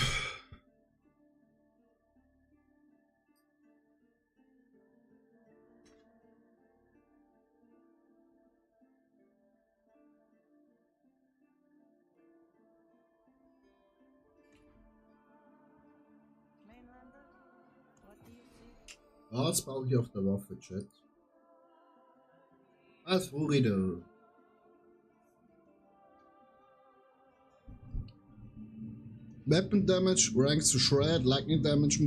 Mainlander, what do you see? Was brauche ich auf der Waffe, Chat? Was, Florida? Weapon Damage, Ranks to Shred, Lightning Damage,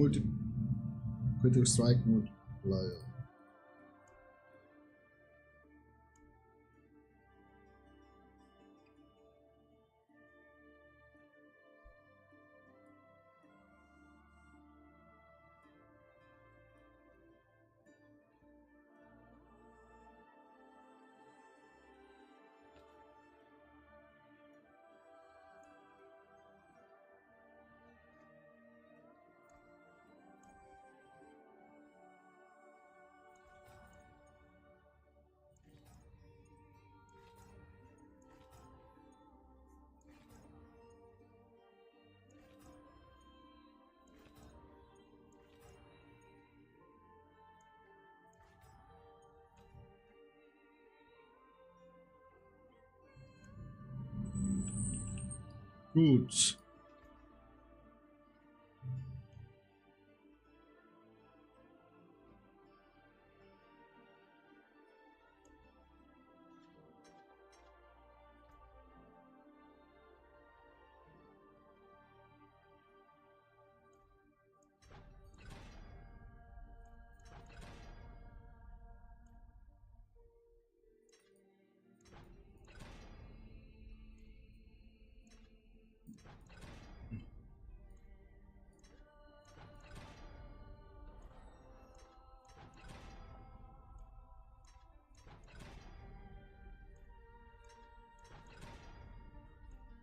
Critical Strike Multiplier. Gut.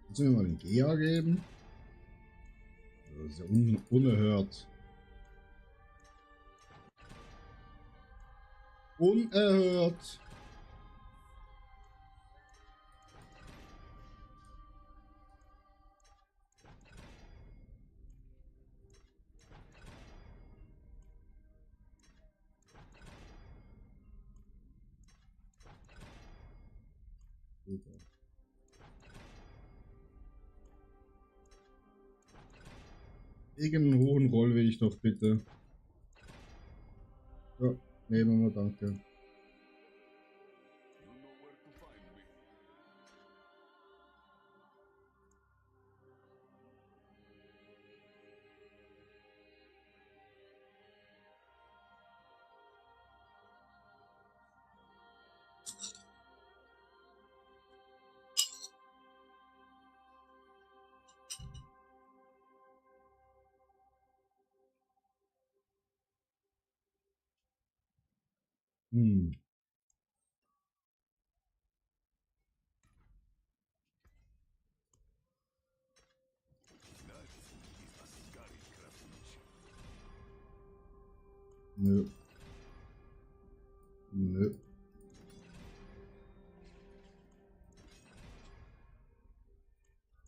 Jetzt müssen wir mal den Gea geben. Das ist ja unerhört. Unerhört. Egal. Irgendeinen hohen Roll will ich doch bitte. Ja, nehmen wir, danke. You know where to find me. Hm. Nö. Nö.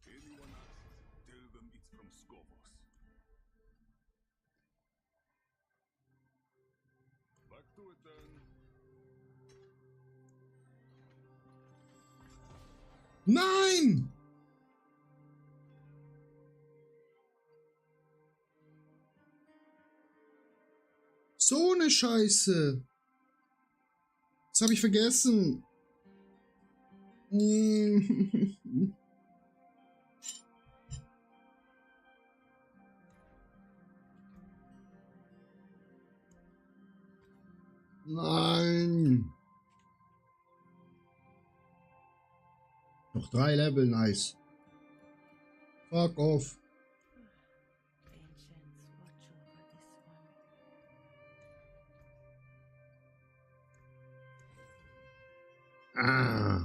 Anyone asks, tell them it's from Skovos. Back to it then. Nein! So eine Scheiße. Das habe ich vergessen. Nein. Noch 3 Level, nice. Fuck off. Ancients watch over this one. Ah.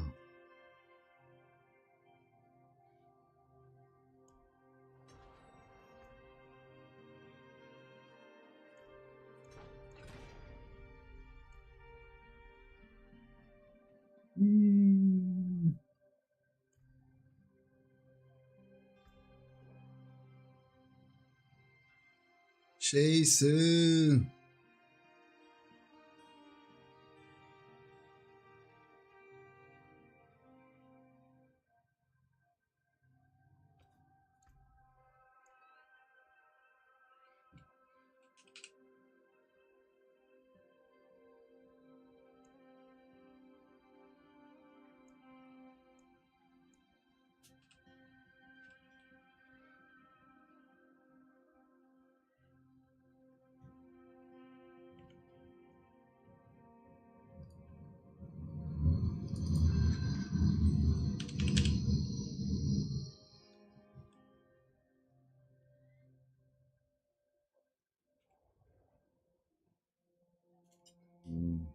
Scheiße. Hm.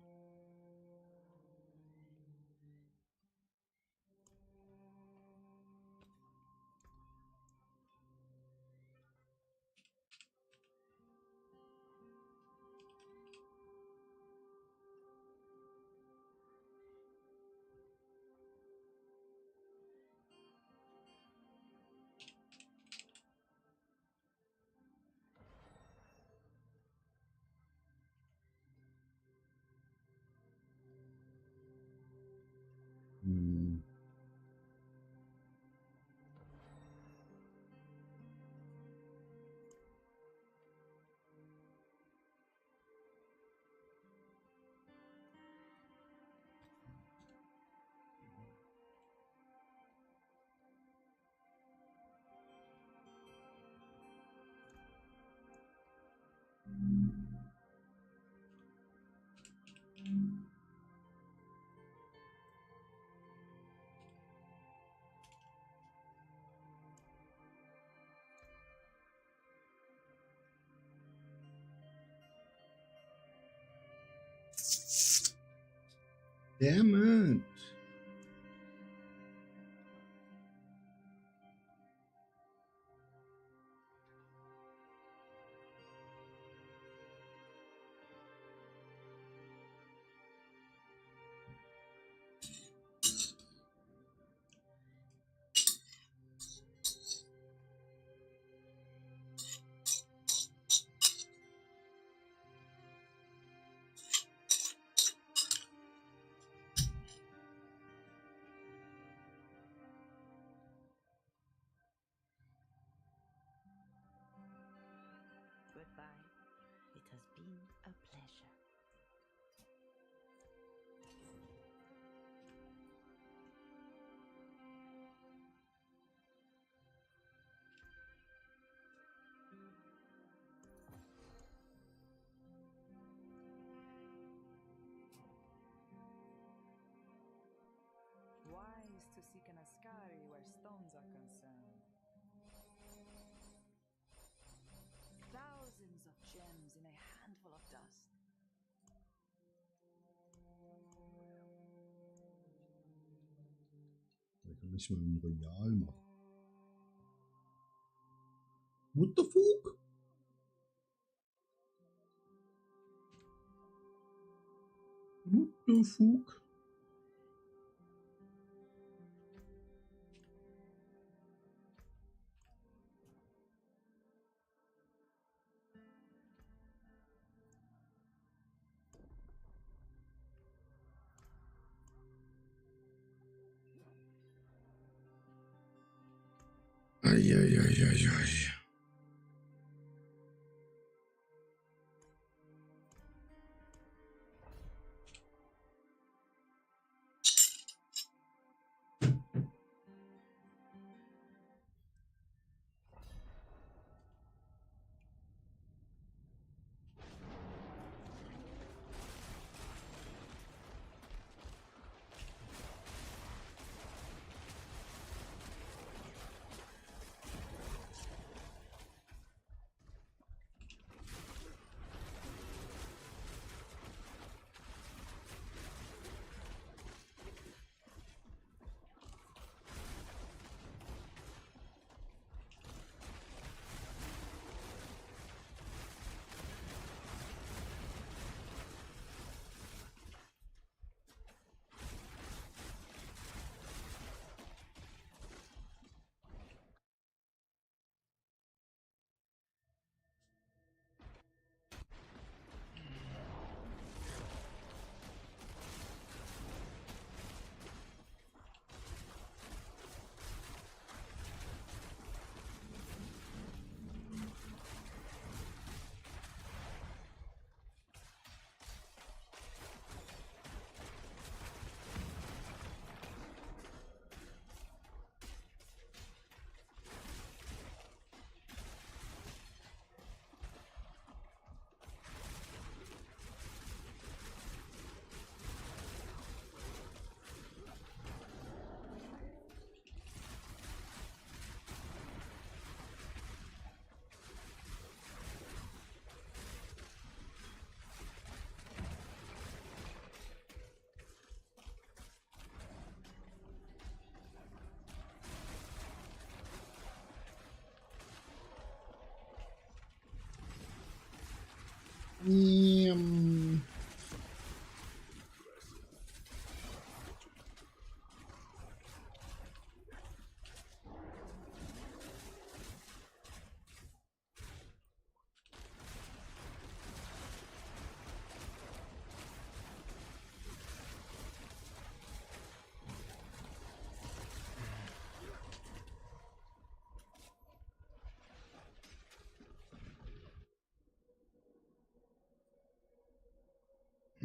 Hm. Damn it. Goodbye. It has been a pleasure. Wise to seek an Ascari where stones are concerned. Thousands of gems in a handful of dust. Ich kann nicht mal ein Royal machen. What the fuck? What the fuck? Eieieiei.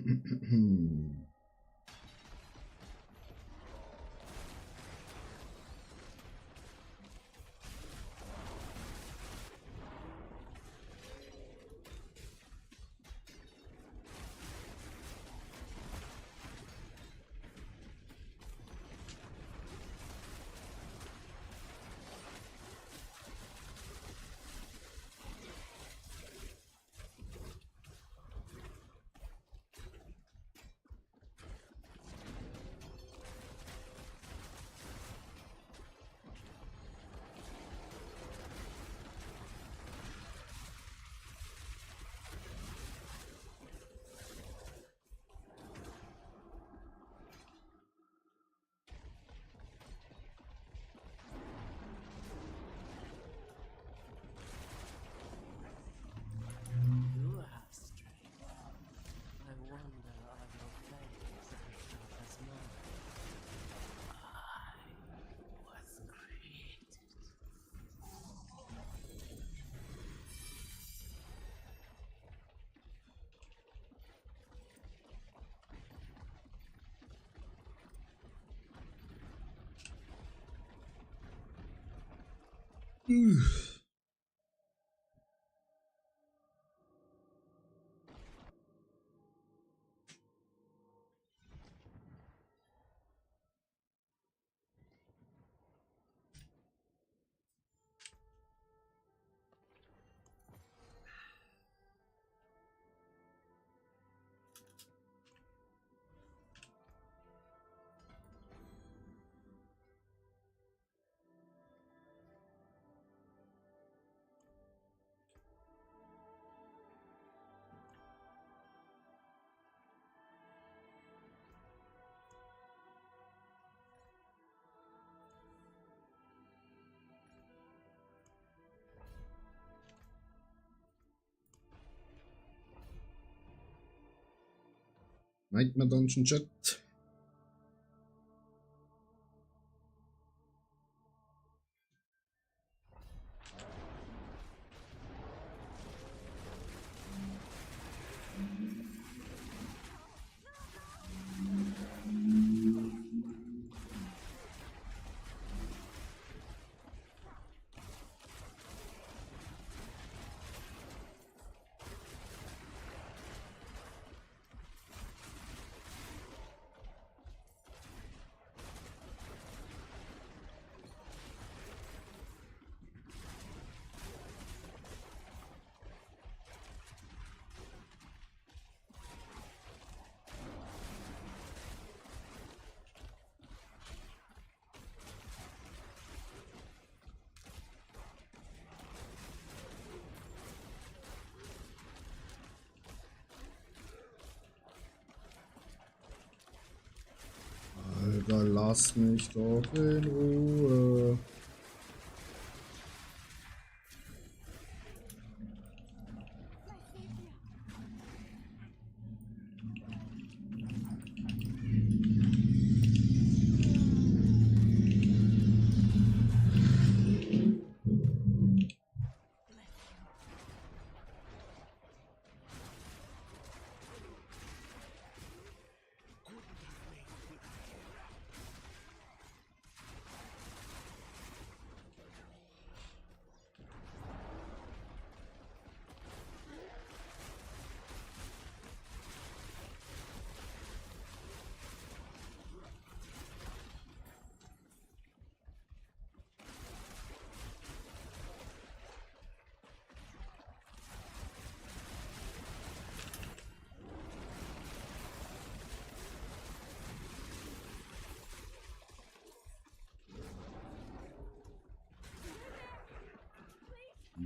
You have strength. I wonder are your fangs as sharp as mine? I was created. Nightmare Dungeon Chat. Alter, lass mich doch in Ruhe.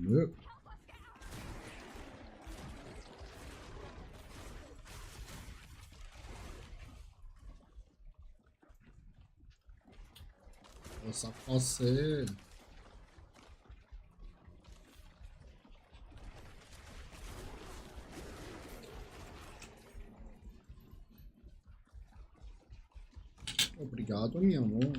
Nö. Possa ser. Obrigado, meu amor.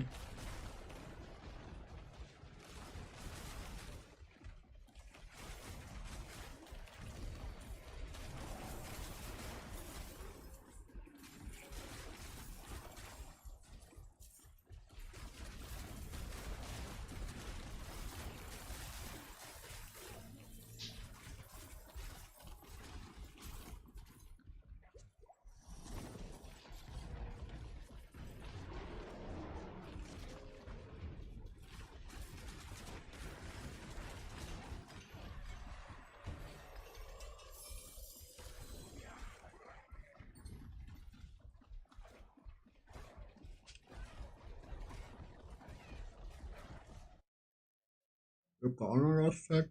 hab gar nicht rausgeschaut.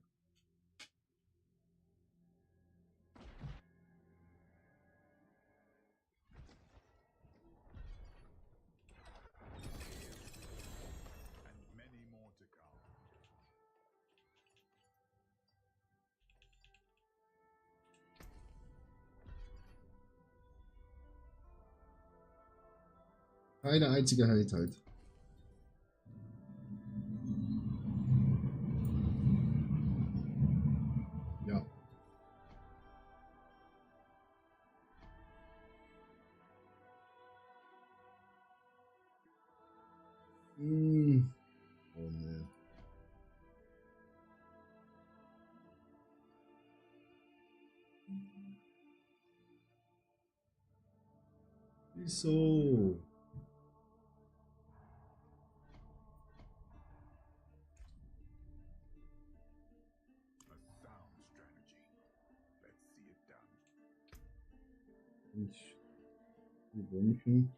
And many more to come. Keine einzige Held halt. Ja. Oh ne. Wieso? A sound strategy. Let's see it done. Ich wünschen.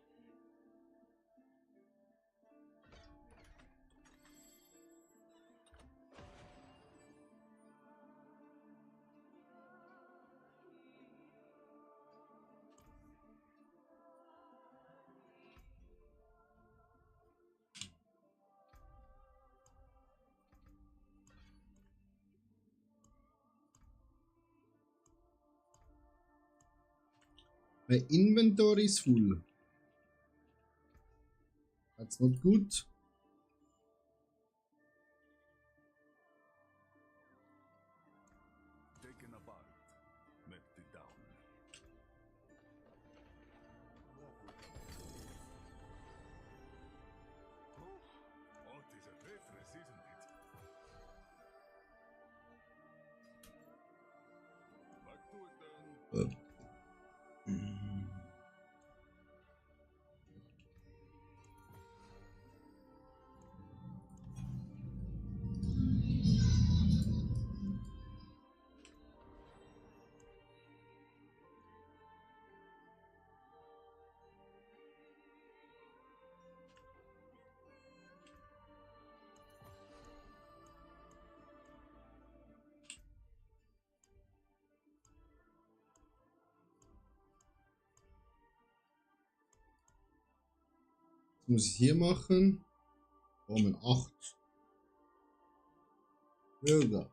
My inventory is full. That's not good. Taken apart. Left it down. What is a waitress, isn't it? Back to it then. Was muss ich hier machen? Formen 8. Bürger.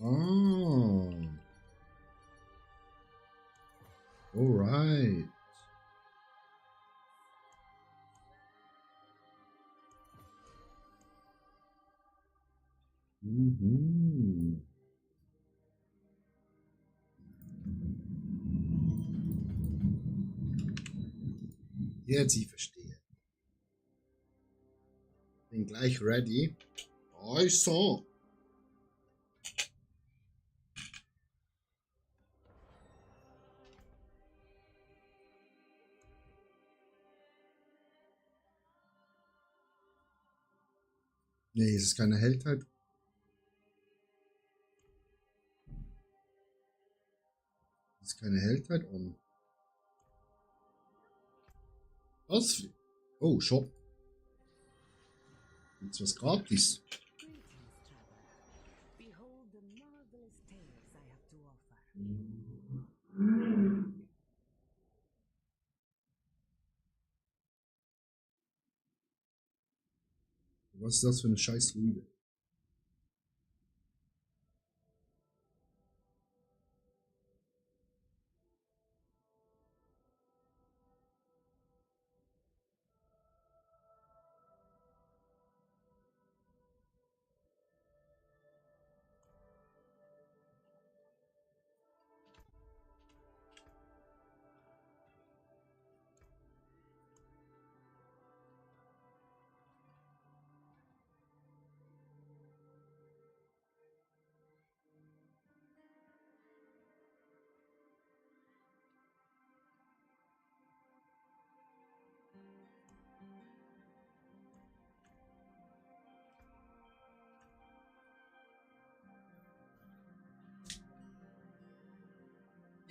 Ah. All right. Mhm. Jetzt ich verstehe. Bin gleich ready. Also. Nee, es ist keine Heldheit. Es ist keine Heldheit on. Was? Oh, Shop. Jetzt was gratis. Greetings, traveler. Behold the marvelous tales I have to offer. Was ist das für eine scheiß Rüde?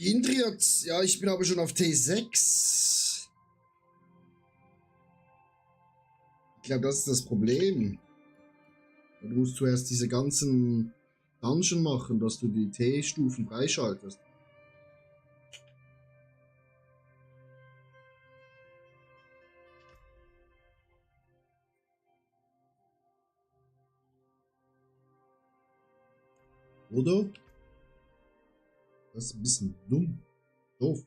Indriat, ja, ich bin aber schon auf T6. Ich glaube, das ist das Problem. Du musst zuerst diese ganzen Dungeon machen, dass du die T-Stufen freischaltest. Oder? Das ist ein bisschen dumm. Doof.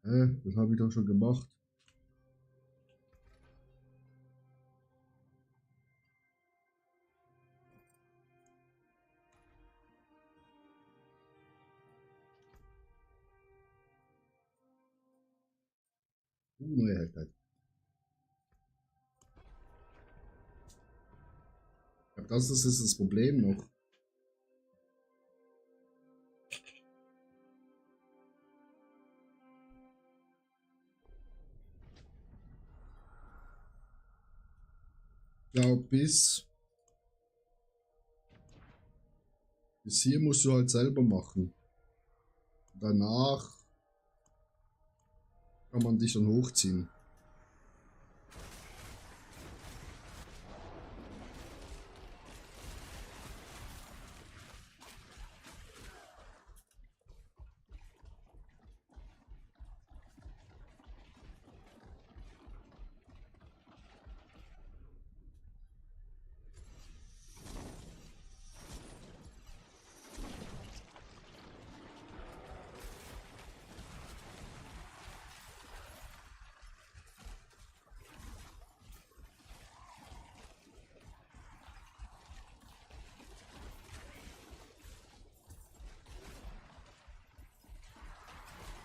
Das habe ich doch schon gemacht. Neue Helligkeit. Ich glaube, das ist das Problem noch. Ich glaube, bis hier musst du halt selber machen. Danach kann man dich dann hochziehen.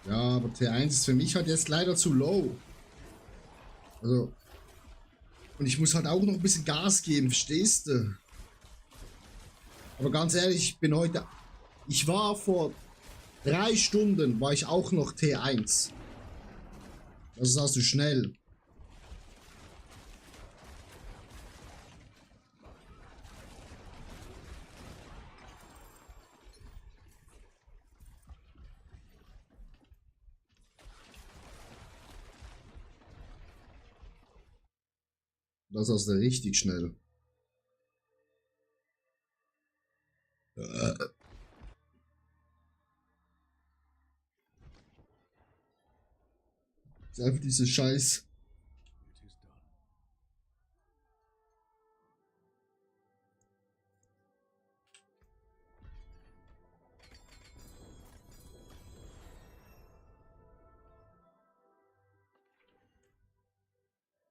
Ja, aber T1 ist für mich halt jetzt leider zu low. Also. Und ich muss halt auch noch ein bisschen Gas geben, verstehst du? Aber ganz ehrlich, ich bin heute. Ich war vor 3 Stunden, war ich auch noch T1. Das ist also schnell. Das ist also richtig schnell. Das ist einfach diese Scheiß.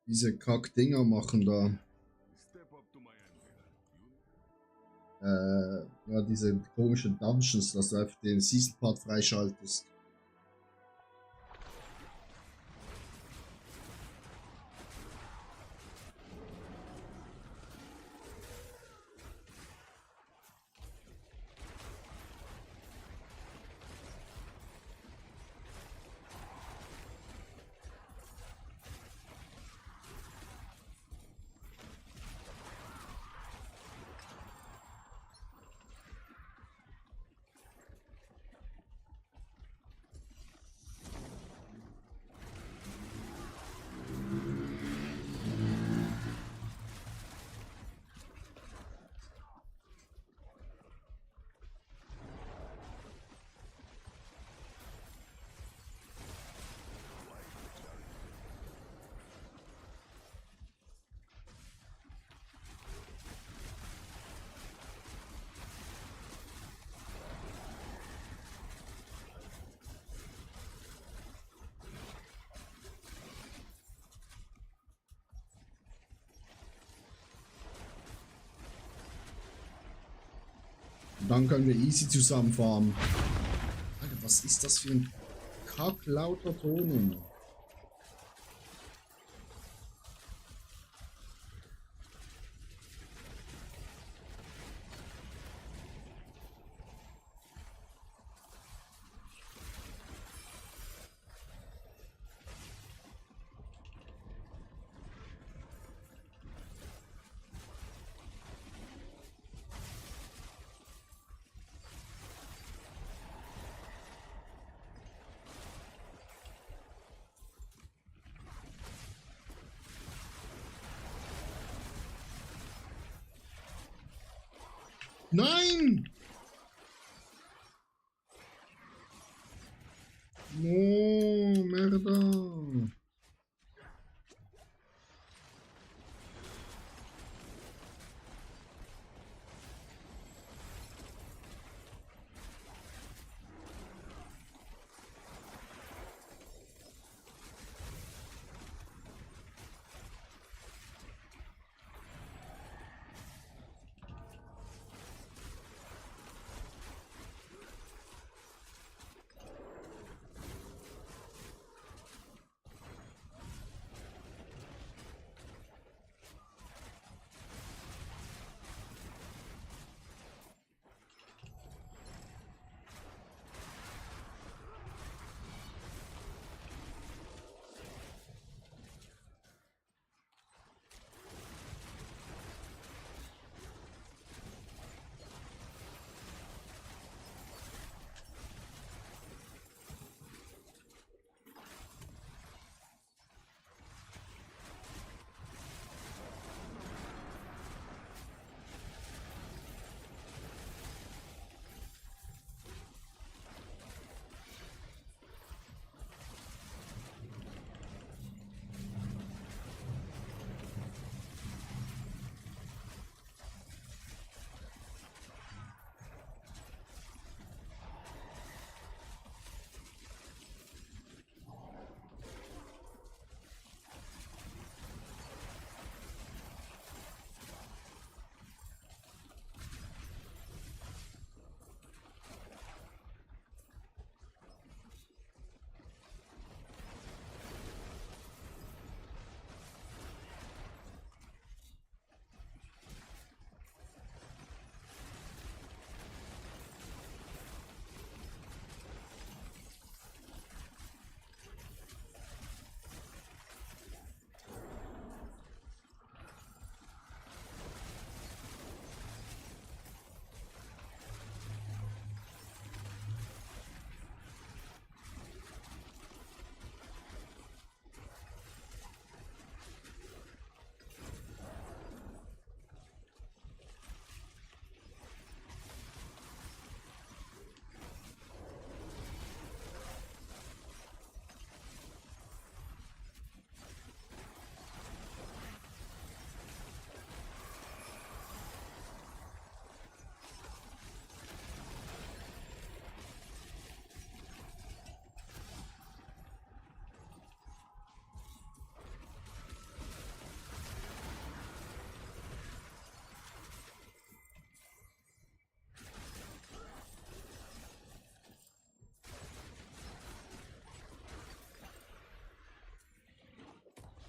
Diese Kack-Dinger machen da. Step up to my end. Ja, diese komischen Dungeons, dass du einfach den Season Part freischaltest. Und dann können wir easy zusammen farmen. Alter, was ist das für ein kacklauter Ton? Nein! No, merda.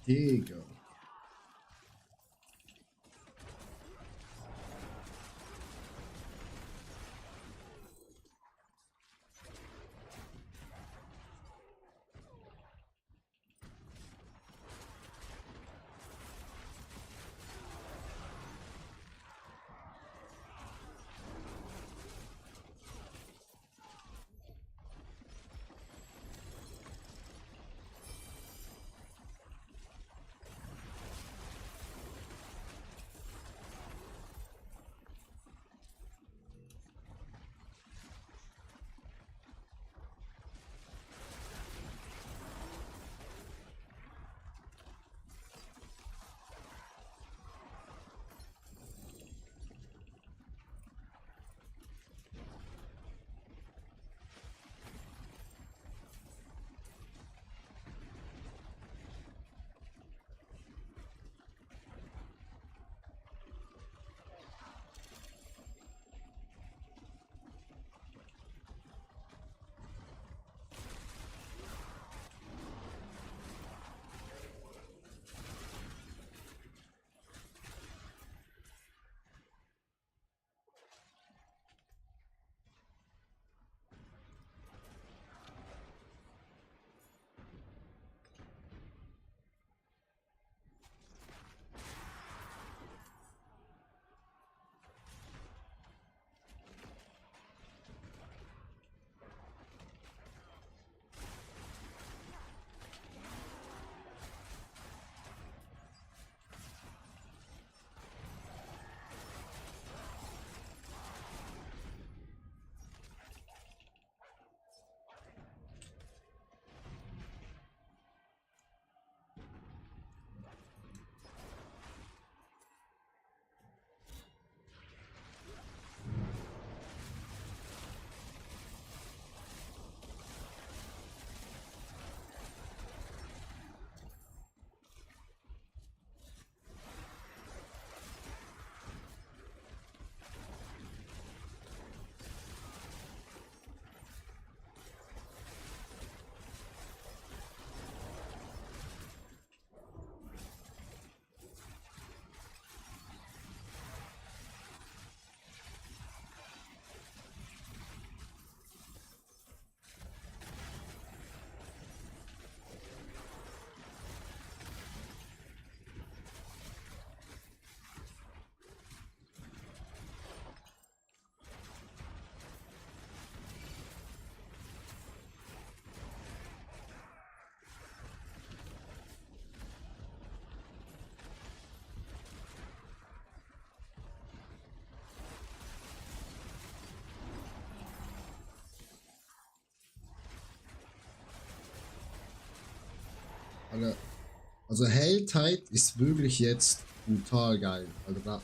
Digga. Also Helltide ist wirklich jetzt brutal geil. Also da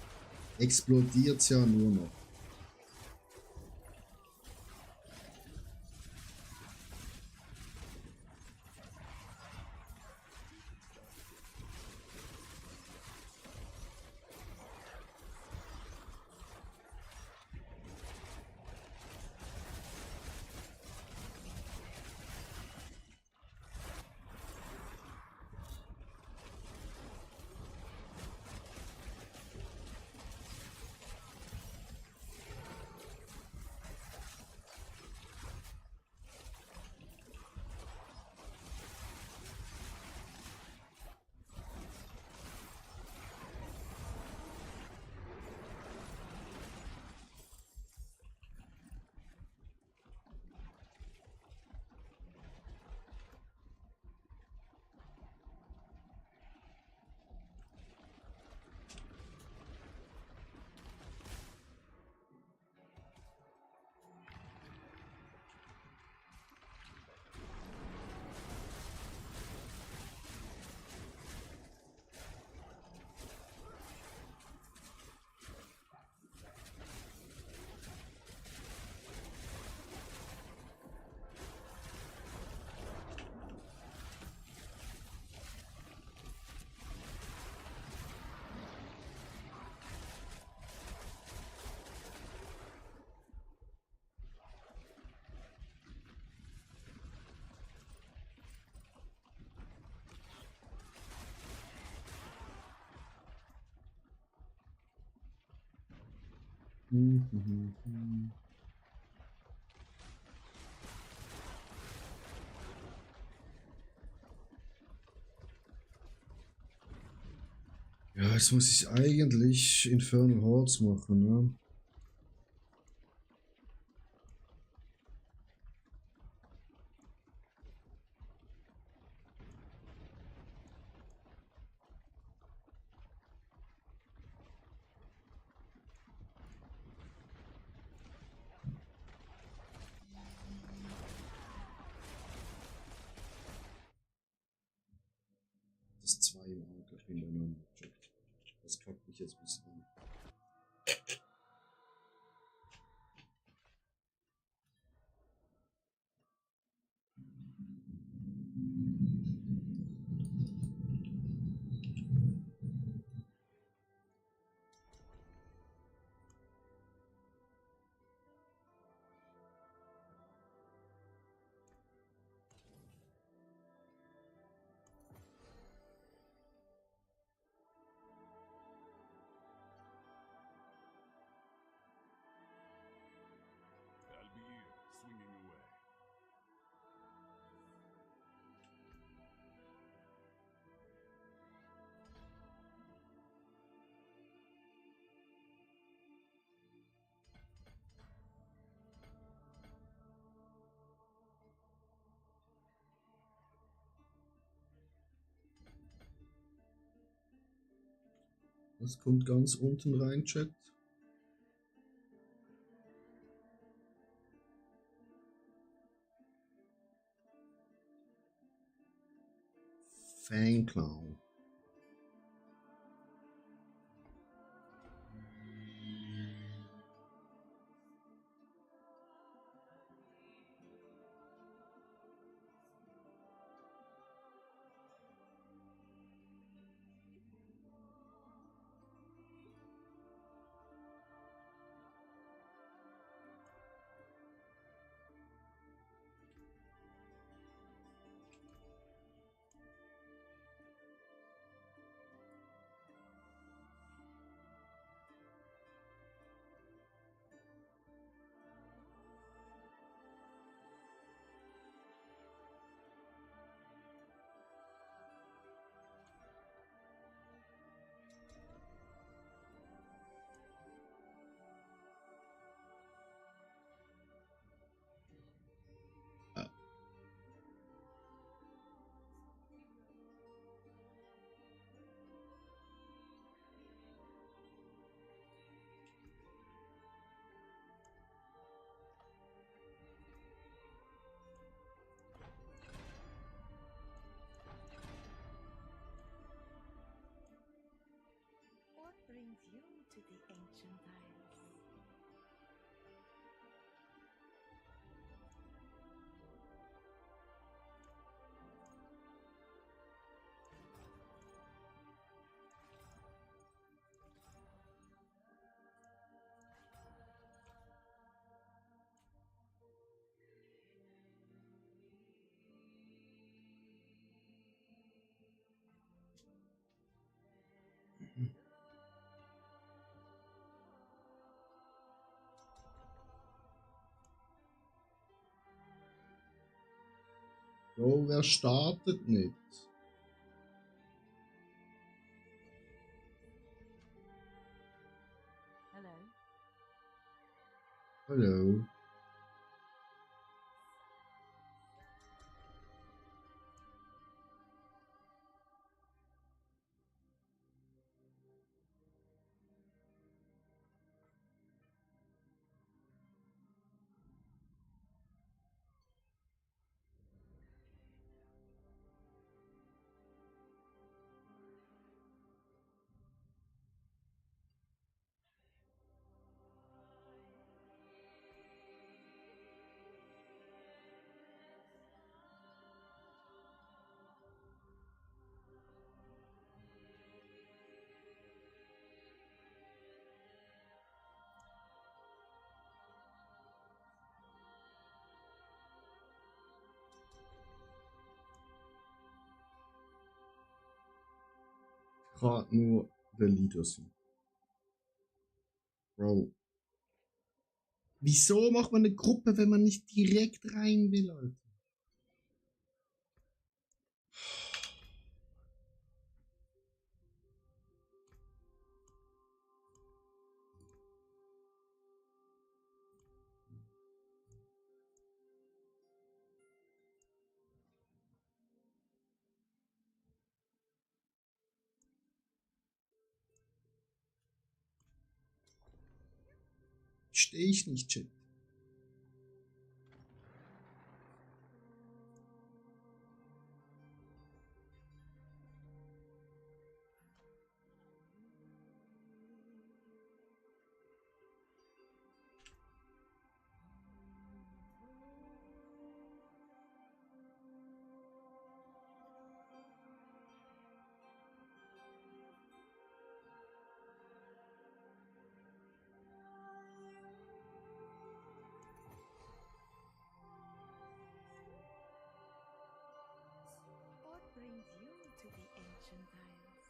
explodiert es ja nur noch. Ja, jetzt muss ich eigentlich Infernal Hordes machen, ne? Das 2 im Angriff hintereinander. Das kackt mich jetzt ein bisschen an. Albir, swinging away. Das kommt ganz unten rein, Chat. Fangclown. to the ancient isles. So, wer startet nicht? Hello. Hallo. Gerade nur der Leader sind. Bro. Wieso macht man eine Gruppe, wenn man nicht direkt rein will, Alter? Stehe ich nicht, Chat. What brings you to the ancient isles?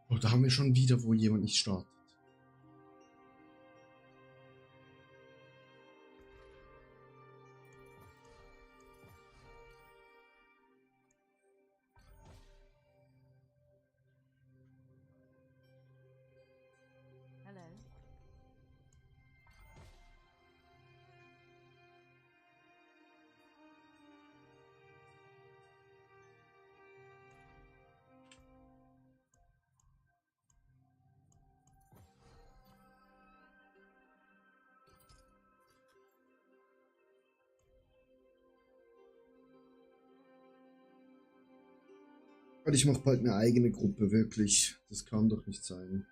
Oh, da haben wir schon wieder, wo jemand nicht startet. Hello. Und ich mache bald eine eigene Gruppe, wirklich. Das kann doch nicht sein.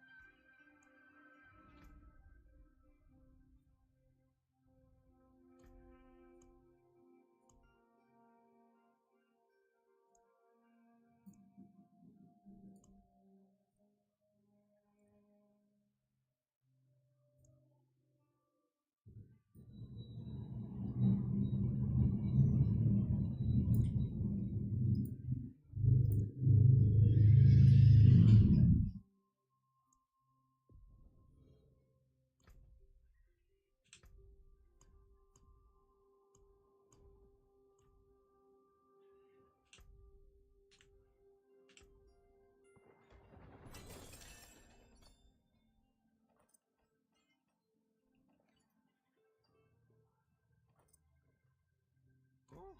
Oh,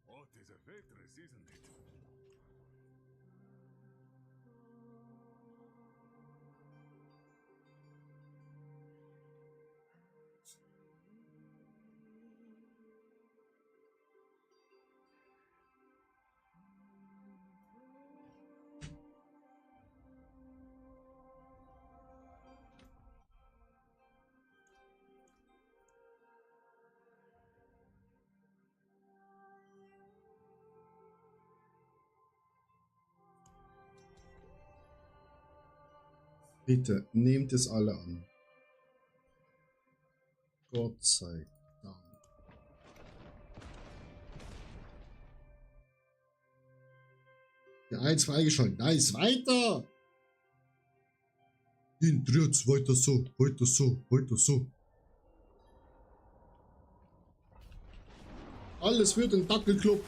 what is a waitress, isn't it? Bitte, nehmt es alle an. Gott sei Dank. Der 1 freigeschaltet. Nice, weiter! Jetzt weiter so, weiter so, weiter so. Alles für den Dackelclub.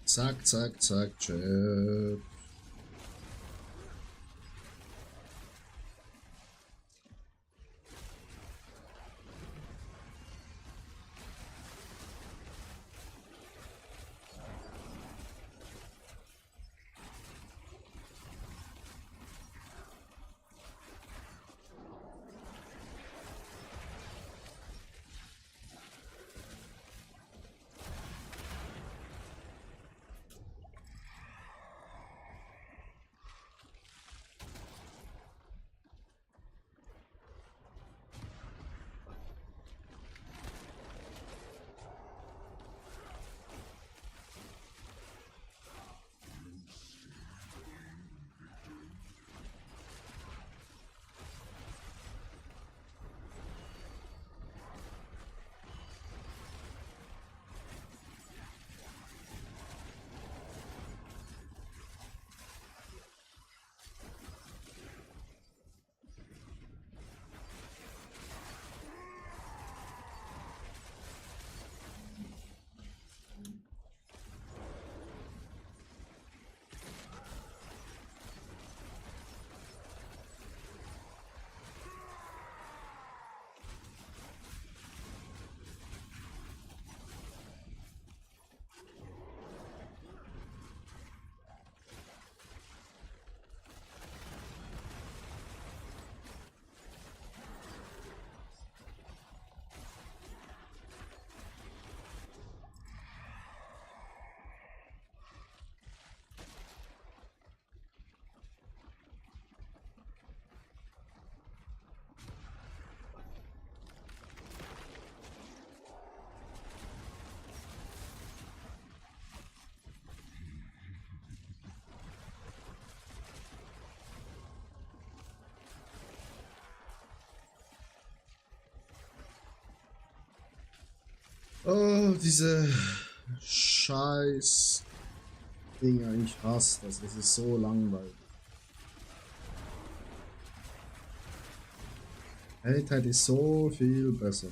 Zack, zack, zack, Chat. Oh, diese scheiß Dinger, ich hasse das. Es ist so langweilig. Helltide ist so viel besser.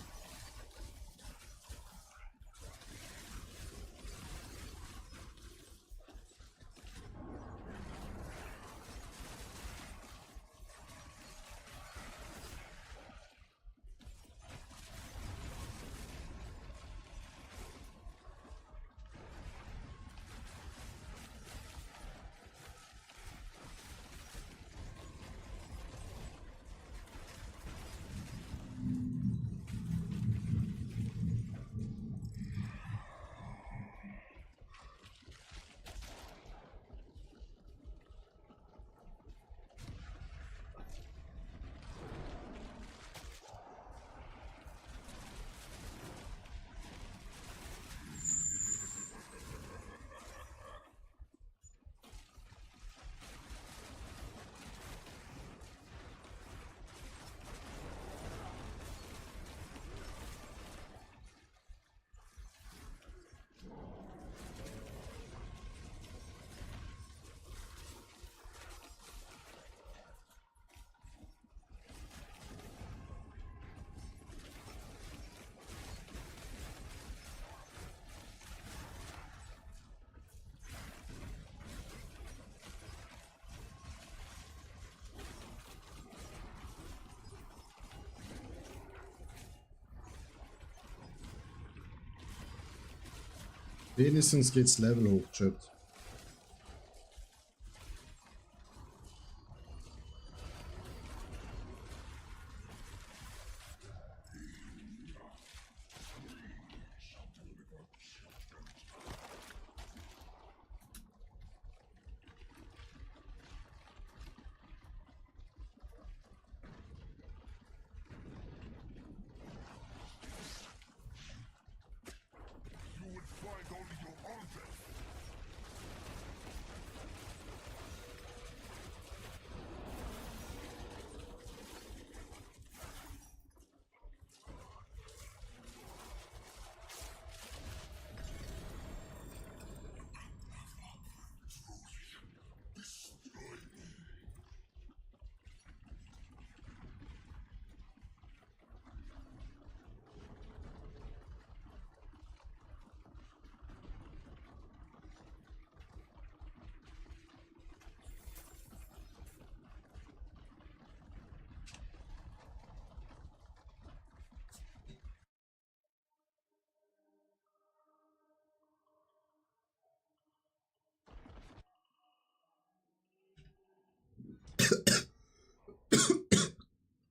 Wenigstens geht's Level hoch, Chat.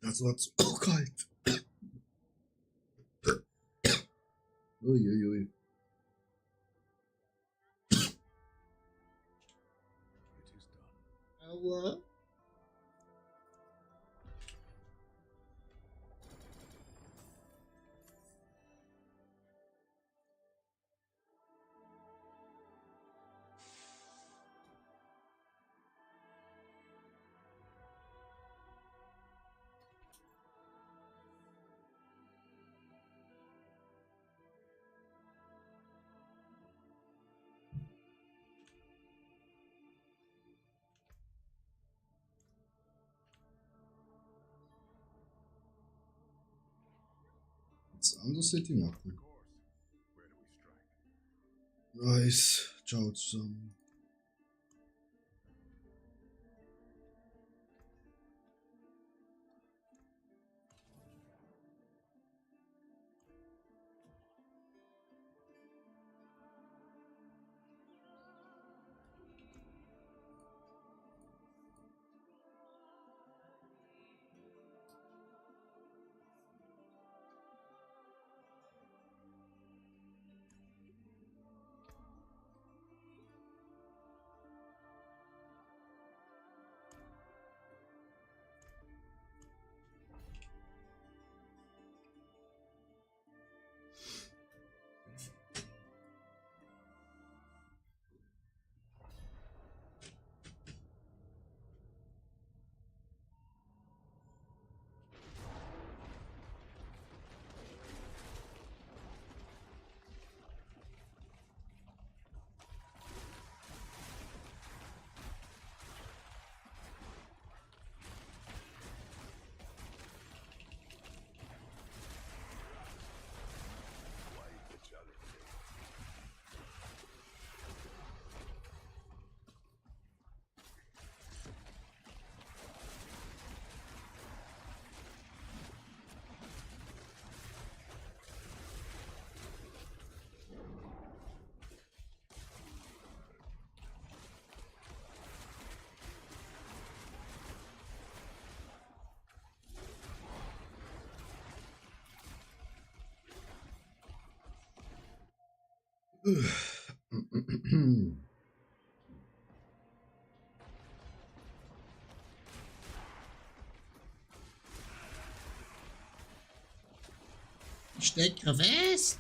Das war zu kalt. Uiuiui. It is done. Aua. Das andere City machen. Of course. Where do we strike? Nice. Ciao zusammen. Stecke fest!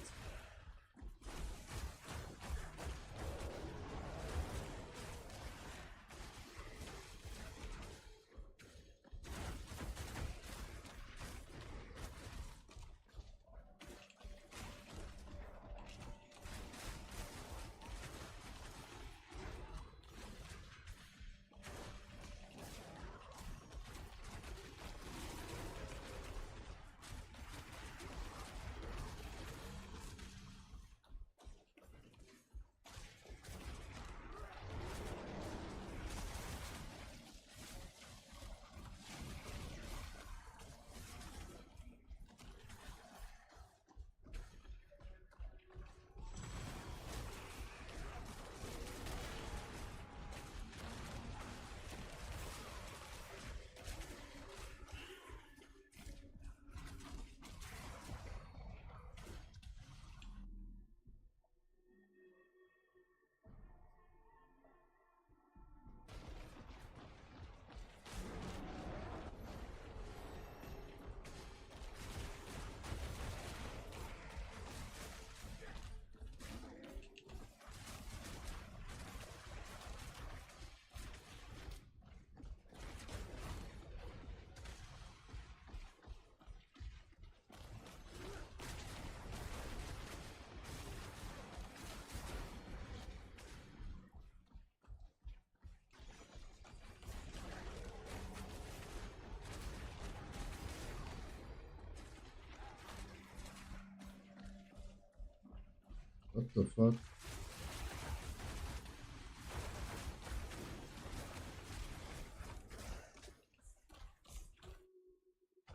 What the fuck?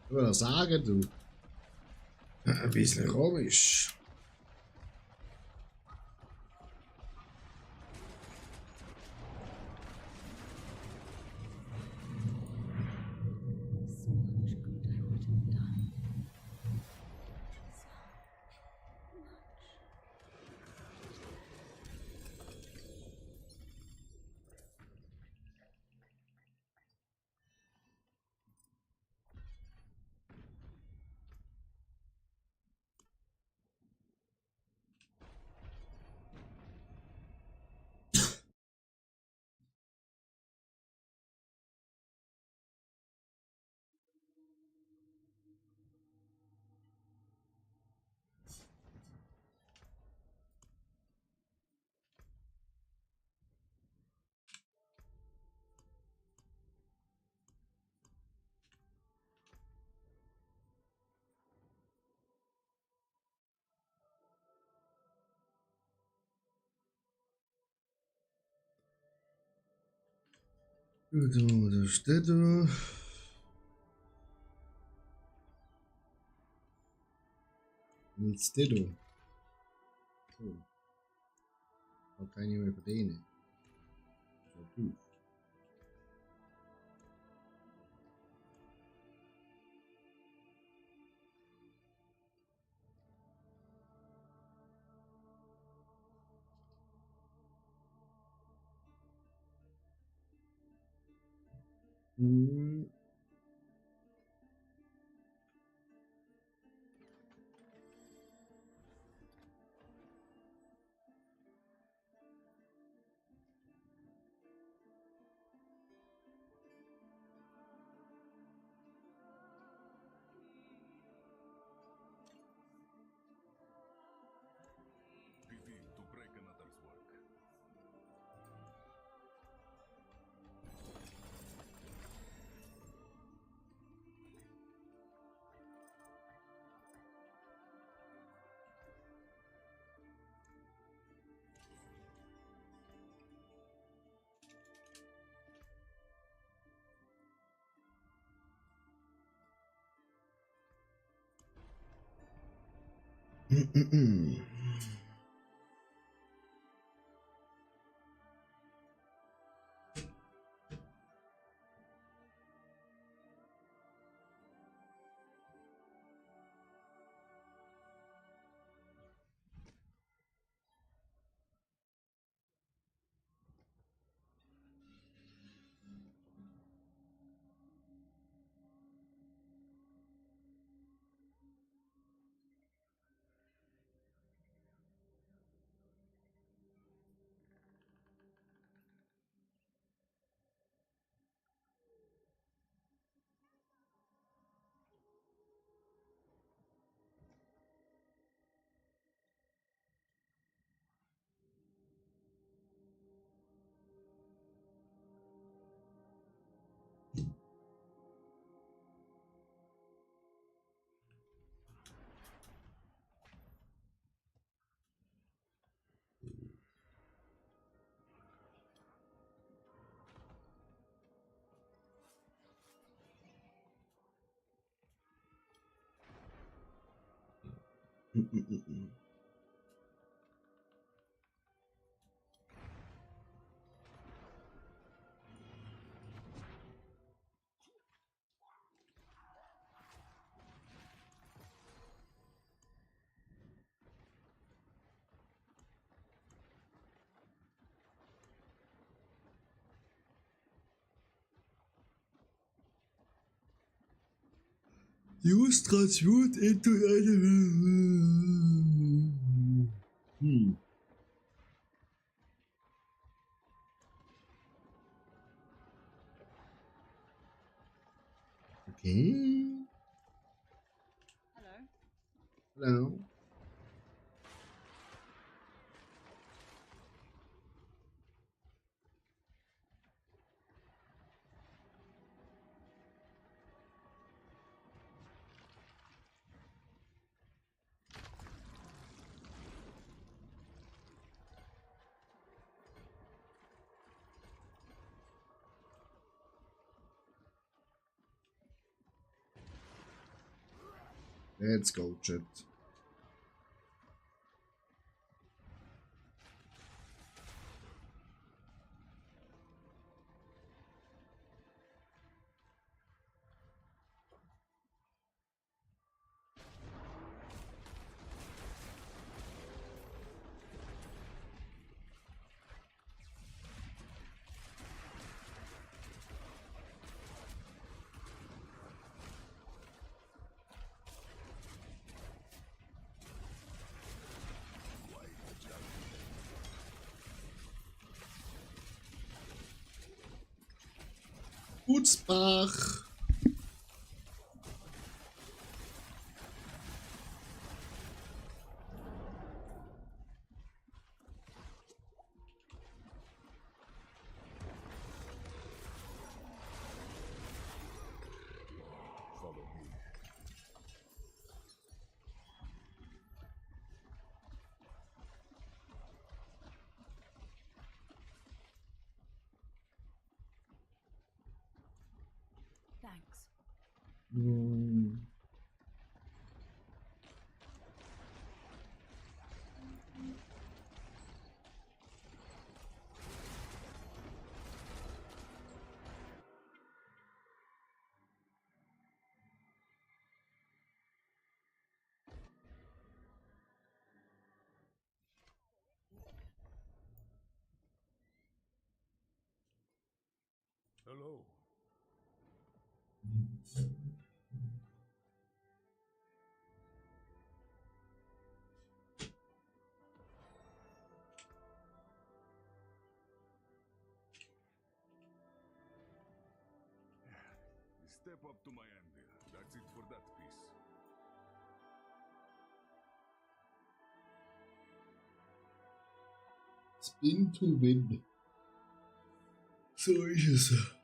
Ich würde sagen, du. Ein bisschen komisch. So much good I would have done. Was steht da? Nichts da. Oh. Da kann ich mehr verdienen. So gut. Hm. Begin to break another's work. Use transmute into Hmm. Okay. Hello. Hello. Let's go, chat. Gutsbach. Thanks. Hello. Step up to my anvil. That's it for that piece. Spin to win. So ist es.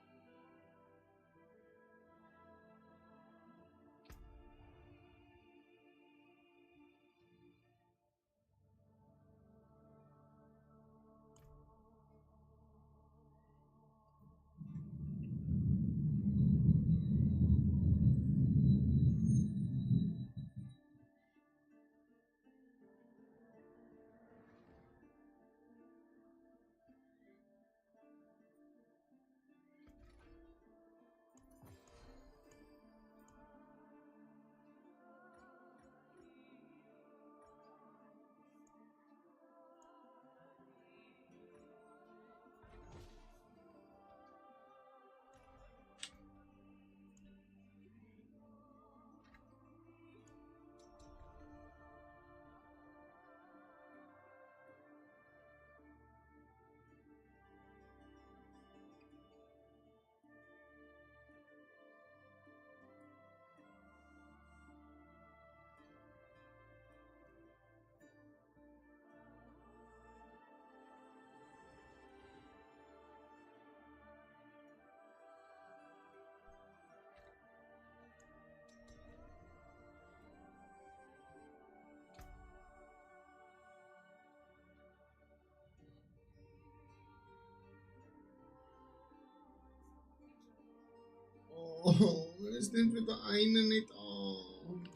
Oh, es nimmt wieder eine nicht an.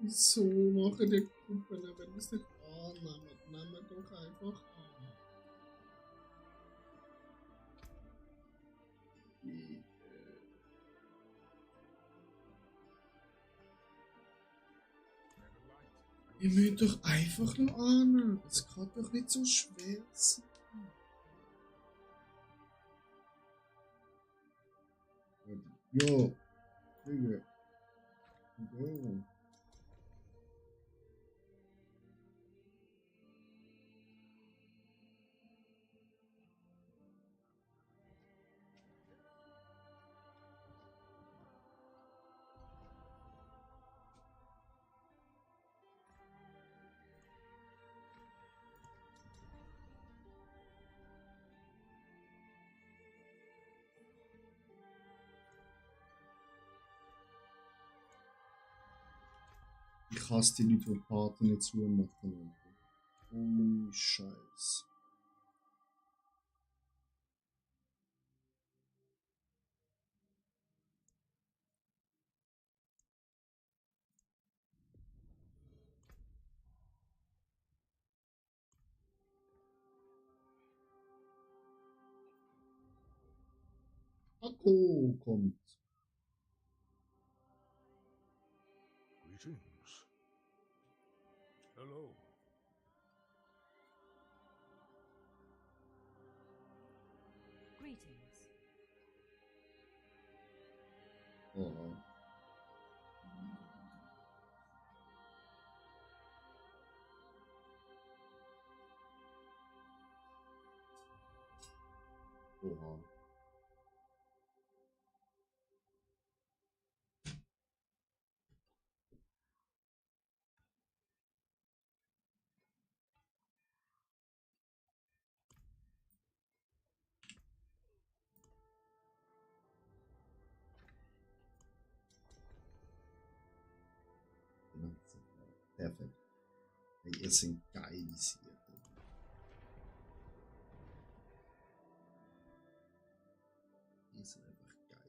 Wieso machen die Gruppen, wenn es nicht annehmen? Nehmen doch einfach an. Ihr müsst doch einfach nur annehmen. Es kann doch nicht so schwer sein. Ja, Digga. Ja. Ich hasse die Leute, die die Party nicht zumachen. Oh, Scheiße. Akku kommt. Greetings. Hello. Greetings. Oh. Oha. Perfekt. Hey, ihr seid geil hier. Ihr seid einfach geil.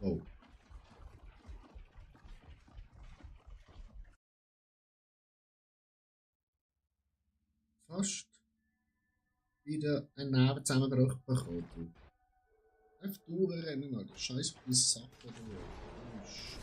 Oh. Fast wieder einen Nervenzusammenbruch bekommen. Einfach durchrennen, Alter. Scheiß auf diese Sache. Oh, shit.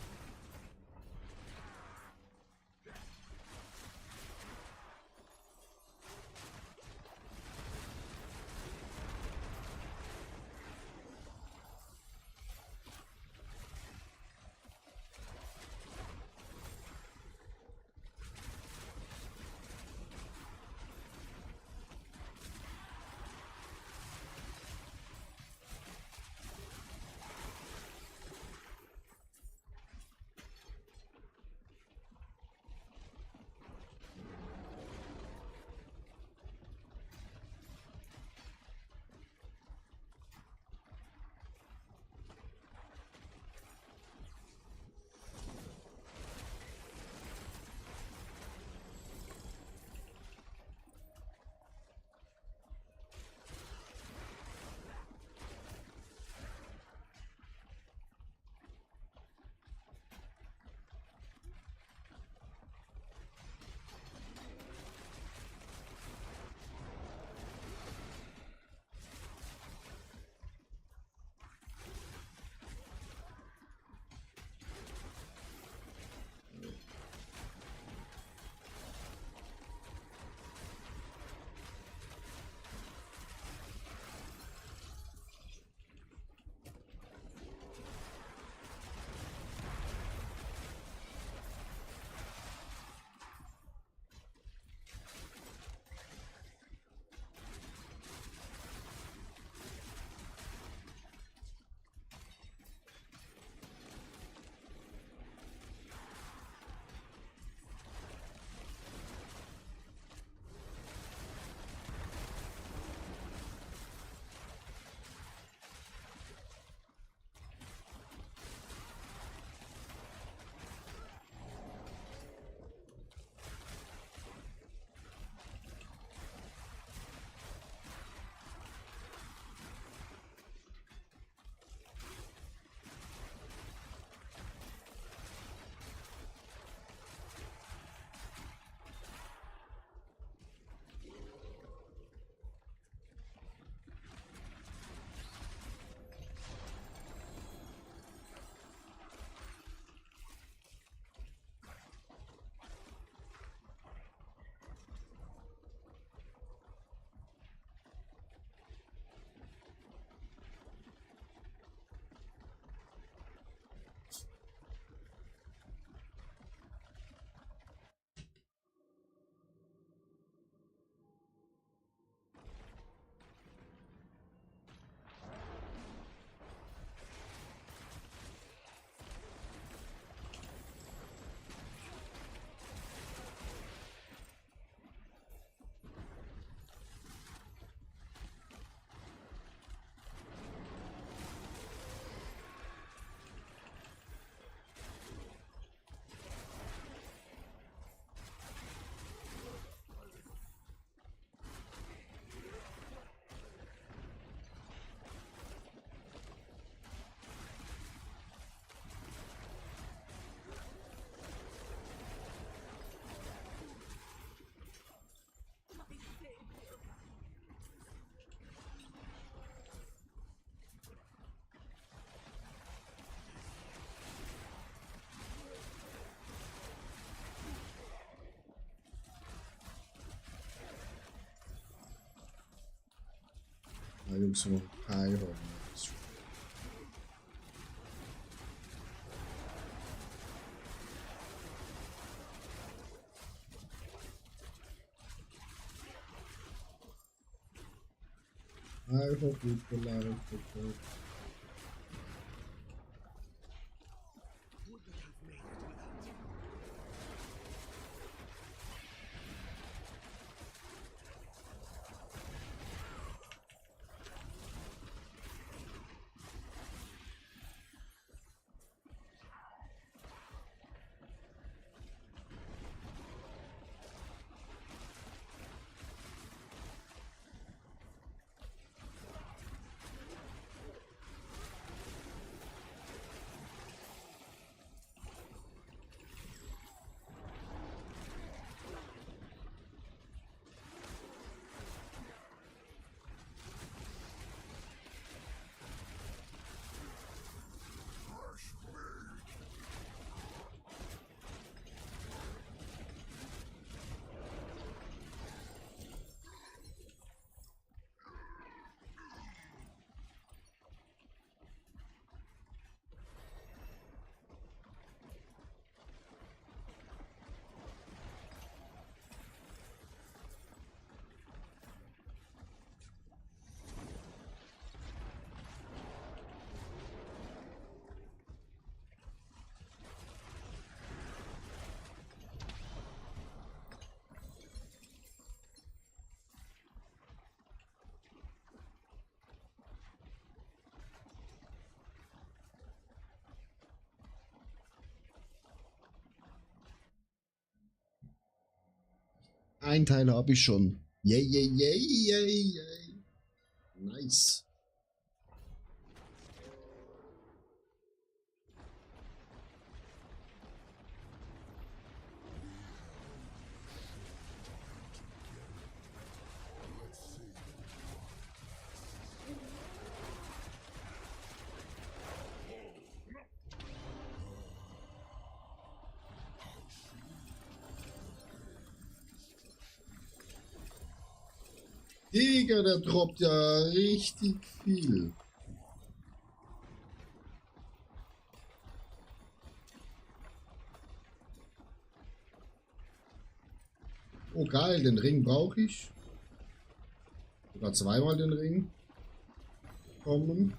Jungs, noch kein I hope people are affected. Ein Teil habe ich schon. Yay, yay, yay, yay, yay. Nice. Digga, der droppt ja richtig viel. Oh geil, den Ring brauche ich. Sogar zweimal den Ring. Kommen.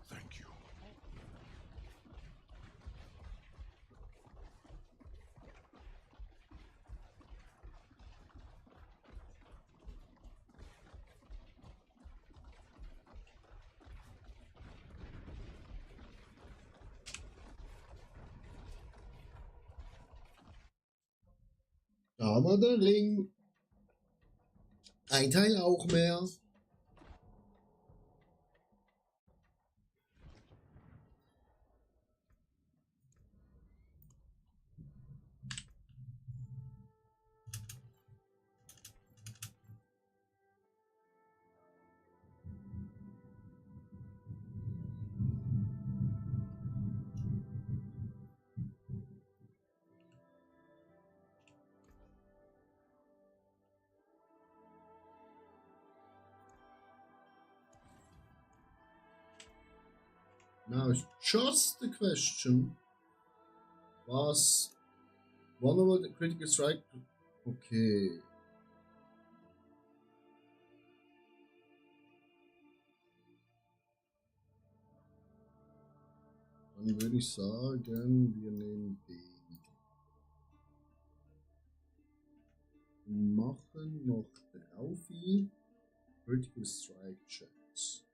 Thank you. Da haben wir den Ring. Ein Teil auch mehr. Now it's just a question. Was vulnerable critical strike? Okay. Dann würde ich sagen, wir nehmen den. Machen noch draufi Critical Strike Checks.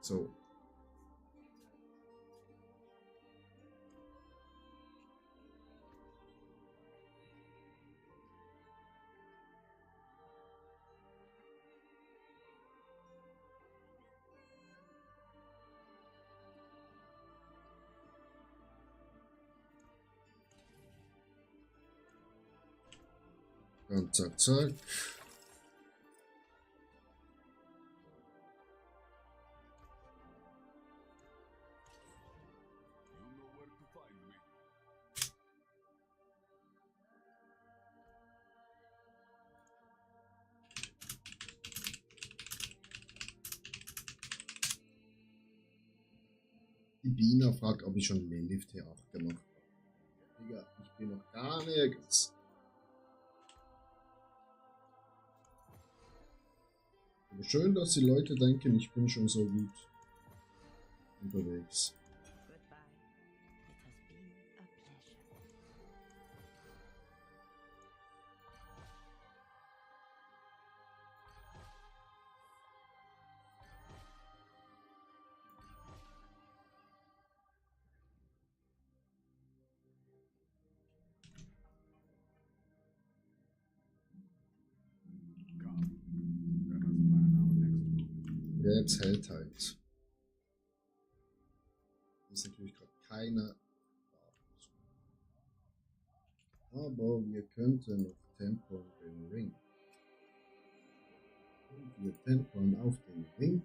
So. Und zack, zack. You know where to find me. Die Bina fragt, ob ich schon Lilith T8 gemacht habe. Digga, ich bin noch gar nirgends. Aber schön, dass die Leute denken, ich bin schon so gut unterwegs. Goodbye. It has been a pleasure. Come. Let us plan our next move. Jetzt hält halt. Ist natürlich gerade keiner da. Aber wir könnten noch tempern den Ring. Und wir tempern auf den Ring.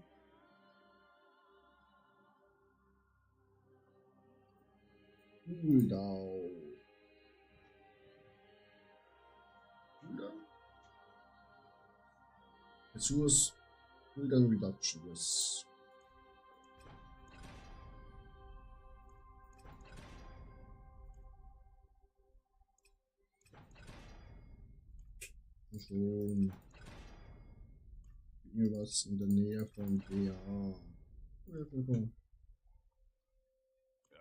Cooldown. Cooldown? Ressource Cooldown Reduction, yes. Schon. Gib mir was in der Nähe von DA.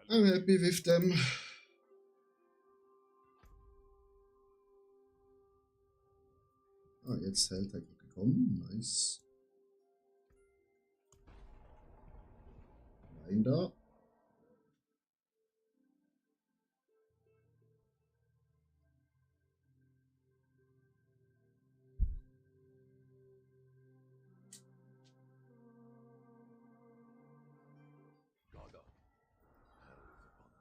I'm happy with them. Ah, jetzt hält er gekommen. Nice. Rein da. God up. Hell is upon us.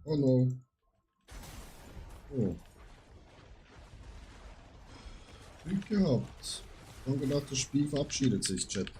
Oh no. Oh. Glück gehabt. Ich habe gedacht, das Spiel verabschiedet sich, Chat.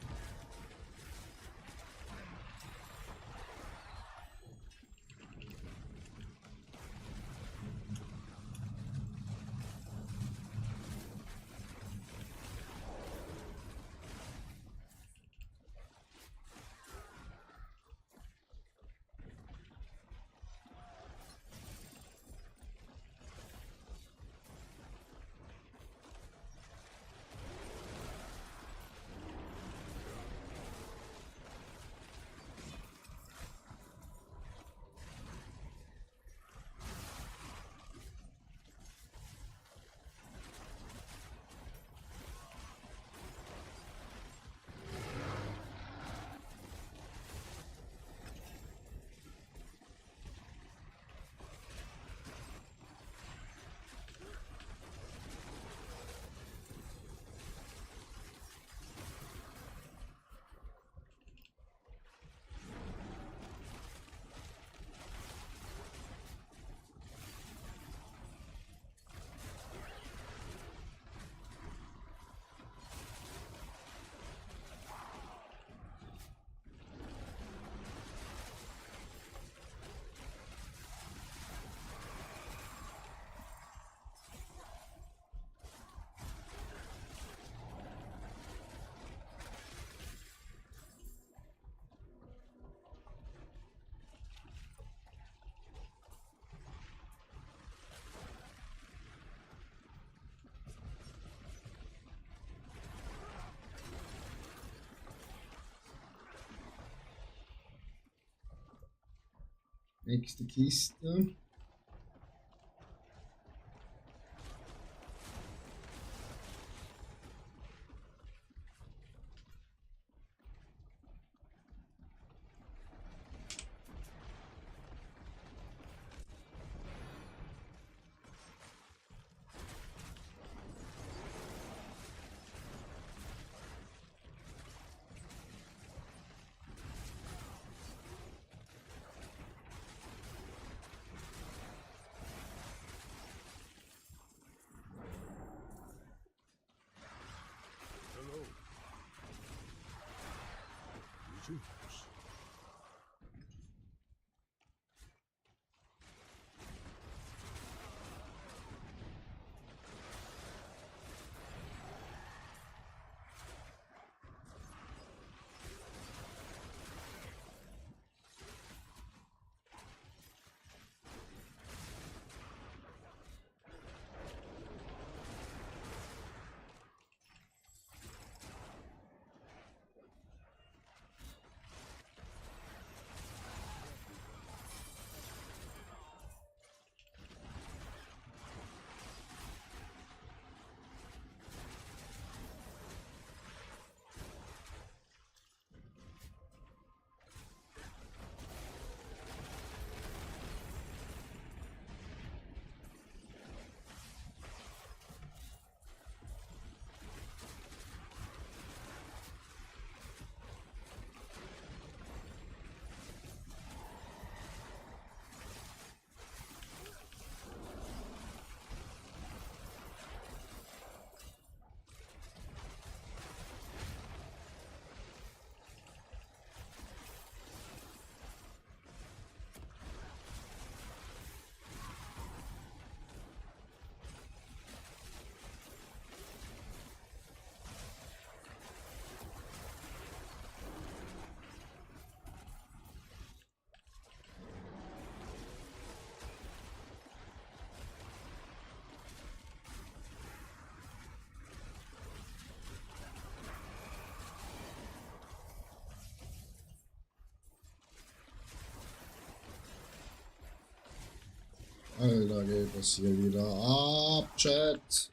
Nächste Kiste. Hello. Greetings. Alter, geht das hier wieder ab, Chat.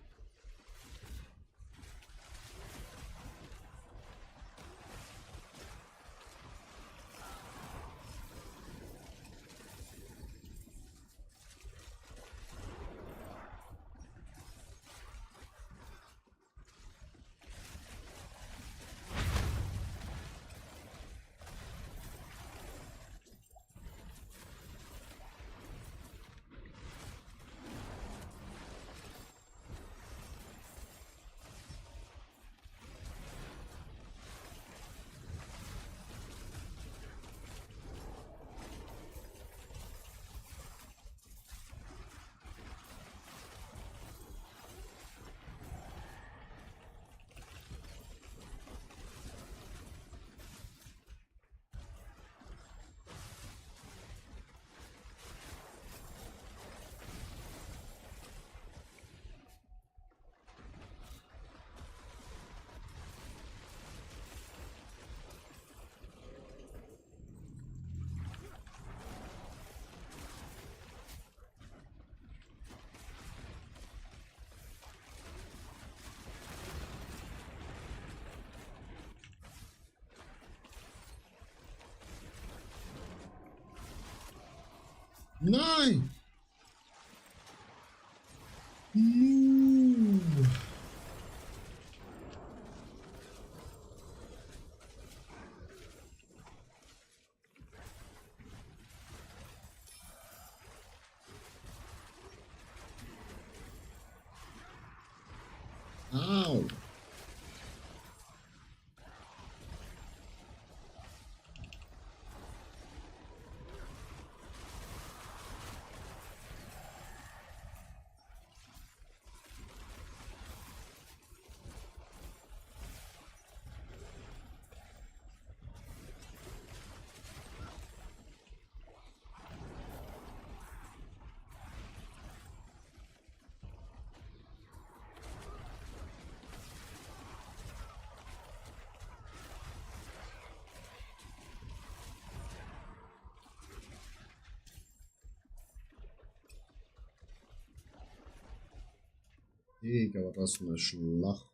Nein! No. Au! Digga, war das eine Schlacht.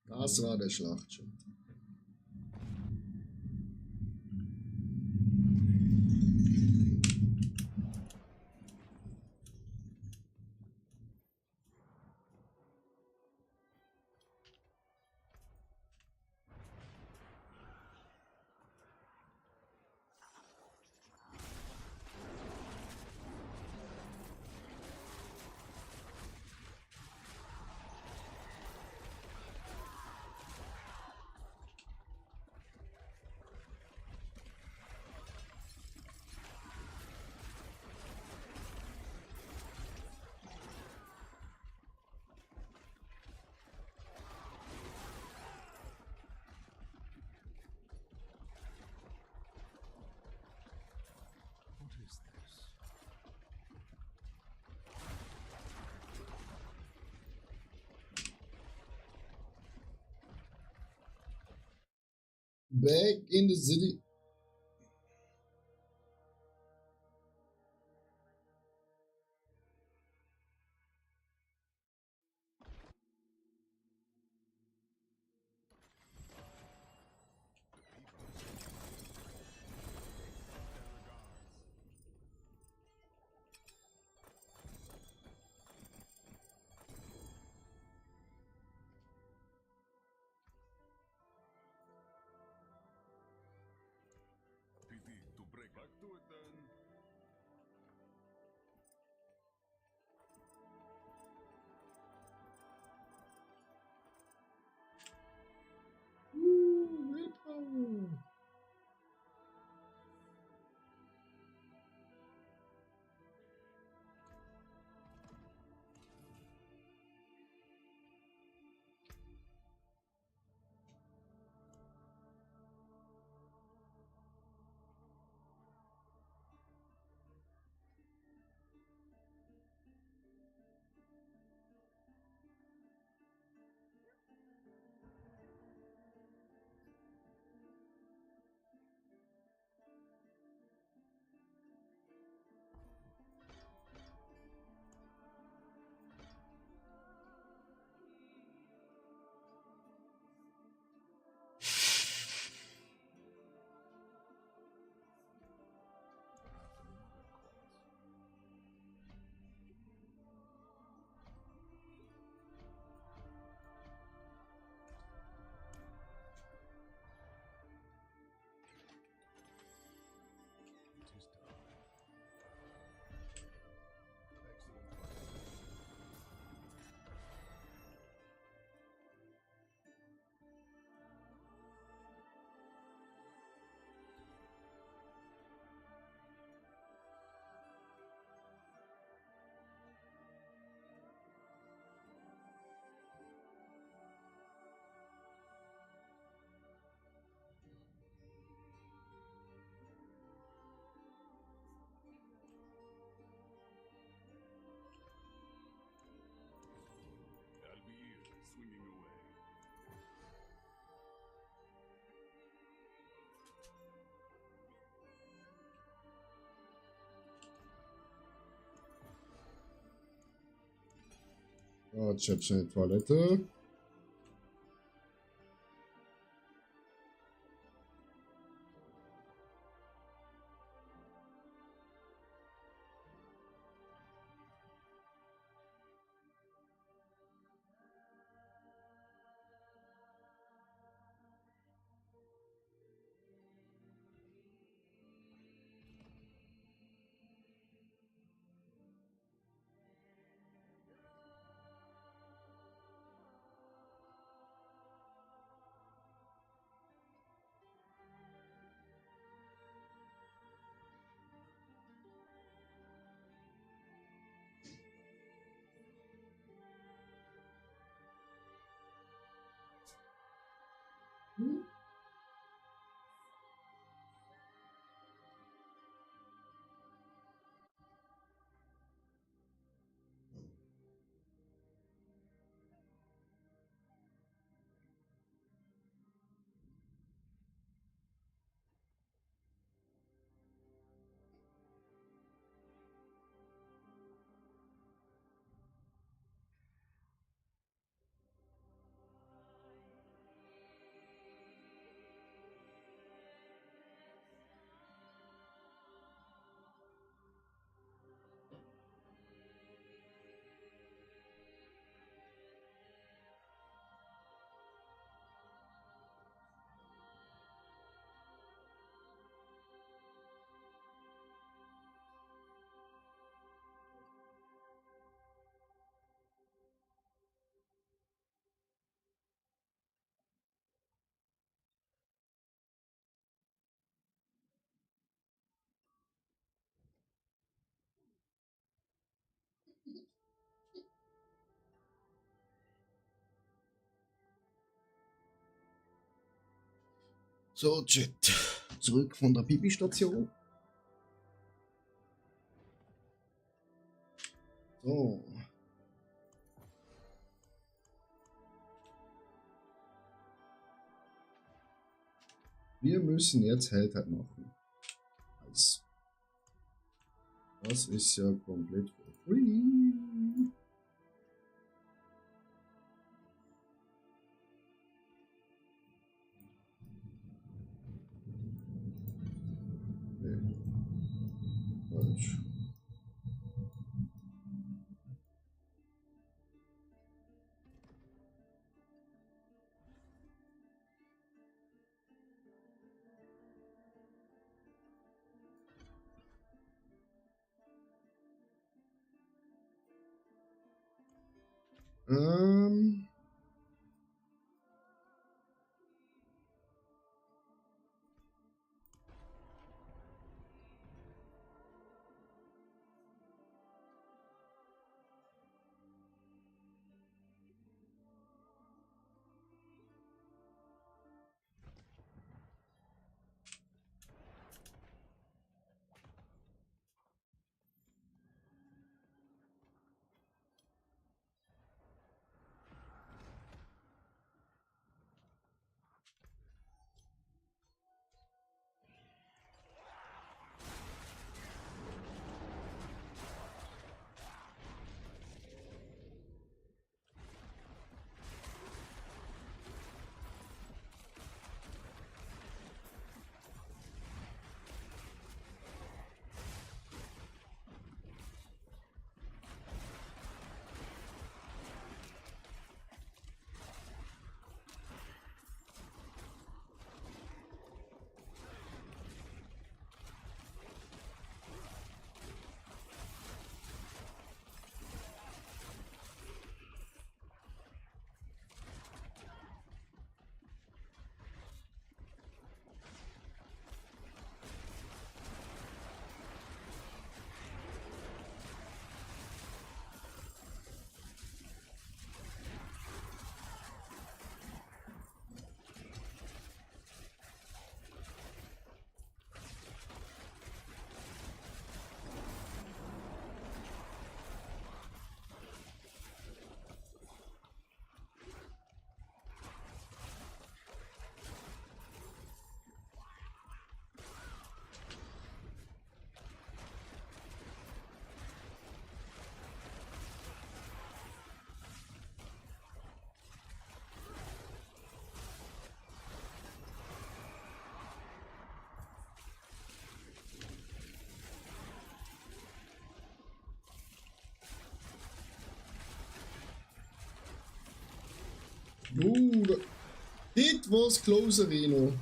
Das war der Schlachtschild. What is this? Back in the city. So, jetzt jetzt schnell Toilette. So, Chat. Zurück von der Pipi-Station. So. Wir müssen jetzt Helltime machen. Nice. Das ist ja komplett for free. Nee. Falsch. Ähm. Ooh, it was closer, Reno.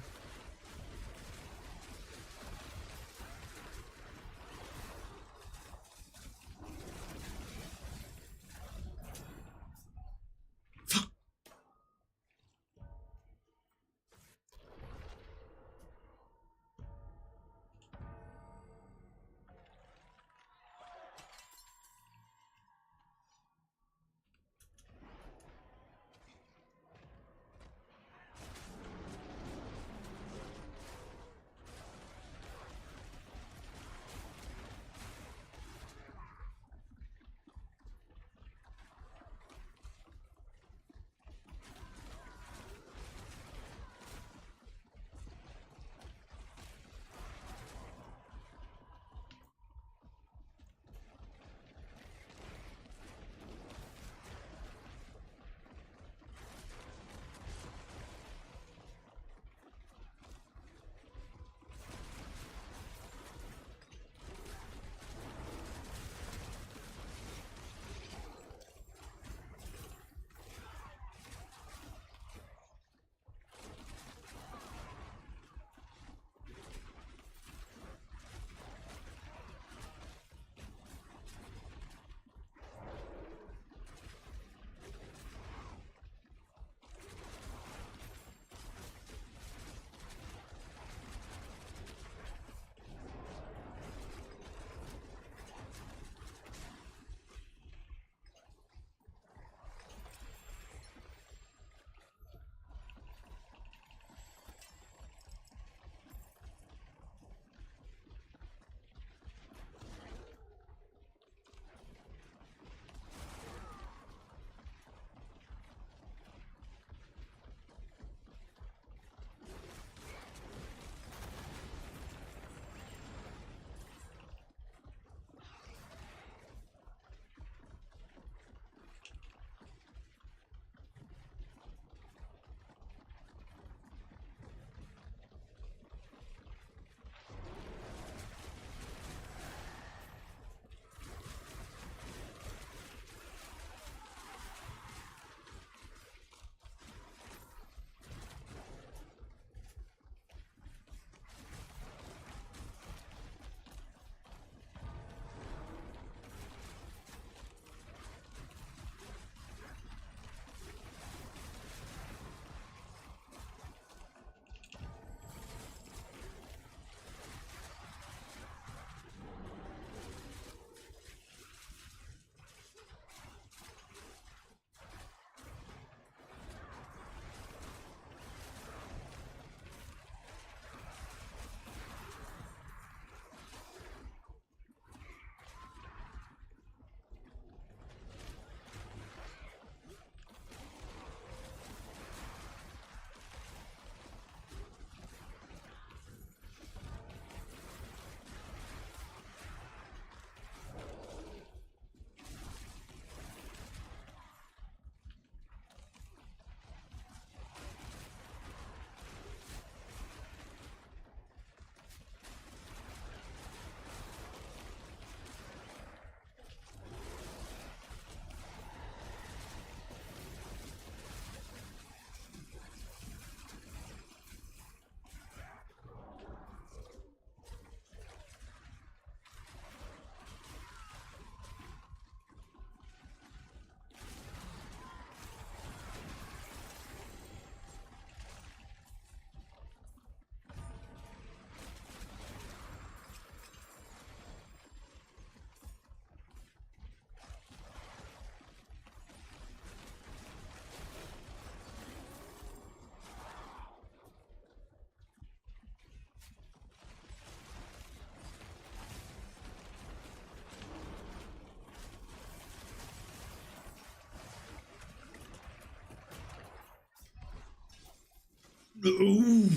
Ooh.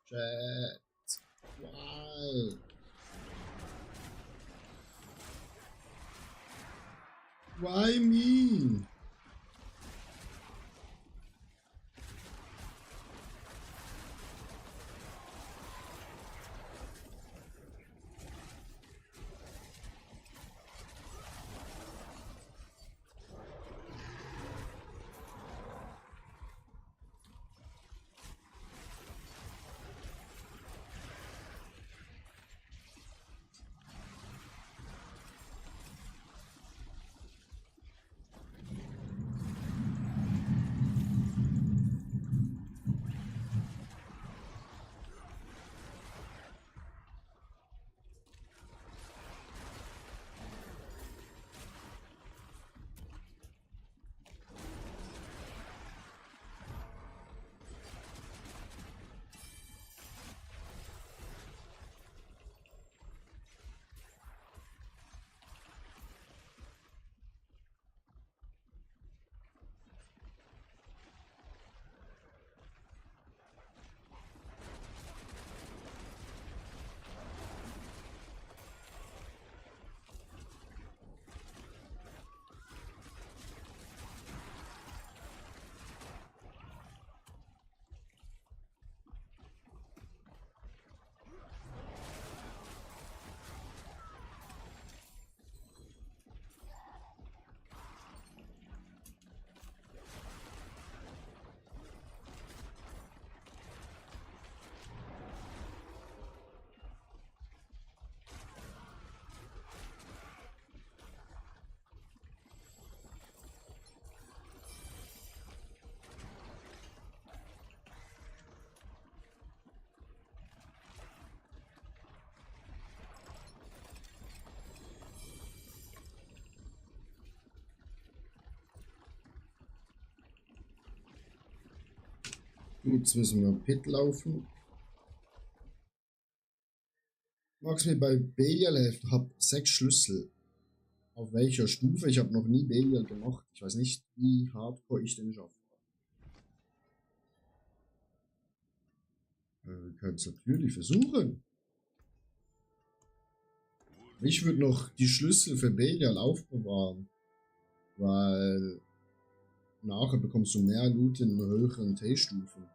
Shit. Why? Why me? Gut, jetzt müssen wir am Pit laufen. Magst mir bei Belial helfen? Ich habe 6 Schlüssel. Auf welcher Stufe? Ich habe noch nie Belial gemacht. Ich weiß nicht, wie hardcore ich den schaffe. Wir können es natürlich versuchen. Ich würde noch die Schlüssel für Belial aufbewahren. Weil nachher bekommst du mehr Loot in höheren T-Stufen.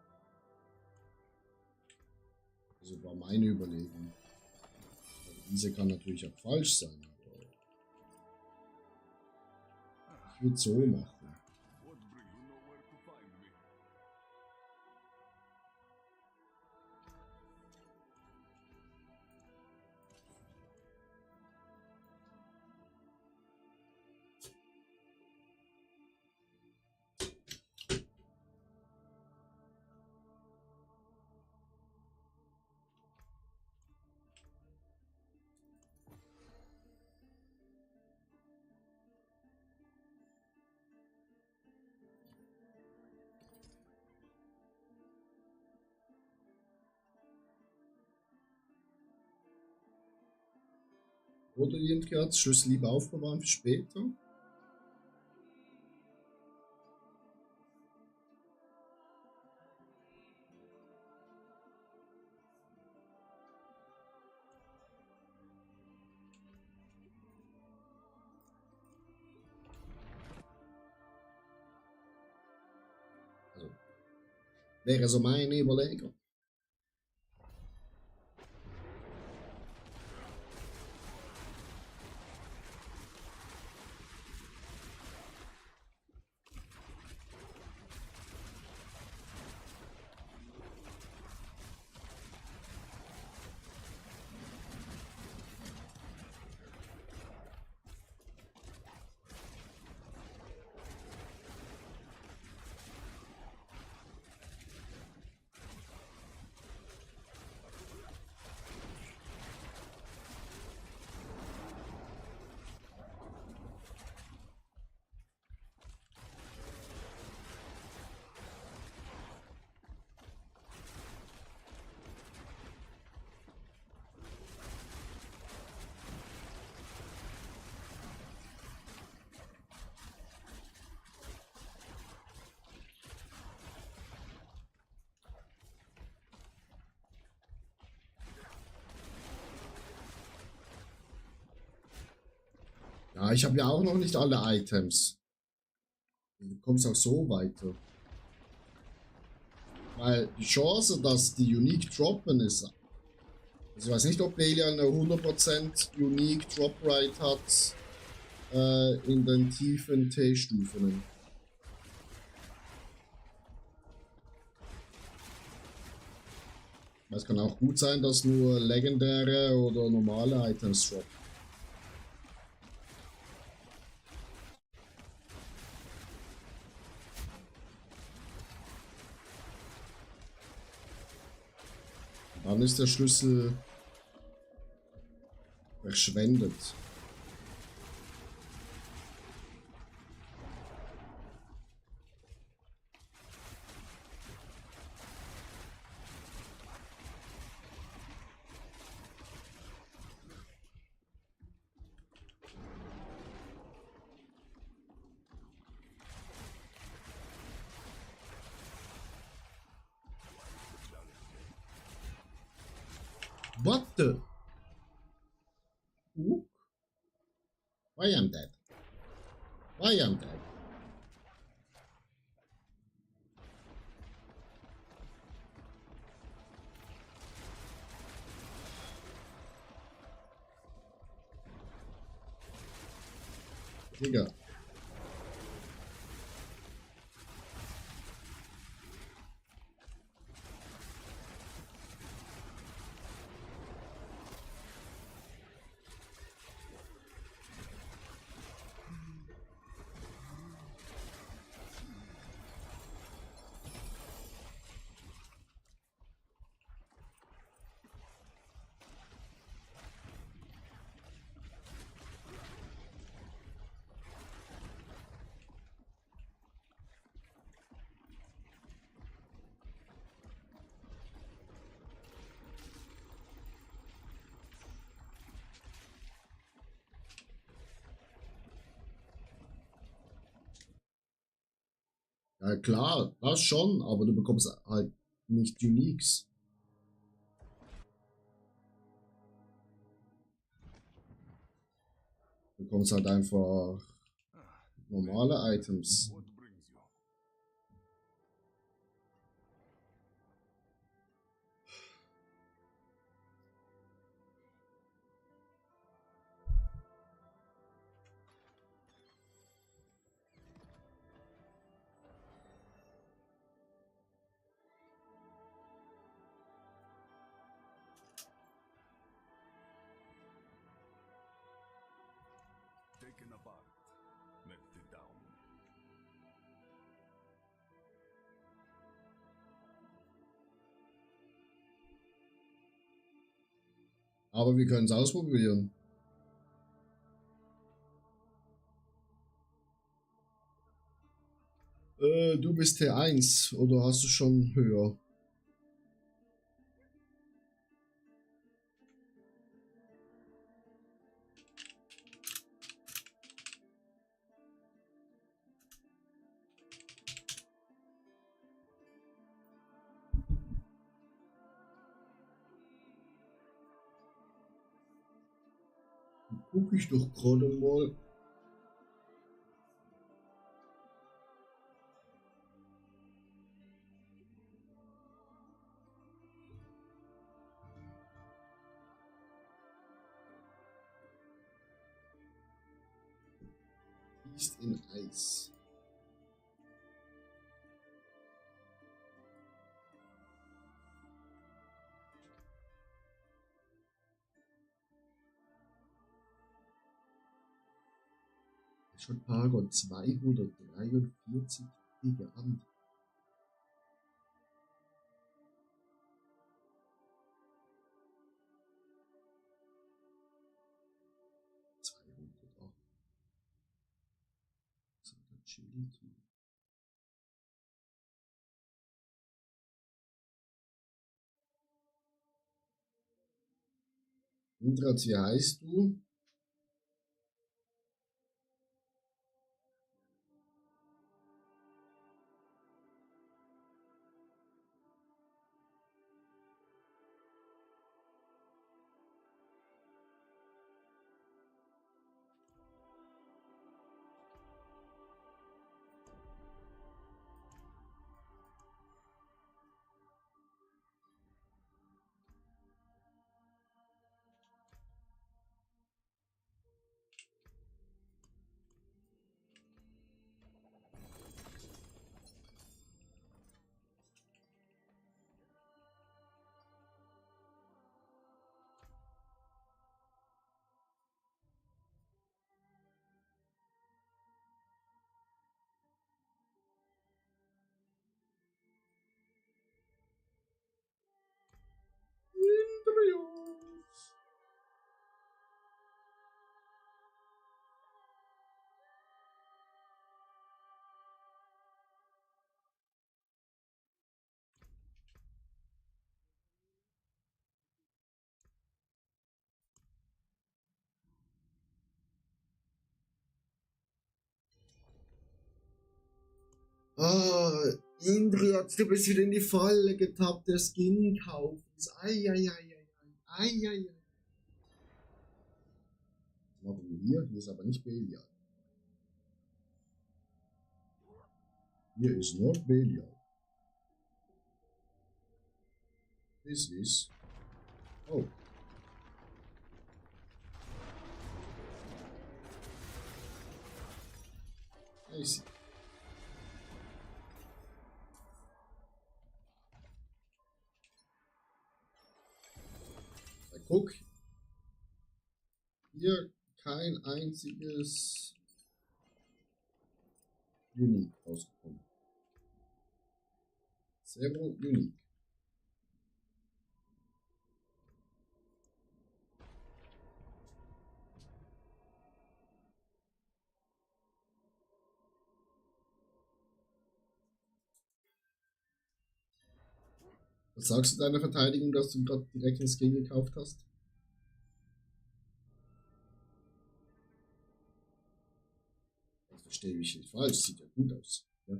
Also war meine Überlegung. Aber diese kann natürlich auch falsch sein. Aber ich würde so machen. What brings you nowhere to find me? Oder irgendwie hat Schlüssel lieber aufbewahren für später. Also, wäre so meine Überlegung. Ja, ich habe ja auch noch nicht alle Items. Du kommst auch so weiter. Weil die Chance, dass die Unique droppen ist. Also ich weiß nicht, ob Belial eine 100% Unique Drop Rate hat in den tiefen T-Stufen. Es kann auch gut sein, dass nur legendäre oder normale Items droppen. Dann ist der Schlüssel verschwendet. What the? Ooh. Why am dead? Why am dead? Digga. Klar, das schon, aber du bekommst halt nicht Uniques. Du bekommst halt einfach normale Items. What brings you? Taken apart, melted down. Aber wir können es ausprobieren. Du bist T1 oder hast du schon höher? Guck ich doch gerade mal. Ist in Eis. Schon Paragon 243 Wege an. Agility. Indrat, wie heißt du? Ah, Indriat, du bist wieder in die Falle getappt, der Skin-Kauf. Eieieiei. Eieiei. Was machen wir hier? Hier ist aber nicht Belial. Hier ist not Belial. This is... Oh. I see. Guck, hier kein einziges Unique rausgekommen. Zero Unique. Was sagst du deiner Verteidigung, dass du gerade direkt einen Skin gekauft hast? Ich verstehe mich nicht falsch, sieht ja gut aus. Ja?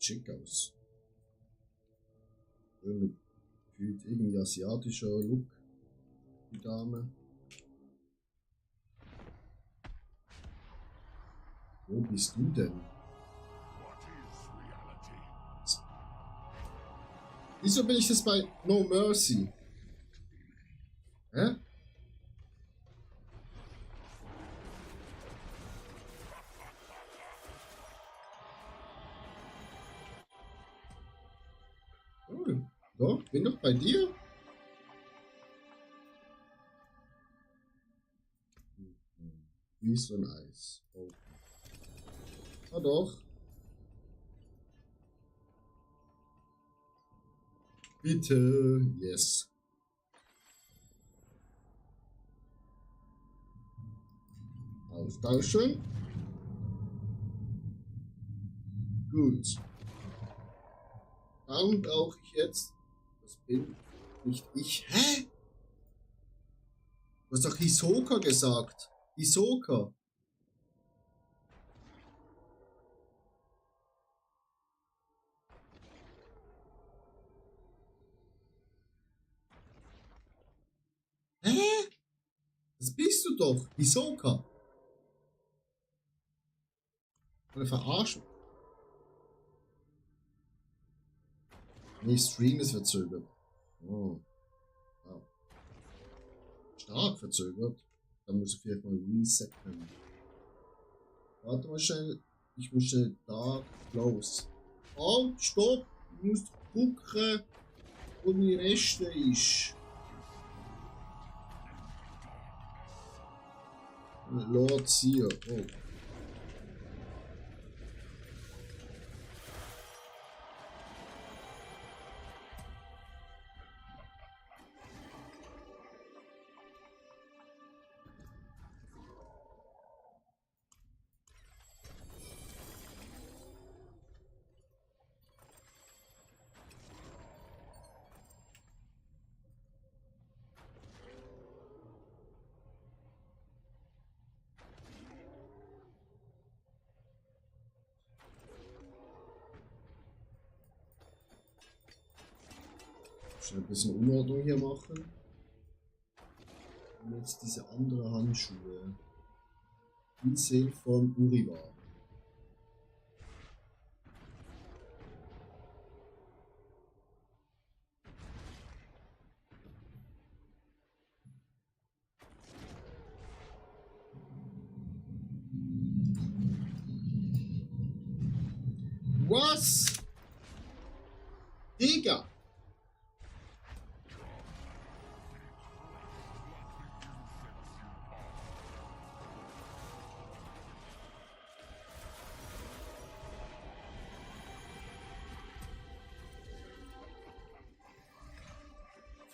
schick aus. Schön gefühlt irgendwie asiatischer Look, die Dame. Wo bist du denn? Wieso bin ich das bei No Mercy? Hä? Oh, doch, bin doch bei dir. Wie so ein Eis. Oh. Ah doch. Bitte. Yes. Austauschen. Gut. Dann brauche ich jetzt. Das bin nicht ich. Hä? Du hast doch Hisoka gesagt. Hisoka. Hä? Das bist du doch. Hisoka. Oder verarschen. Nee, Stream ist verzögert. Oh. Wow. Stark verzögert. Da muss ich vielleicht mal resetten. Warte mal schnell. Ich muss schnell da close. Halt, stopp! Ich muss gucken, wo die Reste ist. Lord Seer. Oh. Schnell ein bisschen Unordnung hier machen. Und jetzt diese andere Handschuhe. Die sind von Uriwa. Was? Digga!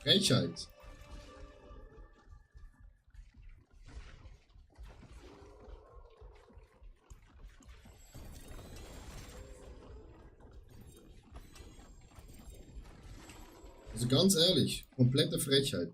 Frechheit. Also ganz ehrlich, komplette Frechheit.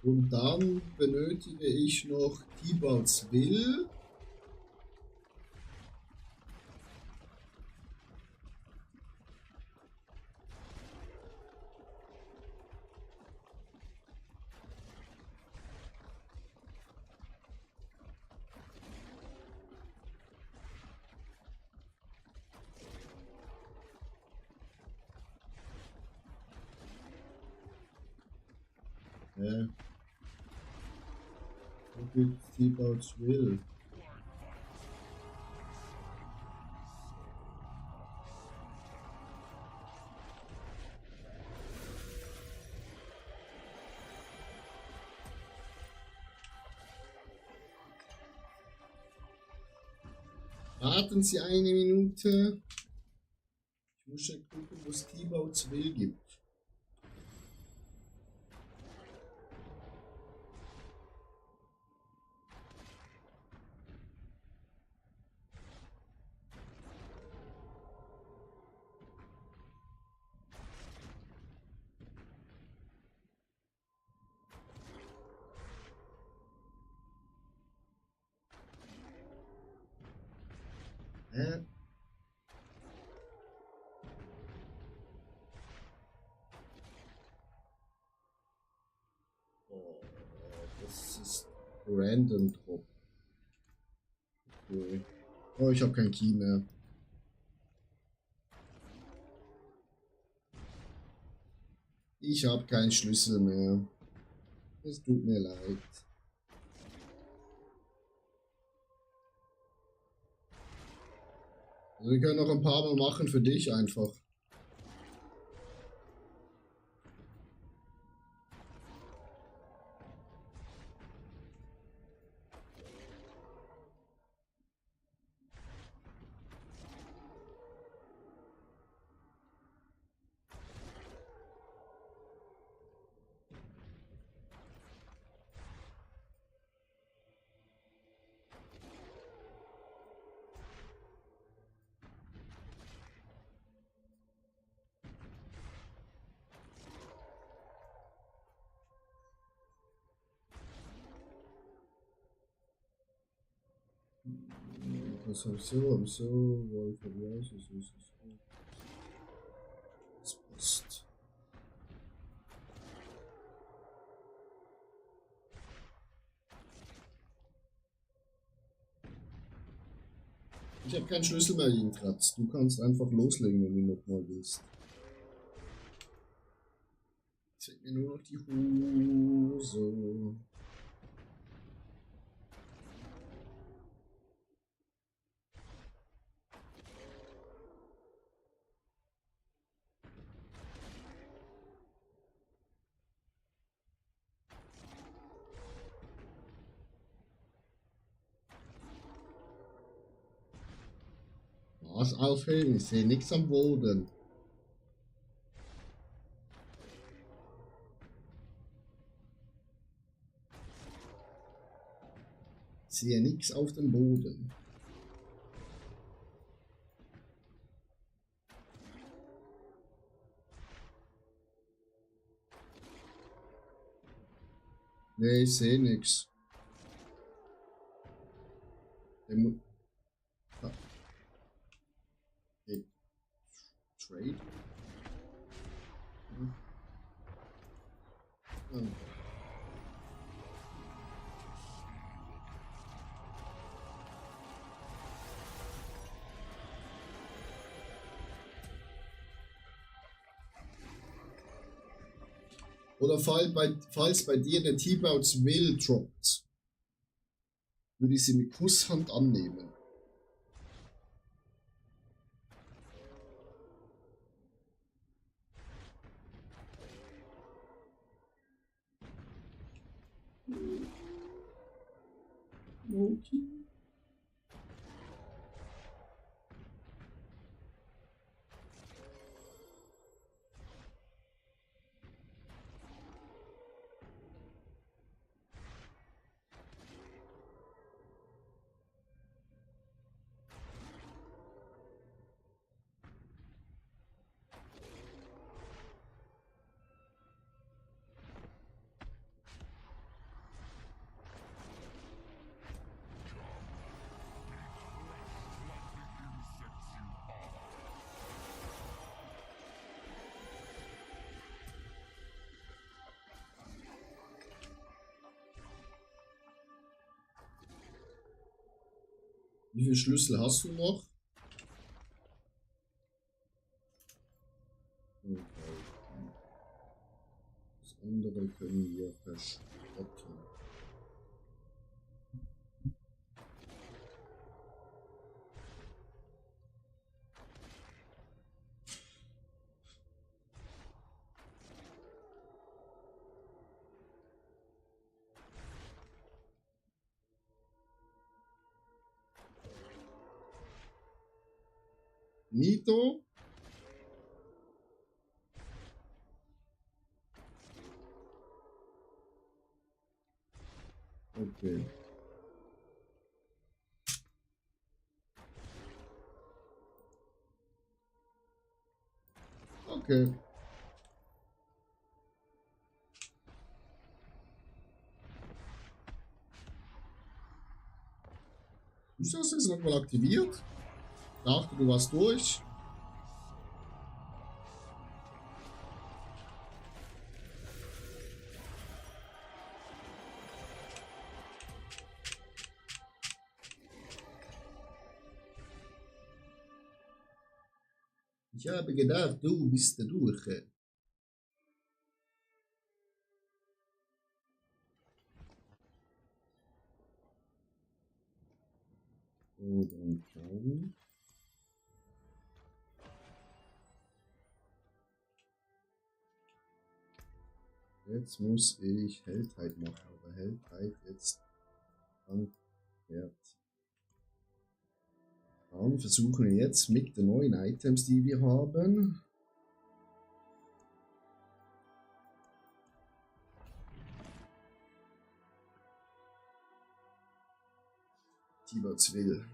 Und dann benötige ich noch T-Bouts Will. Ja. Wo gibt's T-Bouts Will? Warten Sie eine Minute. Ich muss ja gucken, wo es T-Bouts Will gibt. Hä? Oh, das ist Random Drop. Okay. Oh, ich habe kein Key mehr. Ich habe keinen Schlüssel mehr. Es tut mir leid. Also wir können noch ein paar Mal machen für dich einfach. Das habe ich so, Wolf, das passt. Ich habe keinen Schlüssel mehr, Jinkratz. Du kannst einfach loslegen, wenn du noch mal willst. Jetzt fehlt mir nur noch die Hose. Was aufheben? Ich sehe nichts am Boden. Ich sehe nichts auf dem Boden. Nee, ich sehe nichts. Trade? Hm. Oder falls bei dir eine T-Bouts Will droppt, würde ich sie mit Kusshand annehmen. Okay. Wie viele Schlüssel hast du noch? Okay. Das andere können wir verschrotten. Nito. Okay. Okay. Ist das jetzt nochmal aktiviert? Dachte, du warst durch. Ich habe gedacht, du bist der durch. So, dann schauen. Jetzt muss ich Heldheit machen, aber Heldheit jetzt dann versuchen wir jetzt mit den neuen Items, die wir haben. Tiberts will.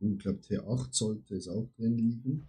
Ich glaube, T8 sollte es auch drin liegen.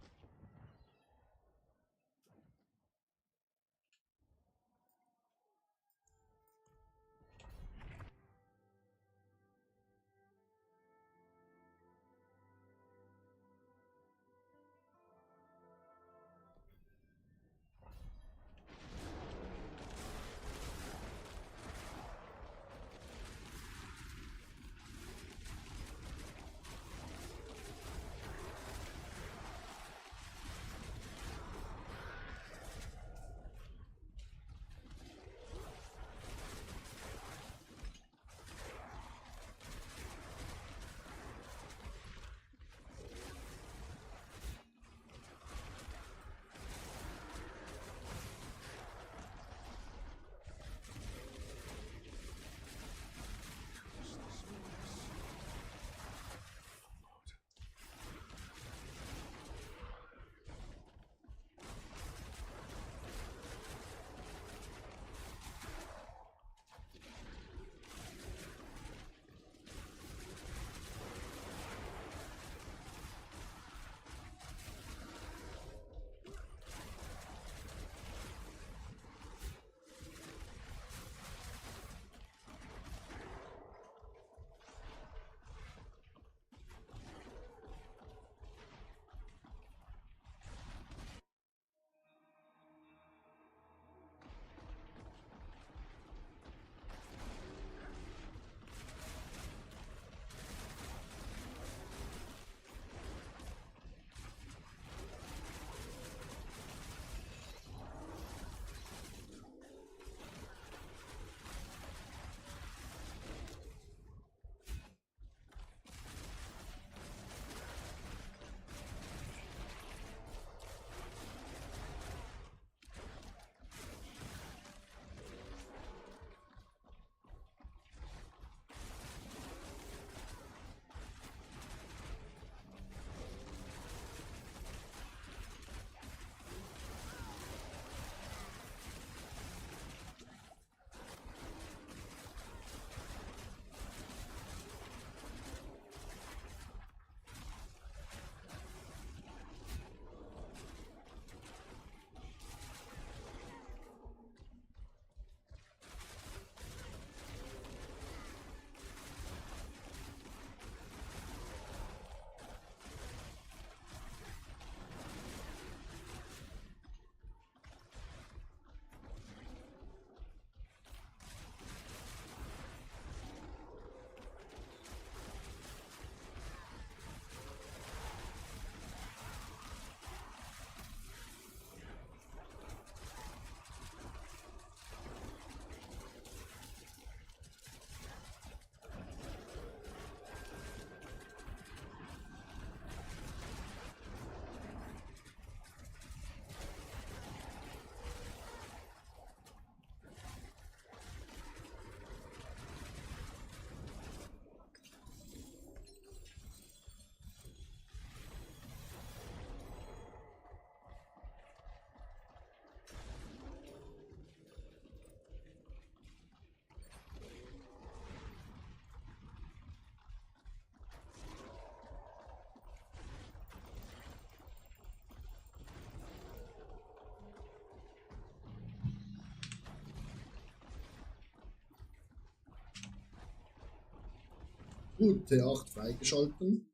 Gut, T8 freigeschalten.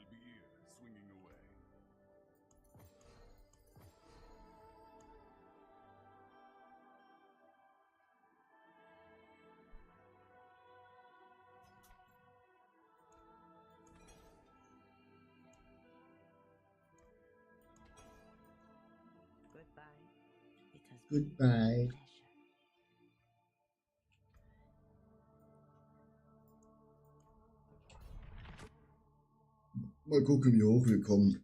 Albier swinging away. Goodbye. It has Goodbye. been a pleasure. Mal gucken, wie hoch wir kommen.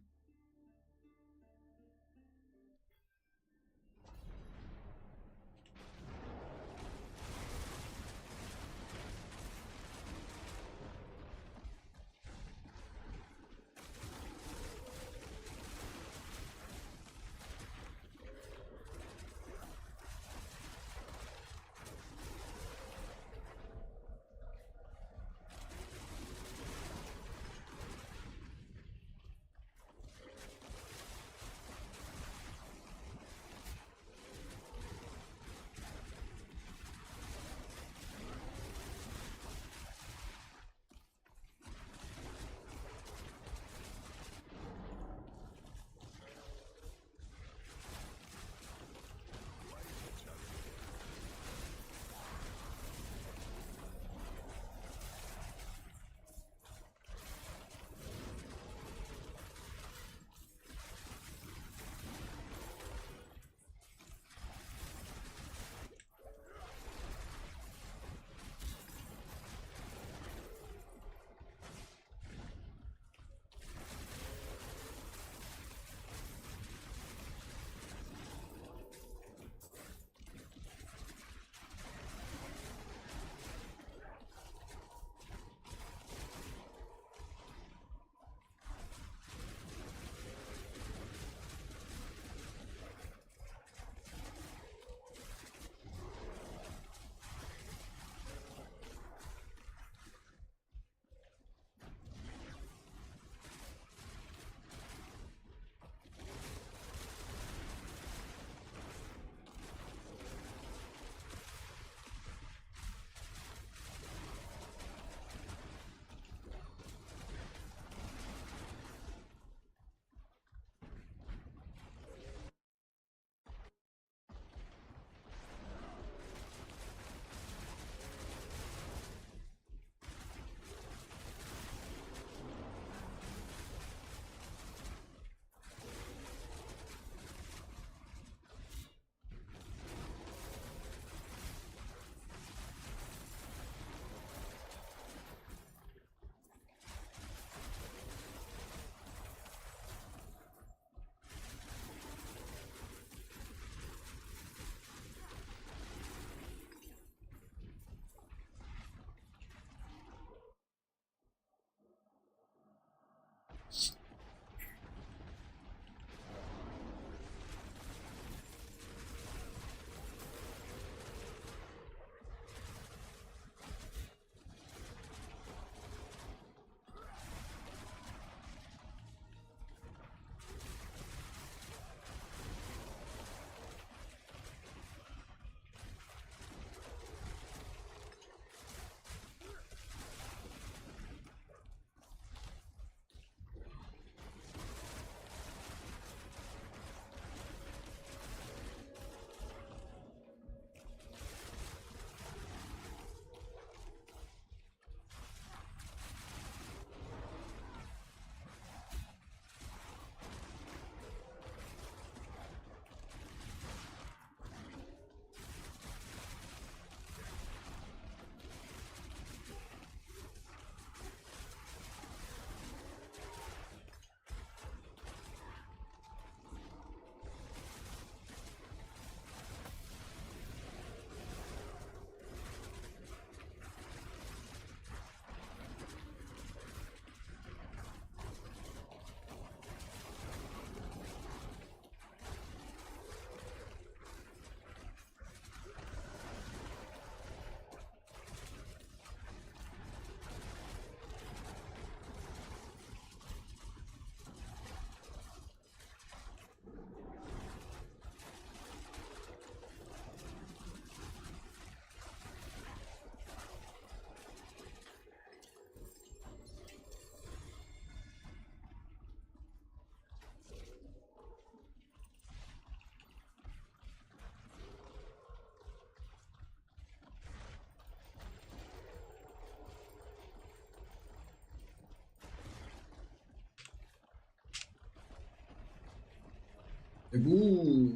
Ja, gut.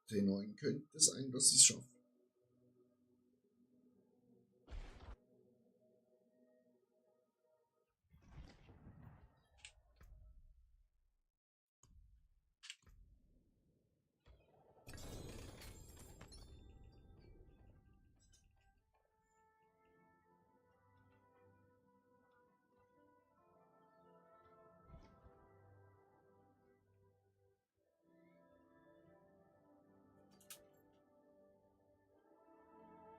T9 könnte es sein, dass ich es schaffe.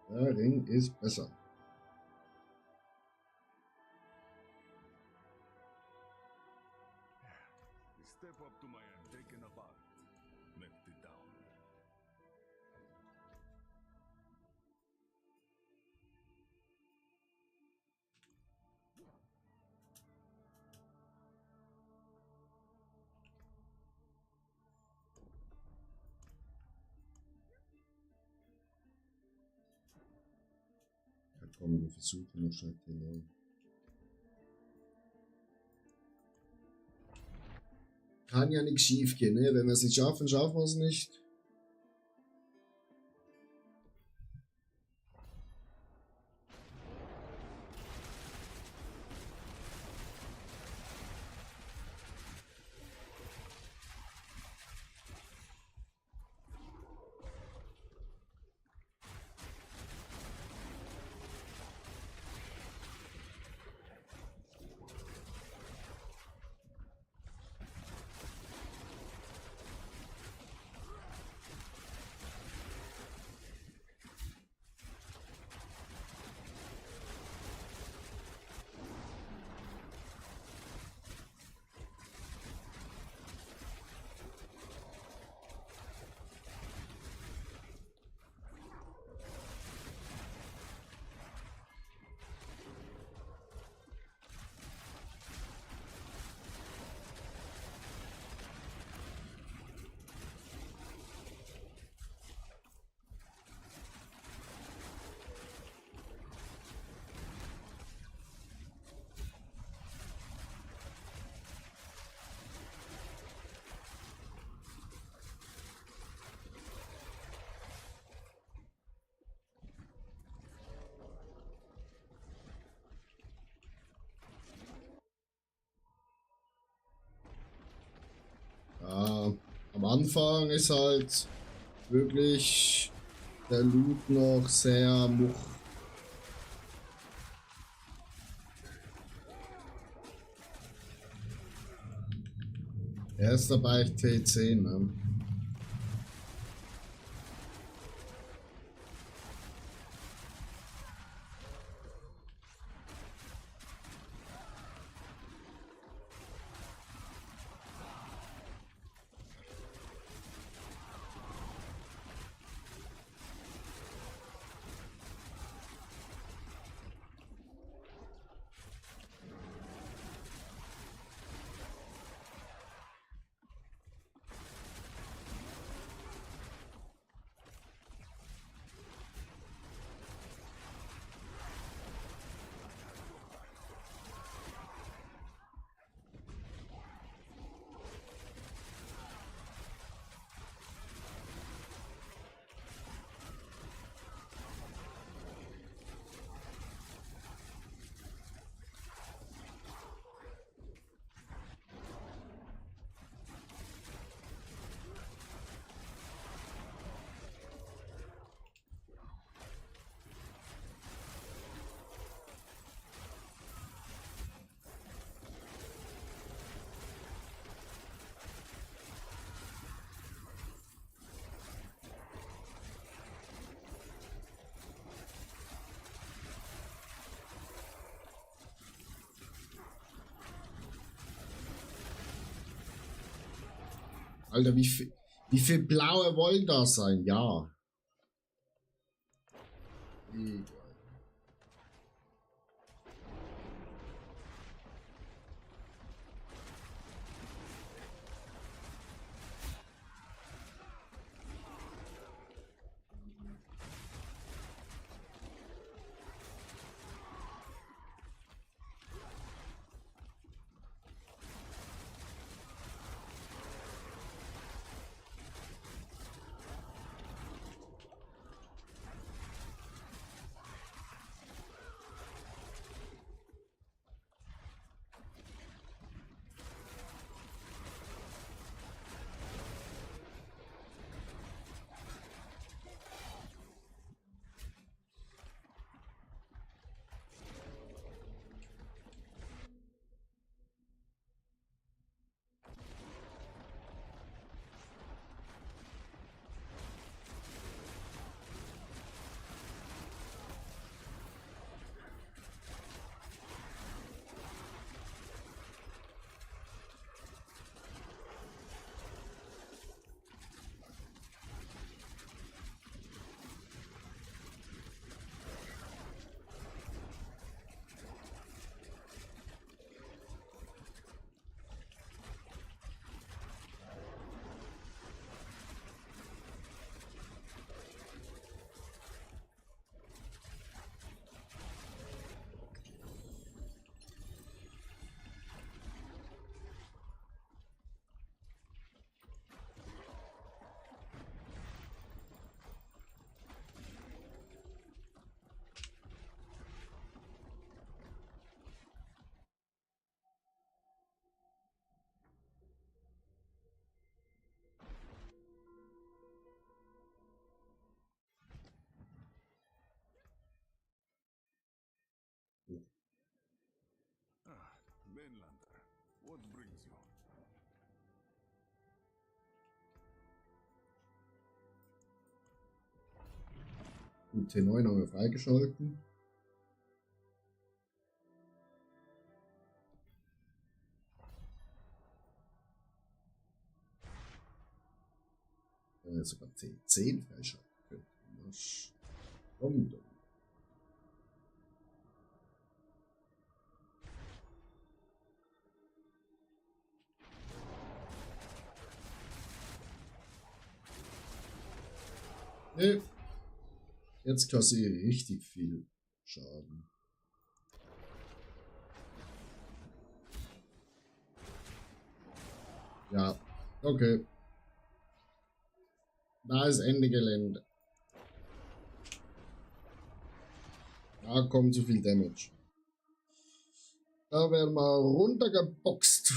Der Ring ist besser. Step up to my taken apart. Left it down. Ja, komm, wir versuchen noch schnell T9. Kann ja nichts schief gehen, ne? Wenn wir es nicht schaffen, schaffen wir es nicht. Ja, am Anfang ist halt wirklich der Loot noch sehr much. Er ist dabei T10, ne? Alter, wie viel blaue wollen da sein? Ja. Egal. Benlander, what brings you? Und T9 haben wir freigeschalten. Wenn wir sogar T10 freischalten könnten. Was kommt denn? Nee. Jetzt kassiere ich richtig viel Schaden. Ja, okay. Da ist Ende Gelände. Da kommt zu viel Damage. Da werden wir runtergeboxt.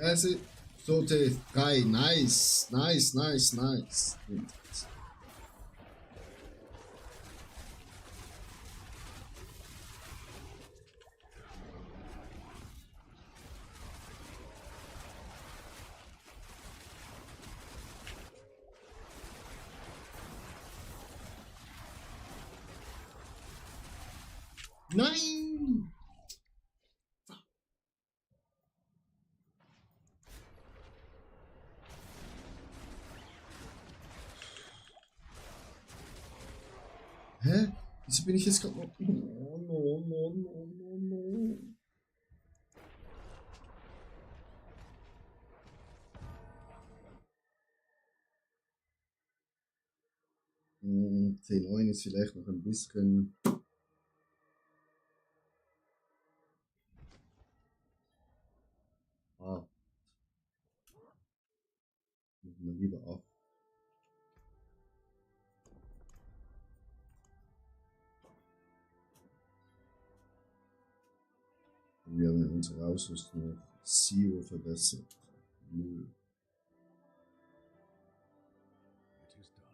Also, so T3. Nice. Nice, nice, nice. Nein! Hä? Wieso bin ich jetzt gerade noch... Oh, no, no, no, no, no. T9 ist vielleicht noch ein bisschen... Ah. Machen wir lieber ab. Wir haben unsere Ausrüstung auf Zero verbessert. 0. It is done.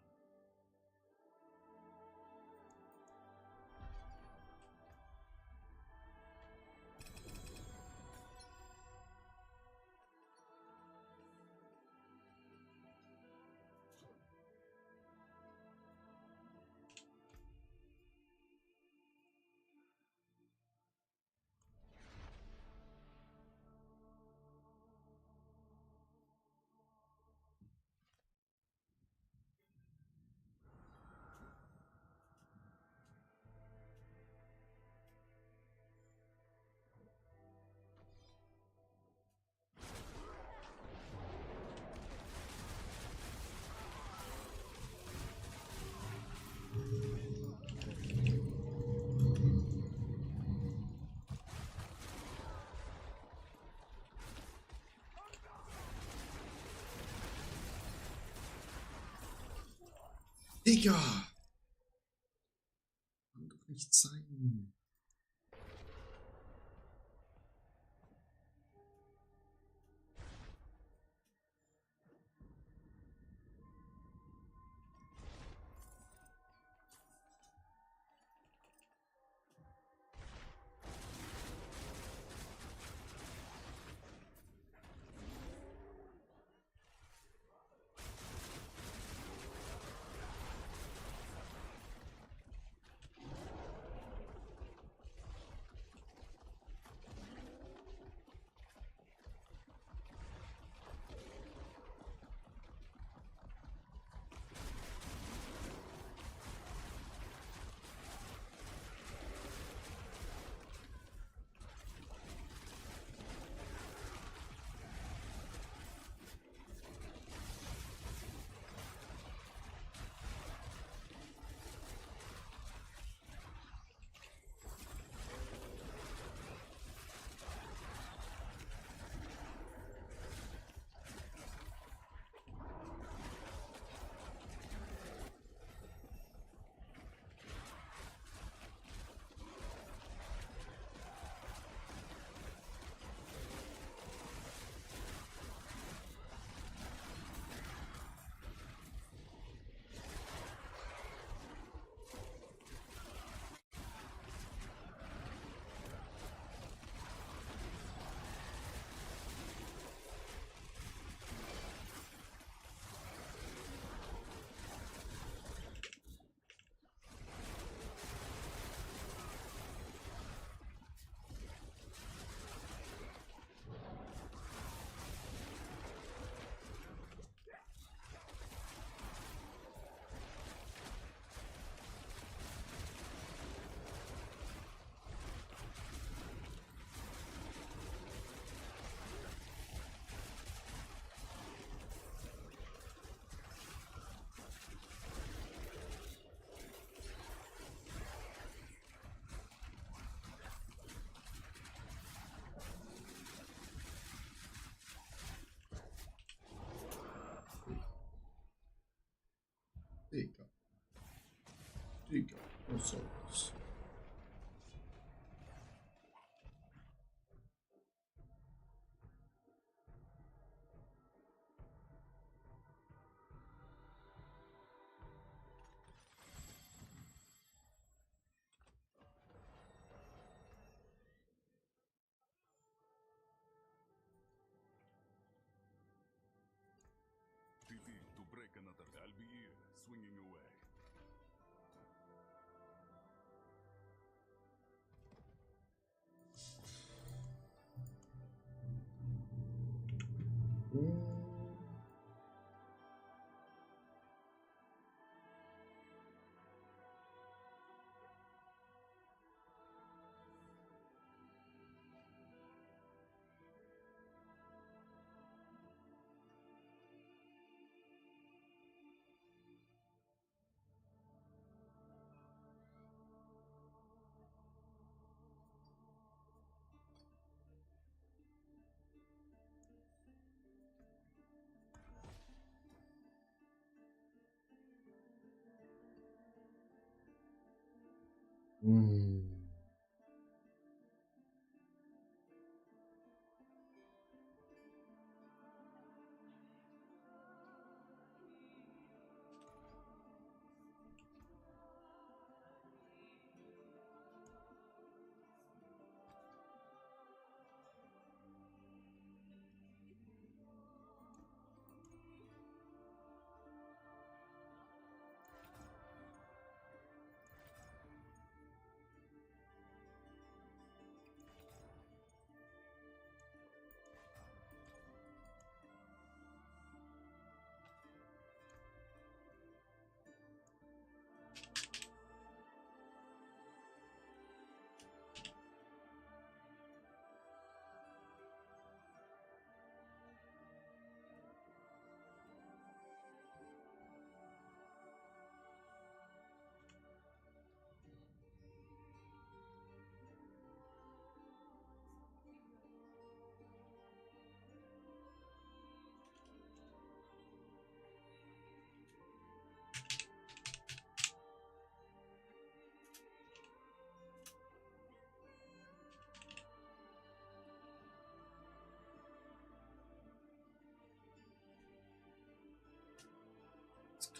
Digga! Kann doch nicht sein. Digga. Digga. Was soll das? another. I'll be here, swinging away.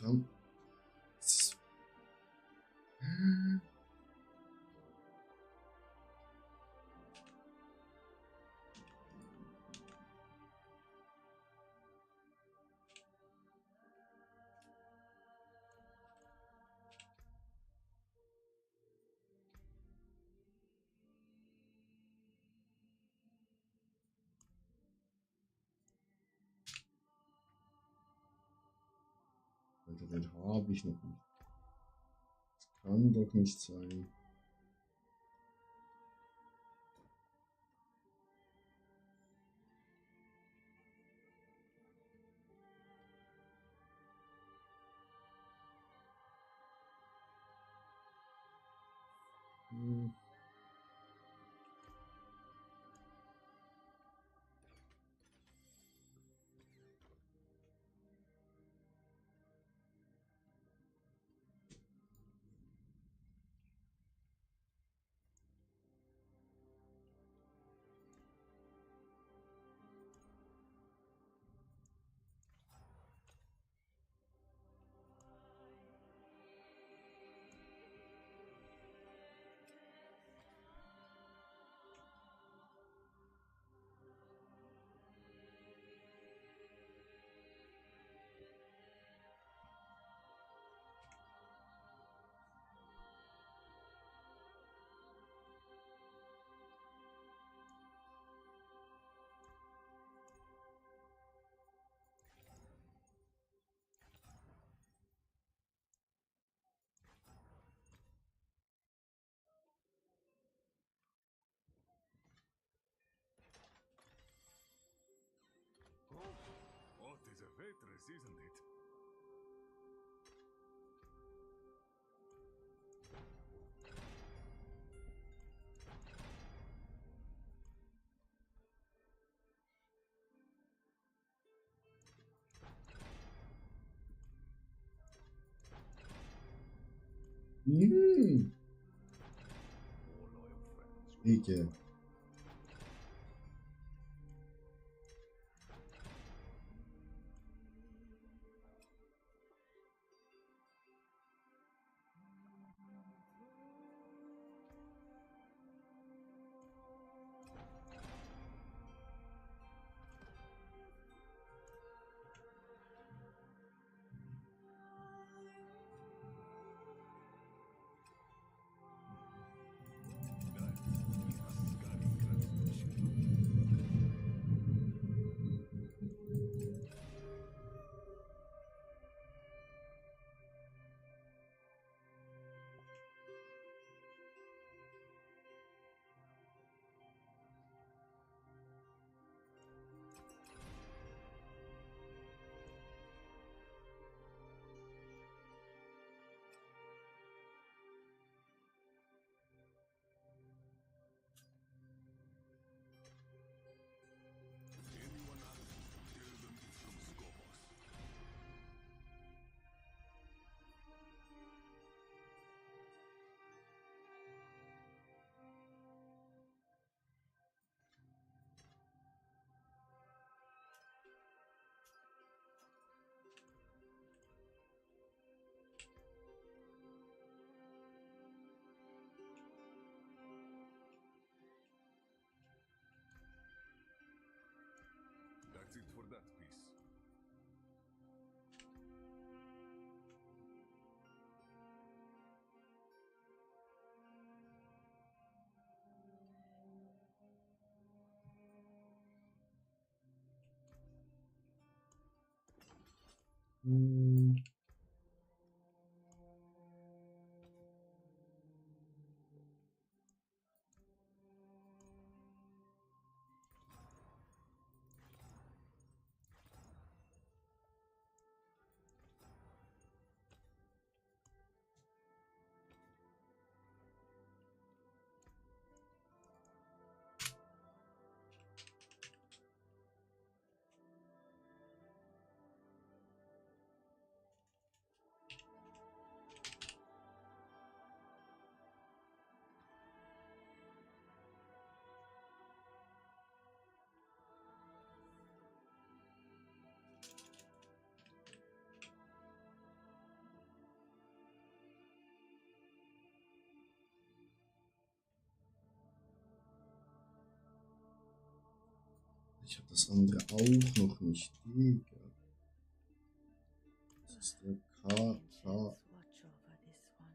Komm. Alter, den habe ich noch nicht. Das kann doch nicht sein. What is a waitress, isn't it? All loyal friends. Ike. Hm. Ich habe das andere auch noch nicht. Digga. Das ist der K. Let's watch over this one.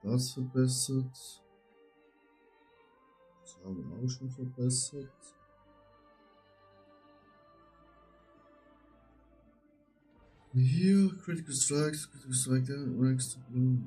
Das verbessert. Das haben wir auch schon verbessert. Hier, Critical Strike, ranks to blue.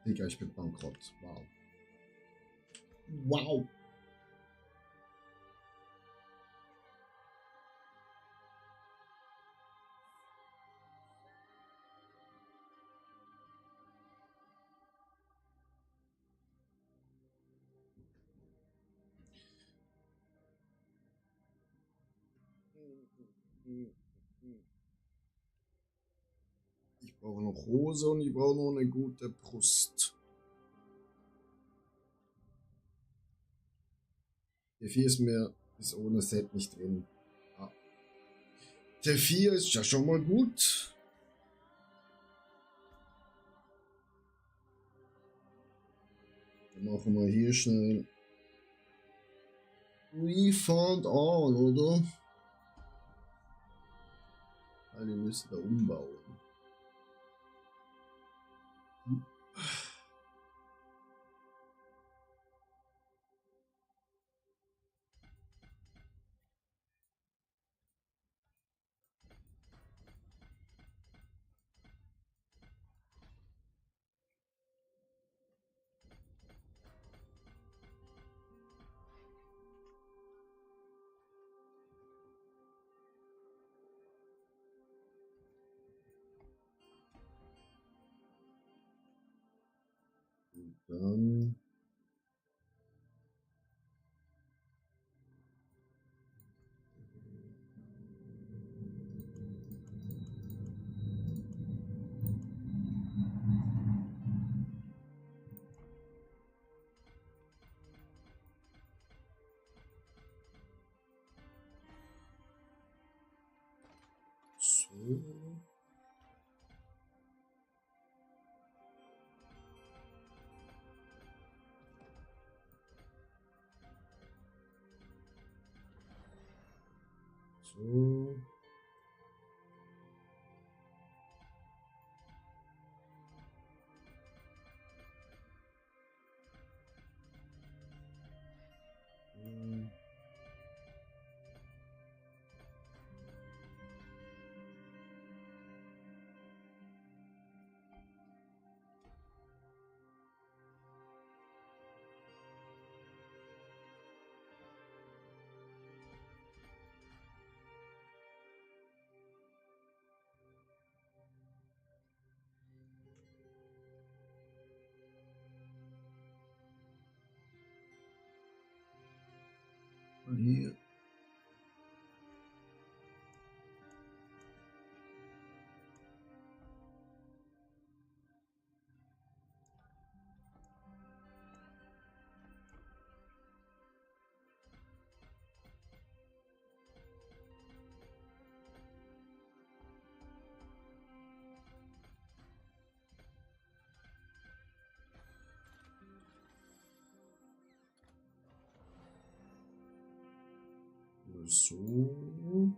Digga, ich bin bankrott. Wow. Wow. Ich brauche noch Hose und ich brauche noch eine gute Brust. Der 4 ist ohne Set nicht drin. Ah. Der 4 ist ja schon mal gut. Dann machen wir hier schnell Refund All, oder? Weil die müssen da umbauen. Und dann So. So. Hier. So.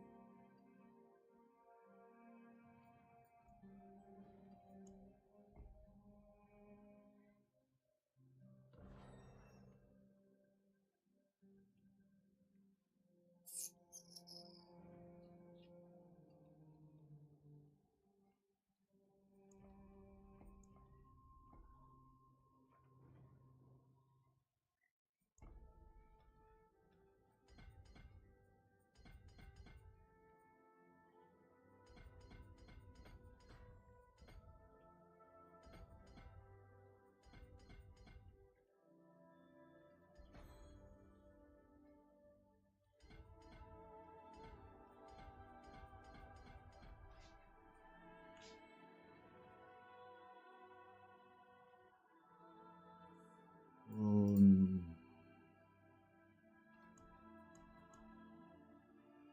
Und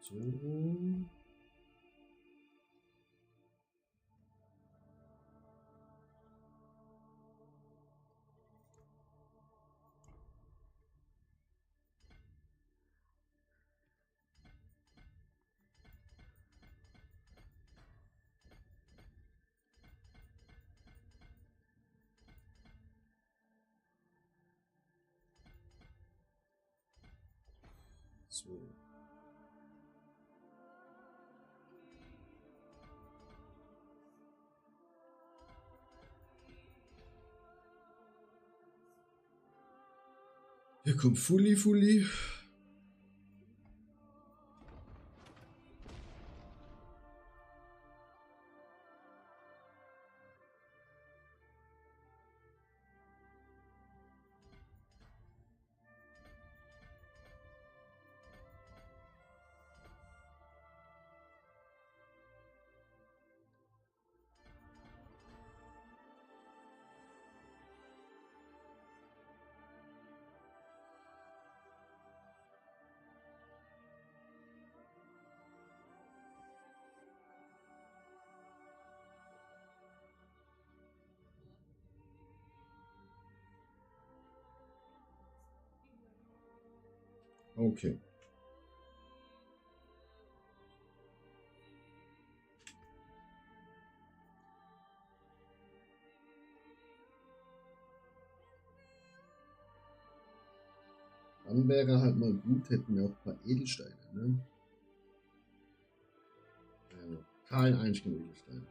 so. So. Hier kommt Fully. Okay. Dann wäre halt mal gut, hätten wir auch ein paar Edelsteine, ne? Also kein einzigen Edelstein.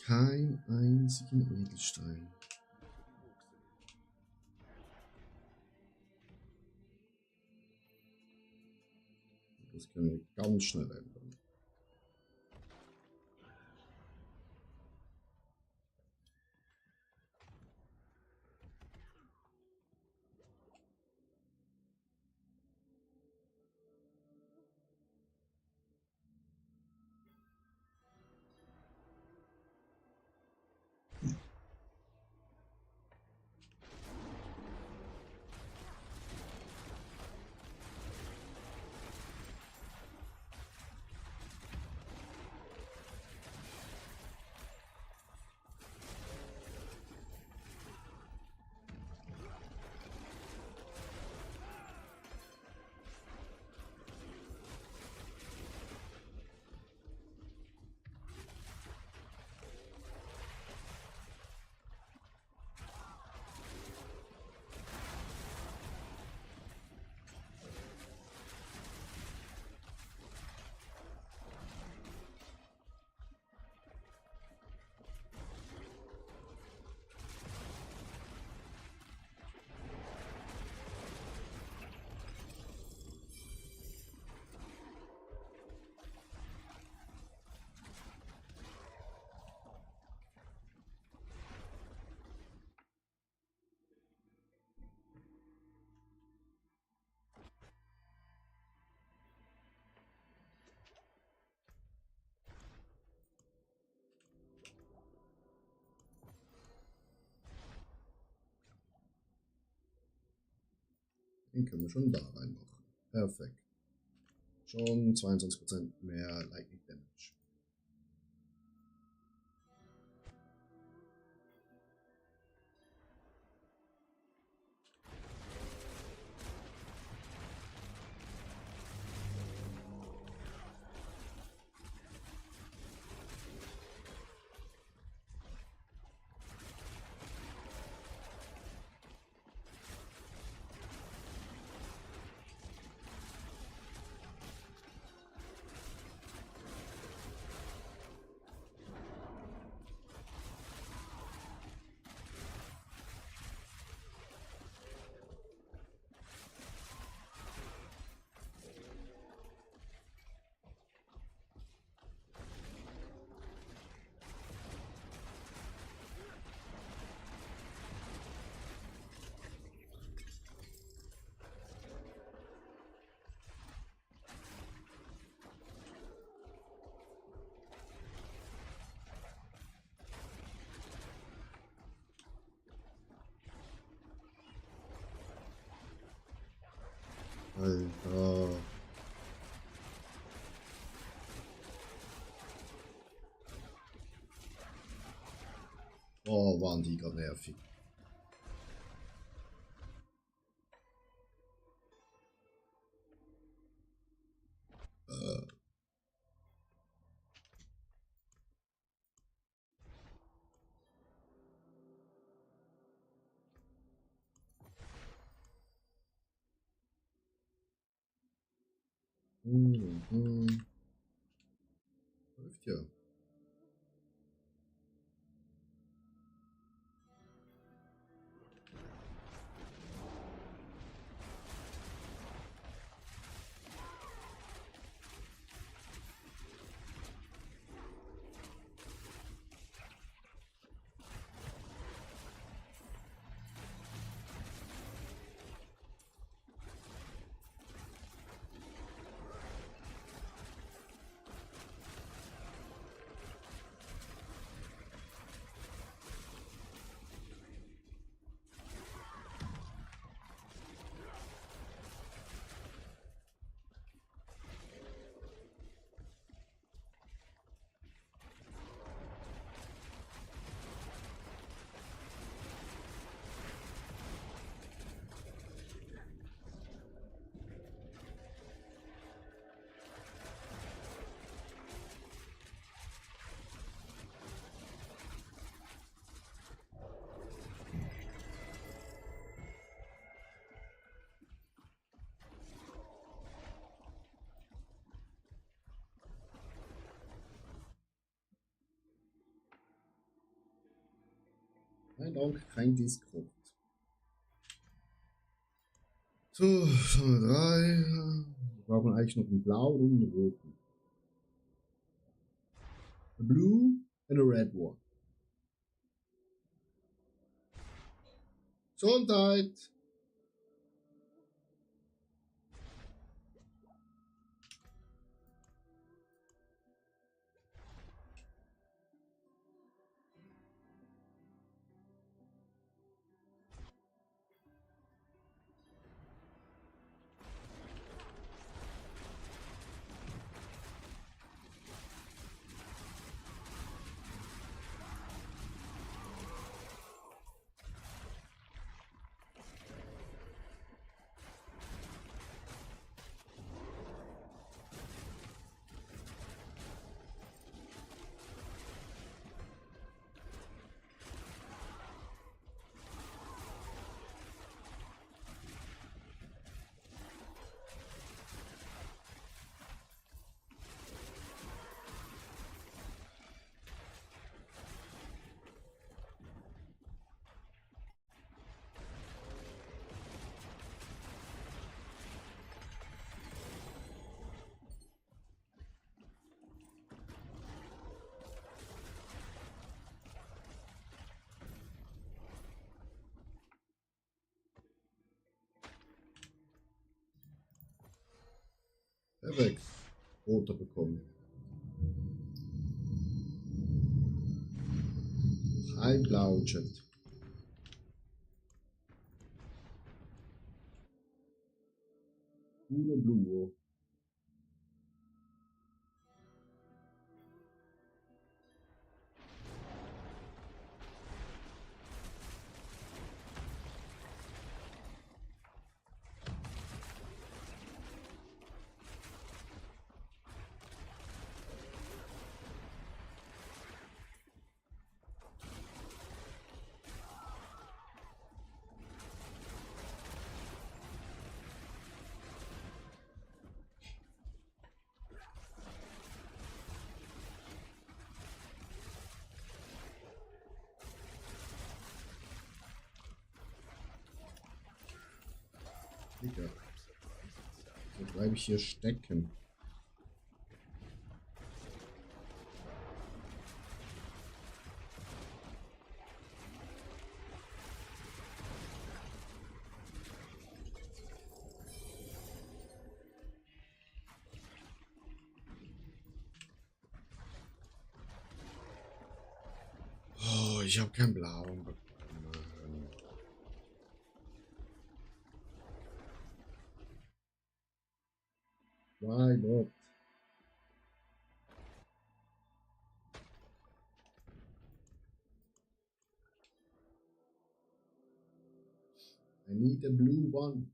Kein einzigen Edelstein. Das können wir ganz schnell ändern. Den können wir schon da reinmachen. Perfekt. Schon 22% mehr Lightning Damage. Alter. Oh, waren die gerade nervig. Läuft ja. Nein, Dank, kein Discord. So, Nummer 3. Wir brauchen eigentlich noch einen blauen und einen roten. A blue and a red one. Gesundheit! Perfekt. Roter bekommen. Ein blauen Chat. Puro Blue. Digga. So bleibe ich hier stecken. Oh, ich habe keinen blauen bekommen. Why not? I need a blue one.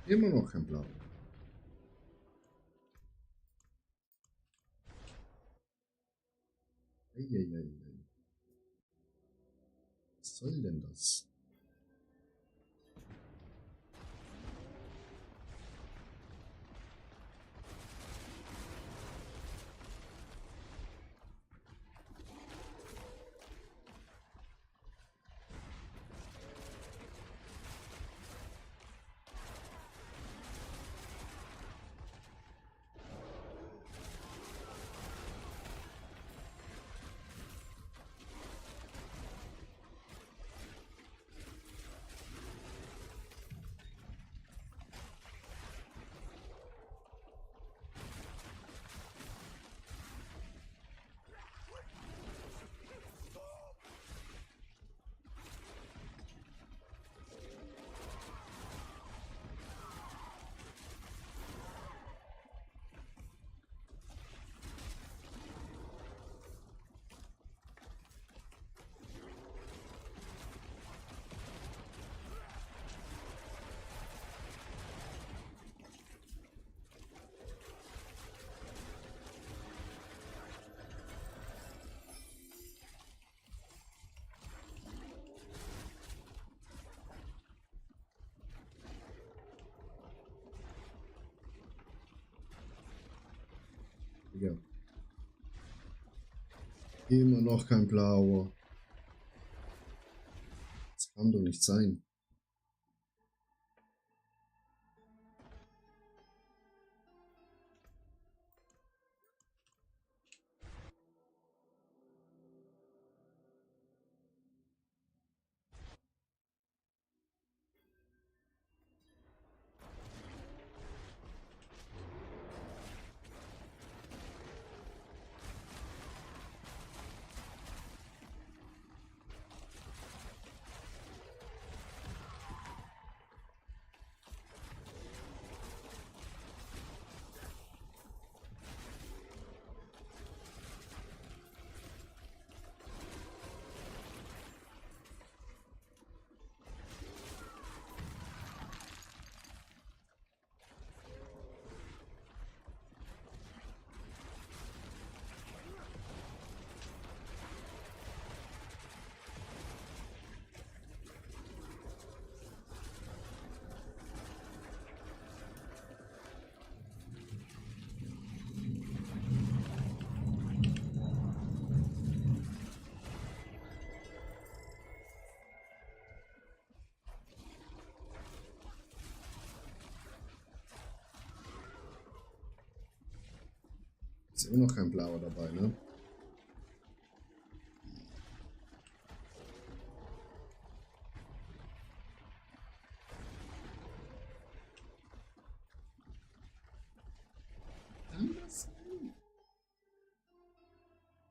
Immer noch kein Blau. Eieiei. Was soll denn das? Ja. Immer noch kein blauer. Das kann doch nicht sein. Ist immer noch kein Blauer dabei, ne? Kann das sein?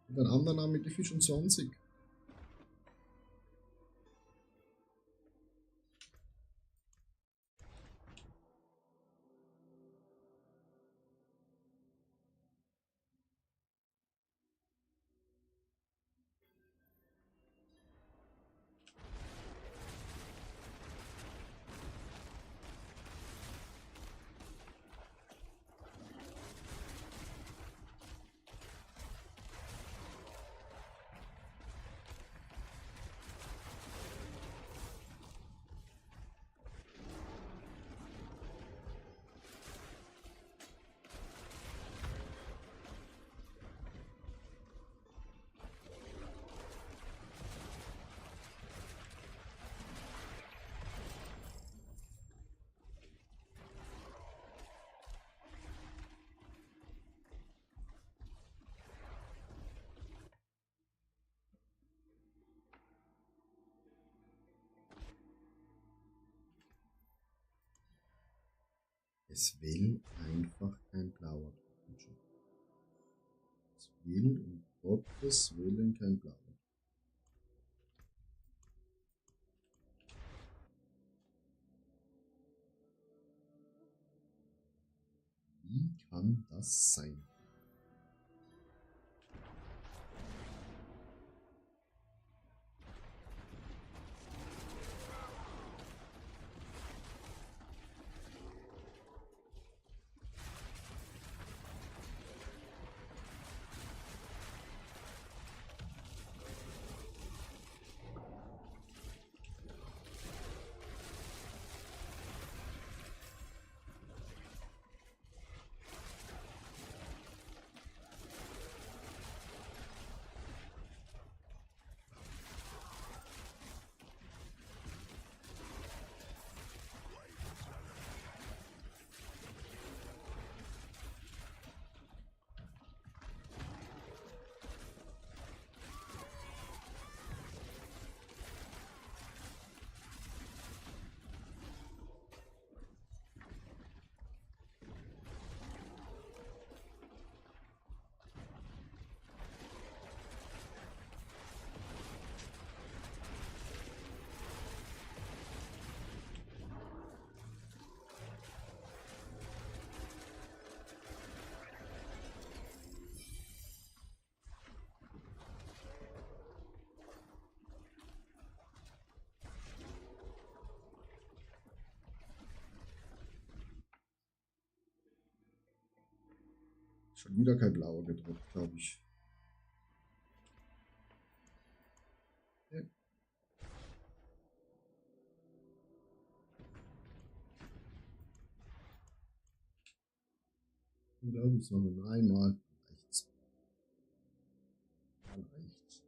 Und ein anderer Name mit die 25. Es will einfach kein Blauer. Es will um Gottes Willen kein Blauer. Wie kann das sein? Schon wieder kein Blauer gedruckt, glaube ich. Ja. Ich glaube, es noch einmal. Reicht's. Dann reicht's.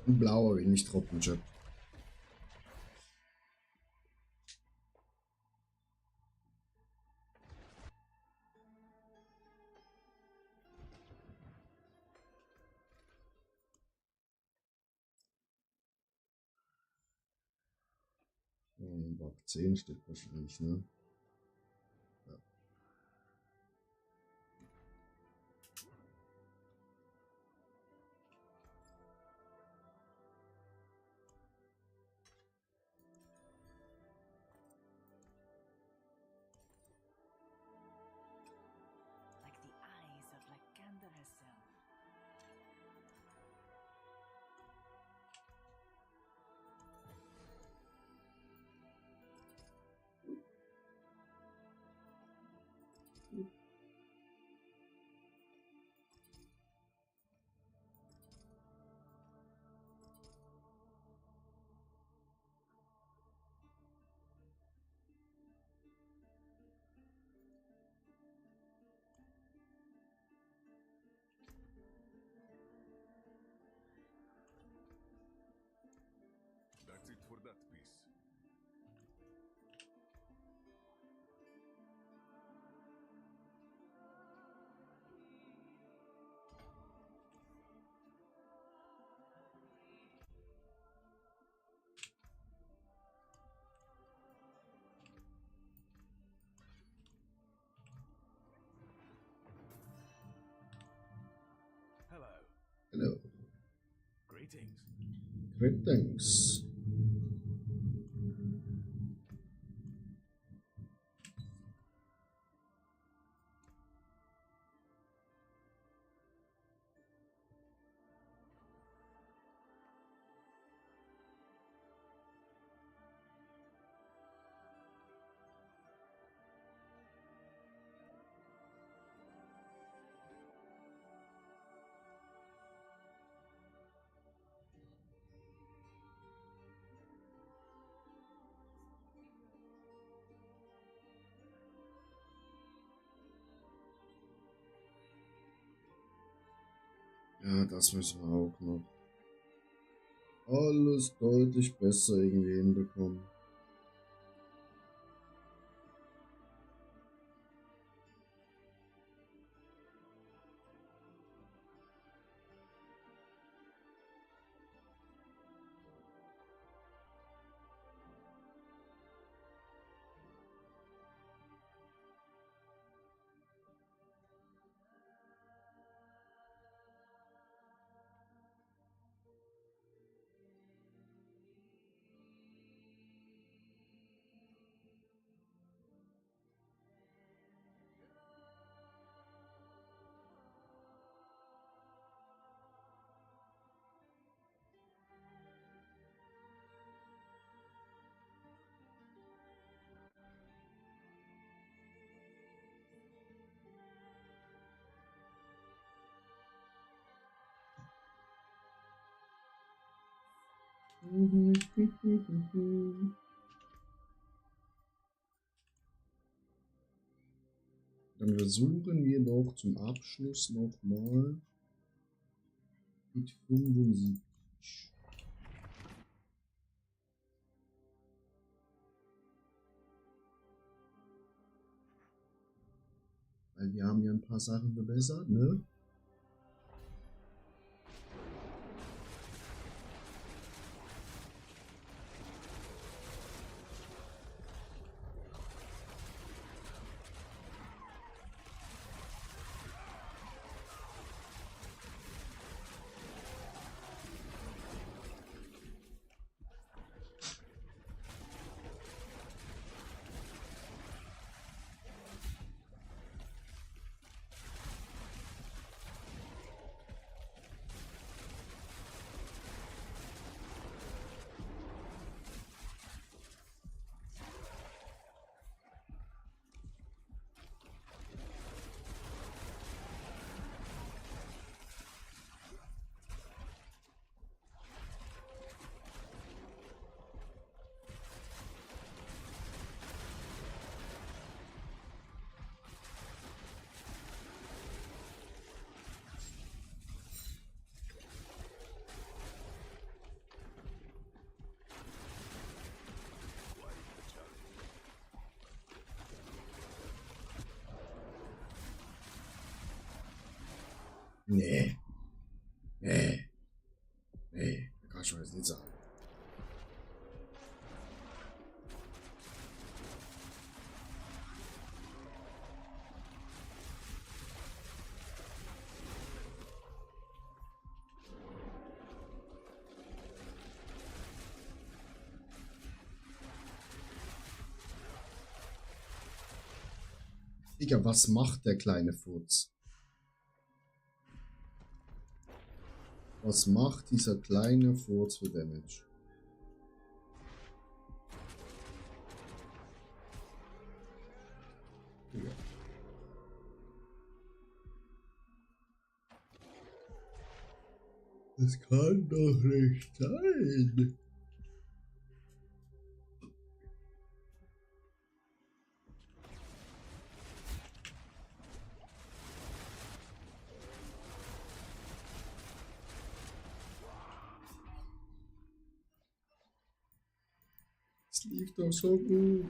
Und blauer will nicht droppen, Chat. Auf 10 steht wahrscheinlich, ne? Ja. Like the eyes of Lycander herself. That's it for that piece. Hello. Hello. Greetings. Great, thanks. Ja, das müssen wir auch noch alles deutlich besser irgendwie hinbekommen. Dann versuchen wir noch zum Abschluss nochmal mit 75. Weil wir haben ja ein paar Sachen verbessert, ne? Nee. Nee. Nee. Da kann ich mir das nicht sagen. Digga, was macht der kleine Furz? Was macht dieser kleine Furz für Damage? Digga. Das kann doch nicht sein. Es lief doch so gut.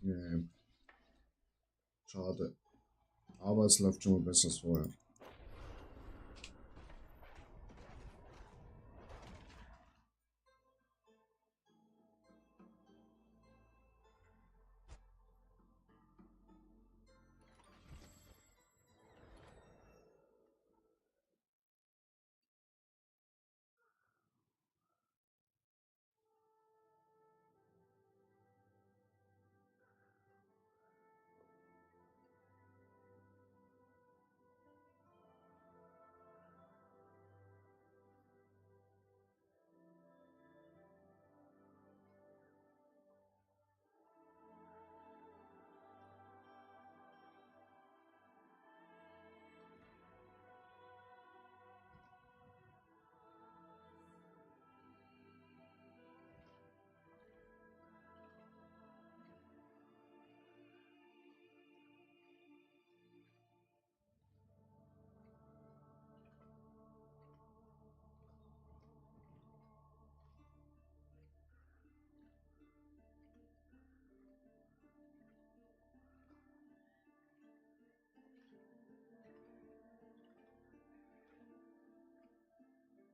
Nee. Schade. Aber es läuft schon mal besser als vorher.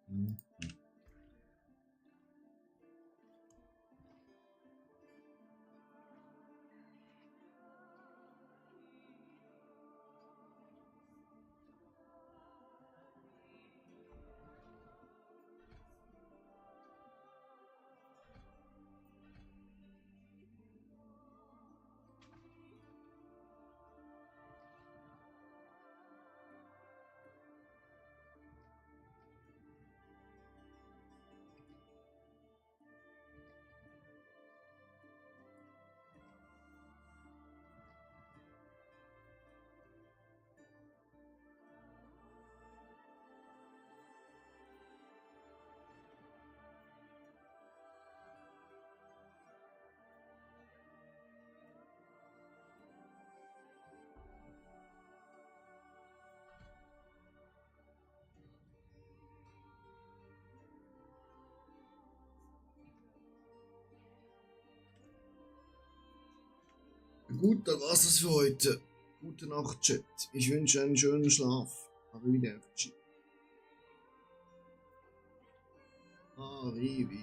Mhm. Gut, dann war's das für heute. Gute Nacht, Chat. Ich wünsche einen schönen Schlaf. Arrivederci. Arrivi.